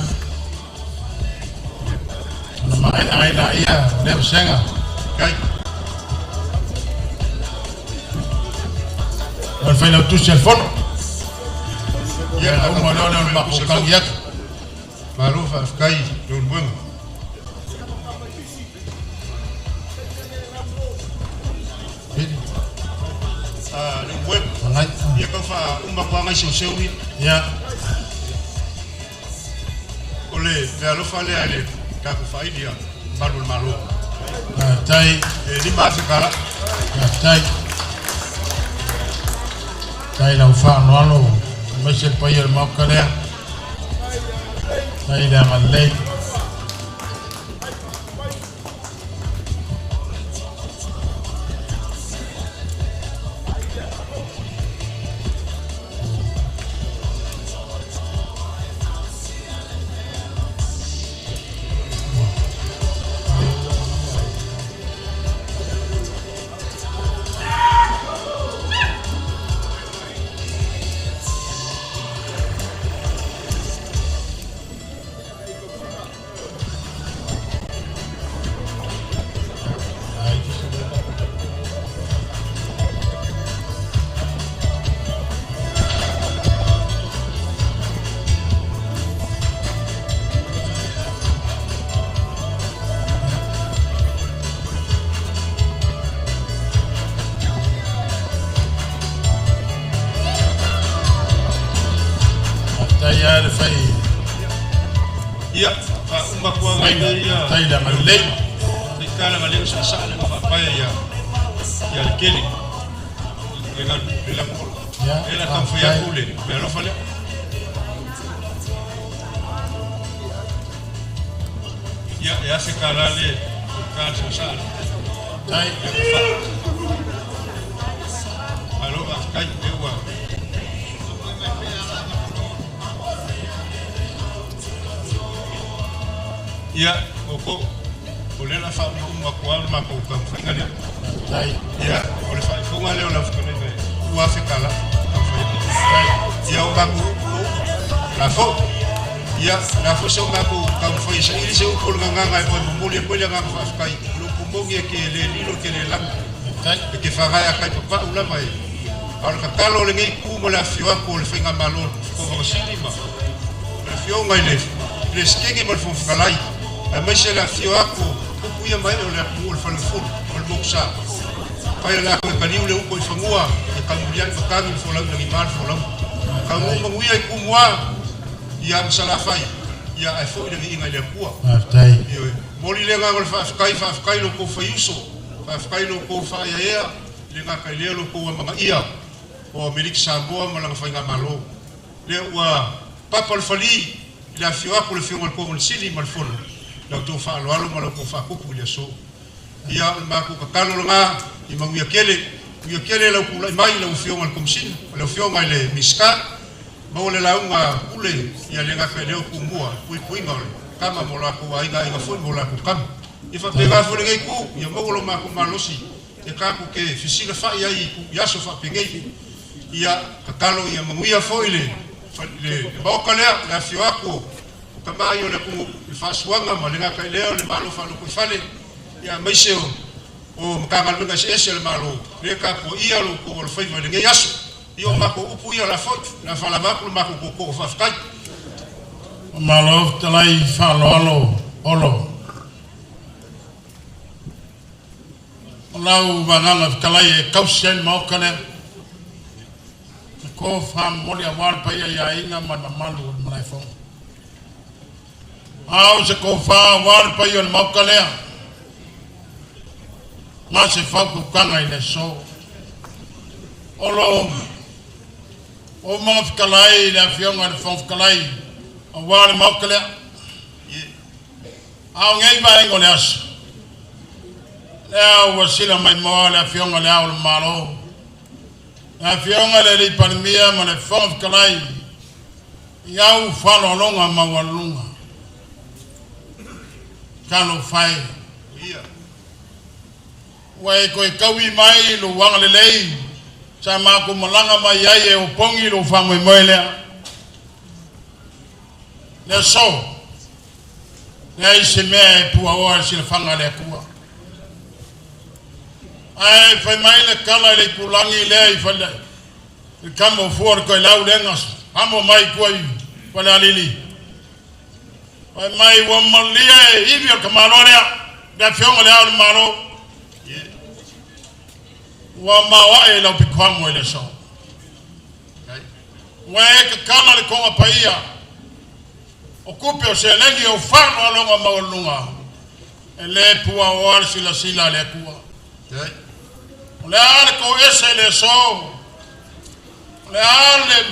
Ona maea ai laia o lea vasega.
Kai.
O le Failautusi o le Fono.
Ia,
Ia, uma loa lea o le mafaufau atu.
Malo faafetai Leulumoega. Leulumoega, ia tau faauma atu lava nai seuseu ia.
Ia.
O le fealofa lea i le tatou faaili a malu o le Malo.
Faafetai.
E $5,000.
Faafetai. Faafetai i lau faaaloalo aemaise le paia o le Maota lea. Faafetai le agalelei. Faafetai lava le fai.
Ia, faauma atu lava nai ia.
Faafetai le agalelei.
Faitala ma leo saasaa le faapaia ia ia le kele. Le la le la
Ia,
le la taumafai atu le meaalofa lea. Ia, e $1,000 le tala saasaa.
Tai.
Malo faafetai lea ua Ia, o ko, o lea la faaumauma atu lava le matou taumafaiga lea. Ia, o le faaifoga lea o lau fetalaiga e $2,000 taumafai atu. Ia, o matou upu, la foi. Ia, o le a foi se matou taumafai e saili se upu o le gagana e toe momoli atu ai le agaga faafetai. O le upu moni e te le lilo e te le lanu. E te faagae a tai papau lava e. A o le tatalo a lenei itu ma le afifio atu o le Faigamalo o le Kovana Sili ma le Afioga i le Peresetene ma le Fofoga Fetalai, aemaise le afifio atu o tupu ia ma ee o le atunuu o le Faleufulu ma le Motusa. Fai o le a toe taliu le uto i fanua e taumuliai matagi le folau i lagima le folauga. Taunuu manuia i Tumua ia ma Salafai, ia ae foi le viiga i le Atua.
Faafetai.
Ioe. Momoli le agaga o le faafetai, faafetai i lo outou faiuso, faafetai i lo outou faaeaea, e le gata i lea lo outou amanaia o Amerika Samoa ma lana faigamalo. Lea ua papa le fali i le afifio atu o le Afioga i le Kovana Sili ma le Fono i la outou faaaloalo ma la outou faakupu i le aso. Ia, o le matou tatalo lena i manuia tele, manuia tele lau tulai mai i lau Afioga i le Komesina, lau Afioga i le Minisita, maua le lauga pule ia le gata i lea o Tumua, le puipuiga o le tama ma o latou aiga, aiga foi ma o latou tama. Ia faapena foi lenei itu, ia maua lo matou malosi e tatou te fesilafai ai i aso faapenei. Ia tatalo ia manuia foi le le Maota lea, le afifio atu o tama ia o le atunuu i le faasuaga ma le gata i lea o le Malo faalotofale, ia aemaise o o Matagaluega eseese a le Malo, lea tapuaia lo outou alofaiva i lenei aso. Ia o matou upu ia o le a foi, o le a faalava atu le matou tootoo. Faafetai.
Malo fetalai faaaloalo Olo. O lau vagaga fetalai e tausi ai le Maota lea, e tofa momoli aua le paia i aiga ma le mamalu o le Malaefono. A o se tofa aua le paia o le Maota lea, ma se fautuaga i le aso. O lo o maga fetalai i le Afioga i le Fofoga Fetalai aua le Maota lea. A o nei vaega o le aso, lea ua sila mai moa le Afioga i le Ao o le Malo, le Afioga i le Alii Palemia ma le Fofoga Fetalai i au faaaloaloga maualuluga. Talofa e, ua e toe taui mai lou agalelei sa matou malaga mai ai e opogi lou faamoemoe lea. Le aso, leai se mea e puaoa i le silafaga a le Atua. Ae fai mai le tala i le itulagi lea i fale i le kama o fua o le toelau lea na amo mai i tua i Falealili. Fai mai ua malie ivi o le tamaloa lea, le Afioga i Le Ao o le Malo, ua maoae i lau pitoamo i le aso. Ua e tatala le toga paia o tupe o seleni o faaaloaloga maualuluga e le puaoa le silasila a le Atua. O le a le toese i le aso, o le a le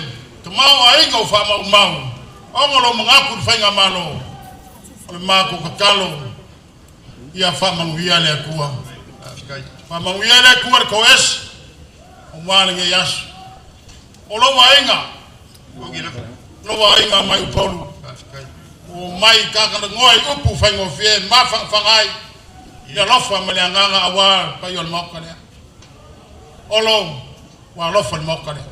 tamaoaiga o faamaumau ona lou manatu i le faigamalo, o le matou tatalo ia faamanuia le Atua. Faamanuia le Atua i le toese aua lenei aso. O lou aiga, lou aiga mai Upolu, ua omai tatalanoa i upu faigofie mafanafana ai le alofa ma le agaga aua le paia o le Maota lea. Olo, ua alofa le Maota lea.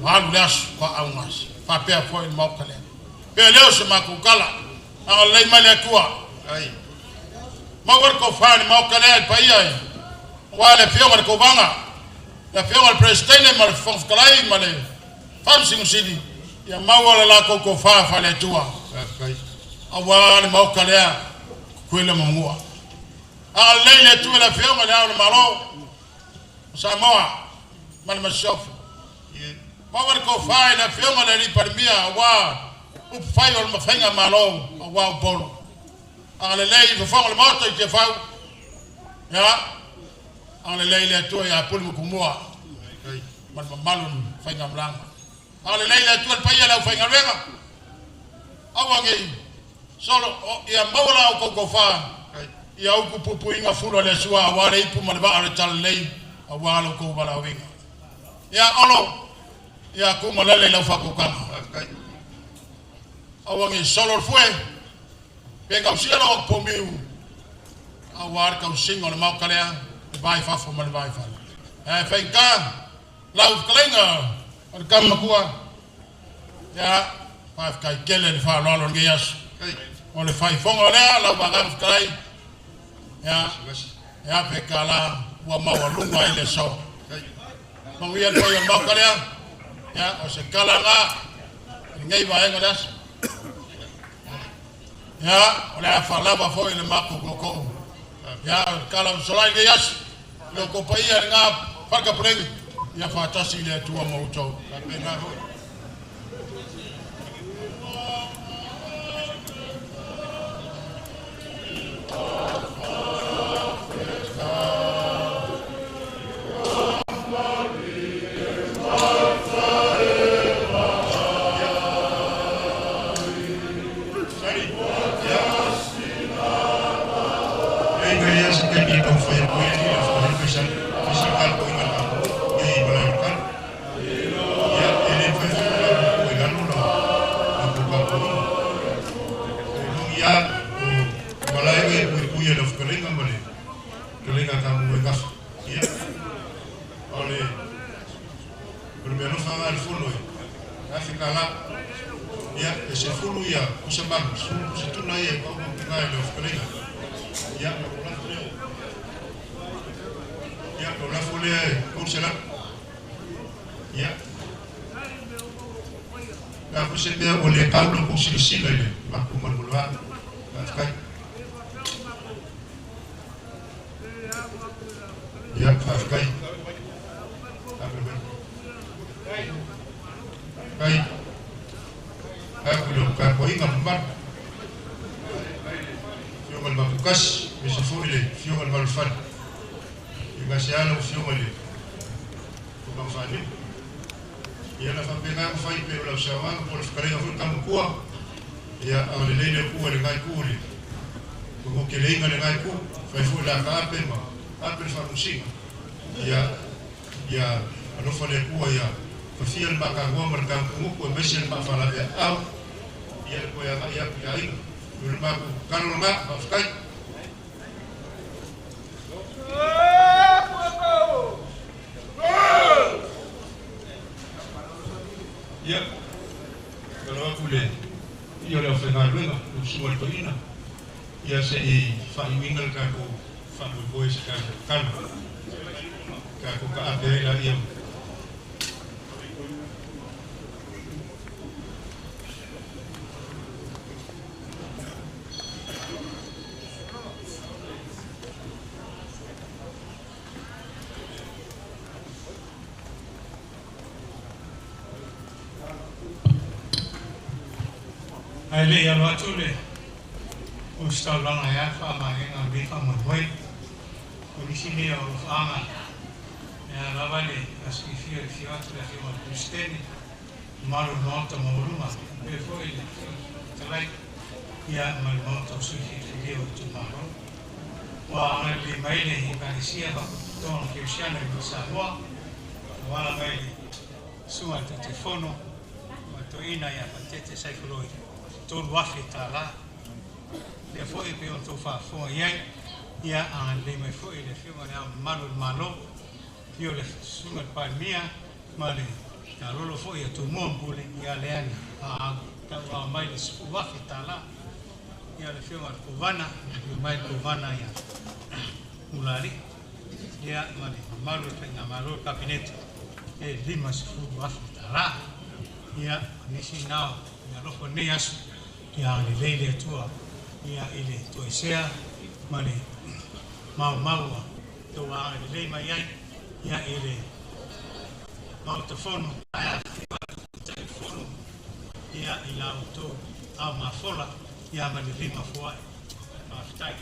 Ua alu le aso faaaugasi, faapea foi le Maota lea. Pea lea o se matou tala, agalelei mai le Atua. Maua le tofa i le Maota lea i le paia i, aua le Afioga i le Kovana, le Afioga i le Peresetene ma le Fofoga Fetalai ma le Faamasino Sili, ia maua le latou tofa faale-Atua, aua le Maota lea, Tutuila ma Manua. Agalelei le Atua i le Afioga i Le Ao o le Malo o Samoa ma le Masiofo. Maua le tofa i le Afioga i le Alii Palemia aua upufai o le Mafaiga Malo aua Upolu. Agalelei i fofoga o le Maota i Tiafau. Ia, agalelei le Atua ia Pule ma Tumua ma le mamalu o le faigamalaga. Agalelei le Atua i le paia o le aufaigaluega. Aua nei solo, ia maua la outou tofa, ia upu puipuiga fulu a le Atua aua le ipu ma le vaa o le talalelei aua lo outou valaauina. Ia Olo, ia tumalele i lau faatautaga. Aua nei solo le fue, pe gausia lau atu pomiu aua le tausiga o le maota lea, le va i fafo ma le va i fale. Ae faigata lau fetalaiga o le tama matua, ia, faafetai tele le faaaloalo o lenei aso. O le faifoga lea lau Agaga Fetalai, ia, e $1,000 ua maualuga ai le aso. Manuia le paia o le maota lea, ia, o se tala lena i lenei vaega o le aso. Ia, o le a faalava foi le matou tootoo. Ia, o le tala fesolai lenei aso, i lo outou paia i lena faletapuleni, ia faatasi le Atua ma outou. Faapena foi.
Ae le i alo atu le ositaulaga e a le faamaeaina o lenei faamoemoe, o nisi nei o alofaaga e a lava le aso fiafia i le afio atu o le Afioga i le Peresetene, mamalu o le Maota maualuga, faapea foi le Afioga i le Fofoga Fetalai, ia ma le Maota o sui filifilia o itumalo. Ua agalelei mai le Ekalesia Faapotopotoga Kerisiano i Samoa, tauala mai le Susuga i le Taitaifono ma le Toeaina ia Fatete Saifoloi, $3,000. Lea foi e pei ona outou faafofoga i ai, ia agalelei mai foi le Afioga i le Ao Mamalu o le Malo, afio le Susuga i le Palemia ma le taalolo foi a Tumua ma Pule, ia lea na tauaao mai le $10,000. Ia le Afioga i le Kovana, afio mai le Kovana ia Mulaalii, ia ma le mamalu o le Faigamalo, le Kapeneta, e $50,000. Ia, nisi na o alofa o lenei aso, ia agalelei le Atua ia i le toesea ma le maumau ua outou agalelei mai ai ia i le Maota Fono, ae afifio atu Taitaifono ia i la outou ao mafola ia ma le lima foai. Faafetai.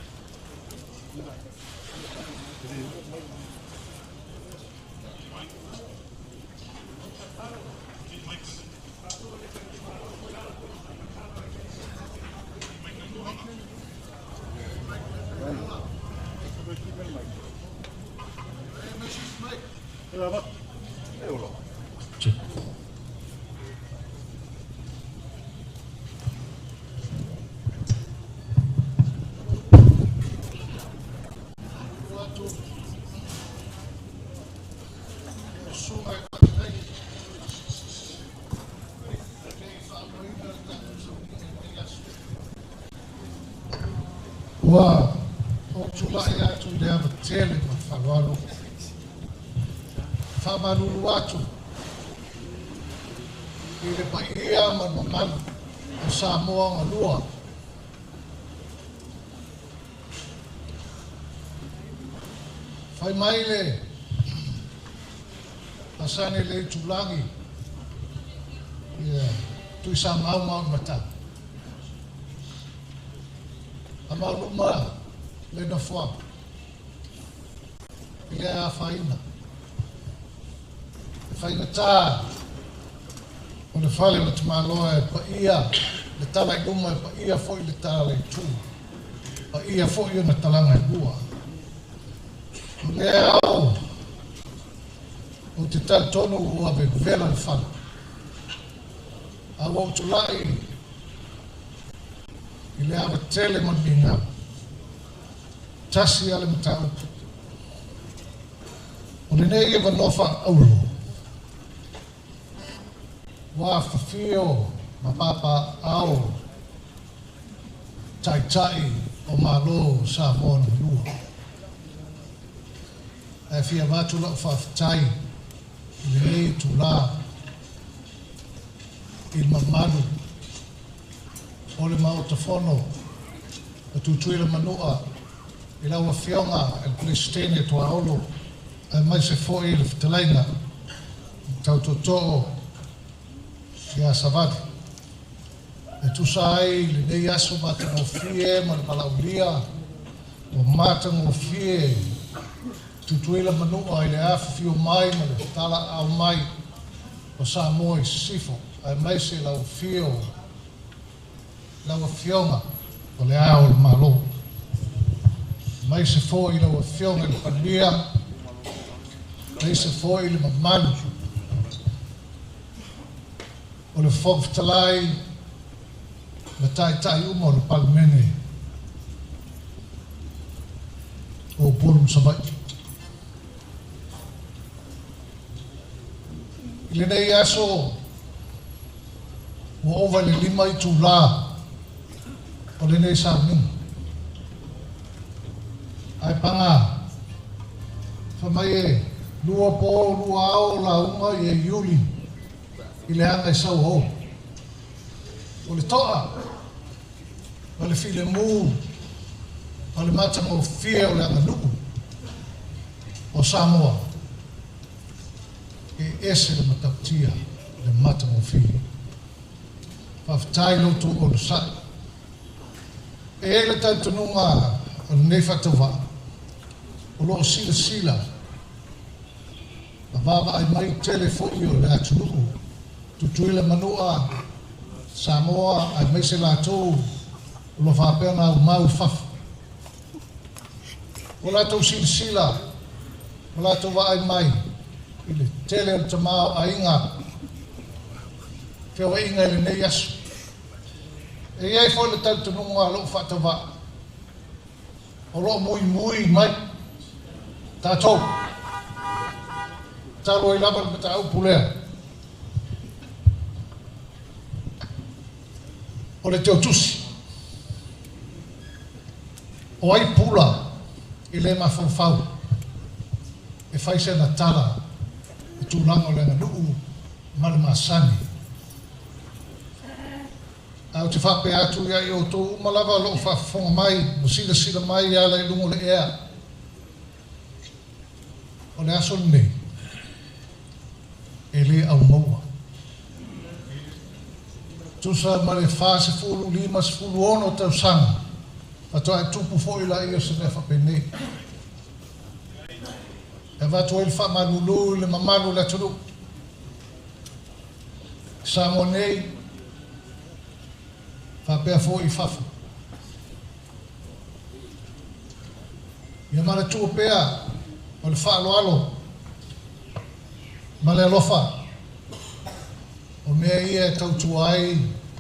Ua ou tulai atu i le ava tele ma le faaaloalo, faamalulu atu i le paia ma le mamalu o Samoa galua. Fai mai le masani le itulagi ia Tuisamau ma ona matau. A mauluma le nofoaga i le afaina. E faigata o le fale o le tamaloa e paia le tala i luma, e paia foi le tala i tua, paia foi ona talaga e lua. O lea ao o te talitonu ua vevela le fale. A ua ou tulai i le ava tele ma le migao. Tasi a le mataupu. O lenei e avanoa faaauro. Ua afifio ma papaaao taitai o Malo o Samoa na lua. Ae fia avatu lau faafetai i lenei itulā i le mamalu o le Maota Fono o Tutuila Manua, i lau Afioga i le Peresetene Tuaolo, aemaise foi le fetalaiga tautootoo ia Savali. E tusa ai lenei aso matagofie ma le valaaulia ua matagofie Tutuila Manua i le afifio mai ma le talaau mai o Samoa i Sisifo, aemaise lau afio, lau Afioga o le Ao o le Malo. Aemaise foi lau Afioga i le Palemia, aemaise foi le mamalu o le Fofoga Fetalai ma taitai uma o le Palemene o Upolu ma Savaii. I lenei aso ua ova i le 5 itulā o lenei sauniga. Ae paga fai mai e 2 po 2 ao lauga i e Iuli i le aga i sau hou. O le toa ma le filemu ma le matagofie o le aganuu o Samoa e ese le matautia le matagofie. Faafetai i lo outou onosai. E i ai le talitonuga o lenei faatauvaa, o lo o silasila ma vaavaai mai tele foi o le atunuu, Tutuila Manua, Samoa aemaise latou o lo o faapea ona aumau i fafo. Ua latou silasila ma latou vaai mai i le tele o le tamaoaiga feoaiga i lenei aso. E i ai foi le talitonuga o lou faatauvaa, o lo o muimui mai tatou talu ai lava le mataupu lea o le teutusi. O ai pula i le mafaufau e fai sena tala i tulaga o le aganuu ma le masani. Ae ou te faapea atu ia i outou uma lava o lo o faafofoga mai ma silasila mai e ala i luga o le ea, o le aso lenei, e le aumaua. Tusa ma le 40, 56 tausaga faatoa e tupu foi laia o se mea faapenei. E avatu ai le faamalulu i le mamalu o le atunuu. I Samoa nei, faapea foi i fafo. Ia manatua pea o le faaaloalo ma le alofa o mea ia e tautua ai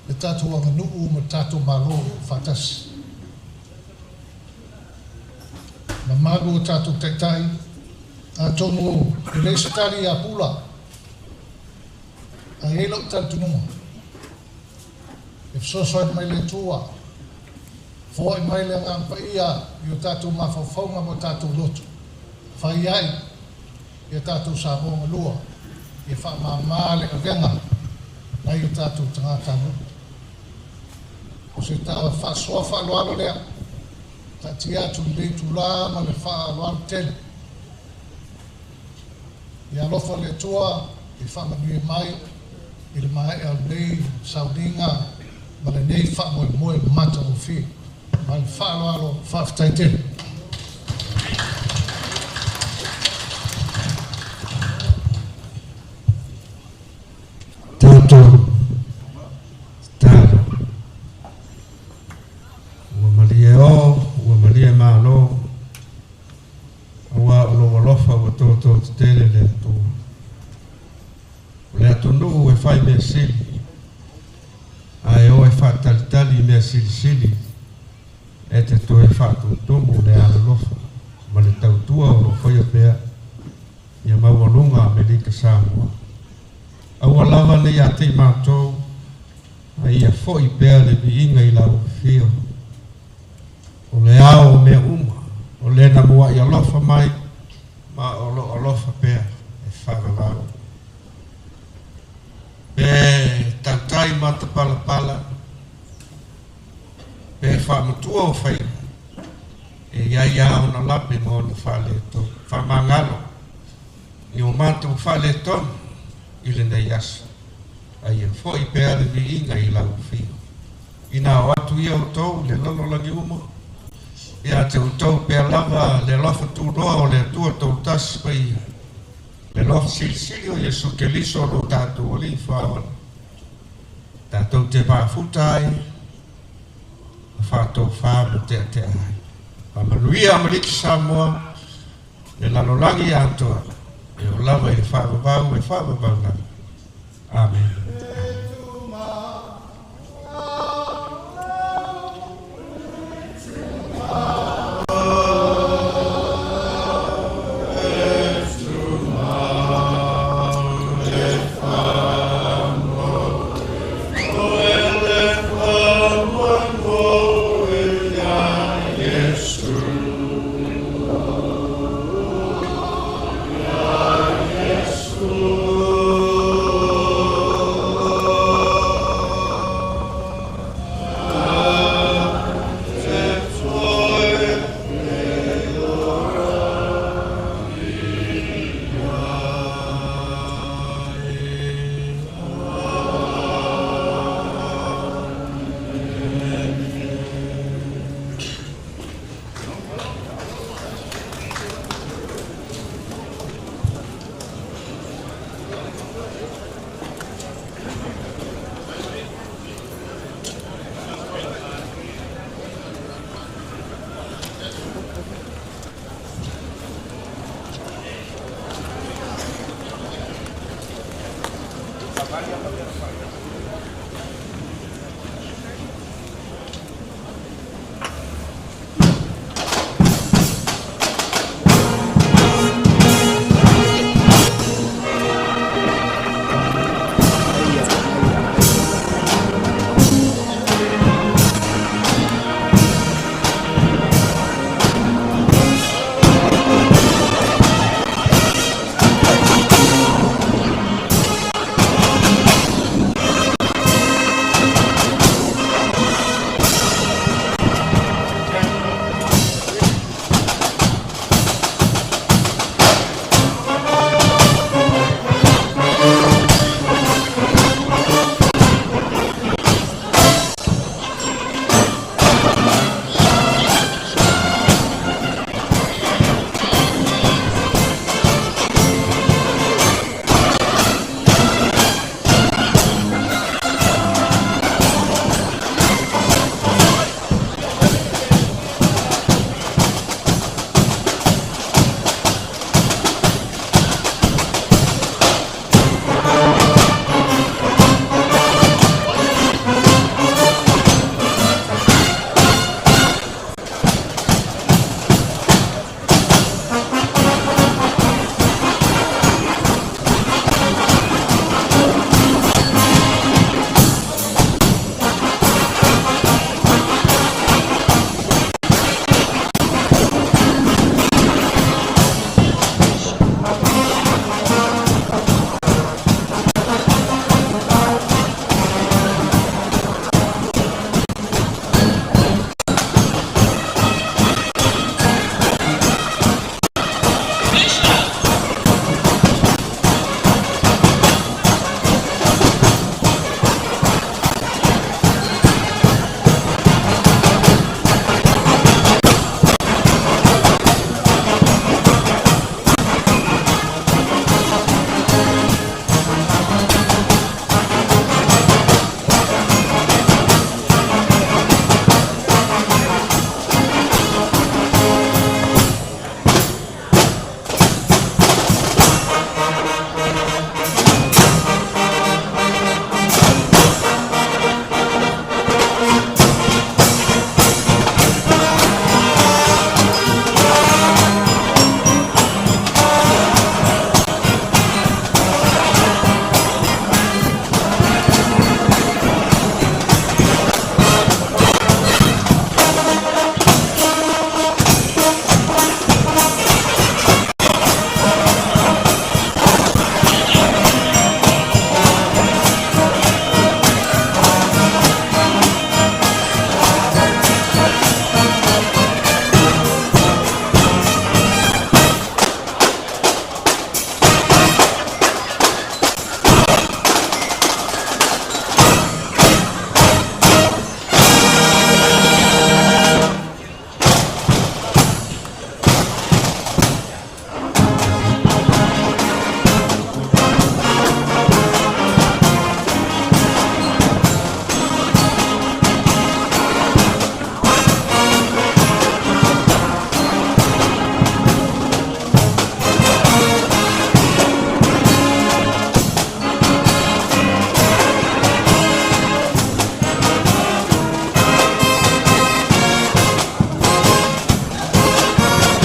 le tatou aganuu ma le tatou Malo faatasi. Mamalu o tatou taitai, atonu e leai se tali ia Pula, ae i ai lou talitonuga, e fesoasoani mai le Atua, foai mai le Agaga Paia i o tatou mafaufauga ma o tatou loto, fai ai ia tatou Samoa galua, ia faamama le avega nai o tatou tagatanuu. O se tala faasoa faaaloalo lea, taatia atu i lenei itula ma le faaaloalo tele. Ia alofa le Atua e faamanuia mai i le maea o lenei sauniga ma lenei faamoemoe matagofie. Ma le faaaloalo, faafetai tele.
Tatou tatalo. Ua malie o, ua malie malo, Aua o lou alofa ua toto tetele le Atua. O le atunuu e fai mea sili, ae o e faatalitali i mea silisili, e te toe faatumutumu le alolofa ma le tautua o lo o faia pea ia maualuga Amerika Samoa. Aua lava ne i ia te i matou, a ia foi pea le viiga i lau afio. O le ao o mea uma, o le na muaʻi alofa mai ma o lo o alofa pea e faavavau. Pe tautai matapalapala, pe faamatua o faiva, e i ai lava ona lape ma ona faaletonu, faamagalo i o matou faaletonu i lenei aso, a ia foi pea le viiga i lau afio. Ina o atu ia outou i le lalolagi uma, ia te outou pea lava le alofa tunoa o le Atua Toatasi Paia, le alofa silisili o Iesu Keriso lo tatou Alii Faaola, tatou te mafuta ai ma faatofā ma teatea ai. Faamanuia Amaliki Samoa, le lalolagi atoa, e oo lava i le faavavau e faavavau lava. Amene.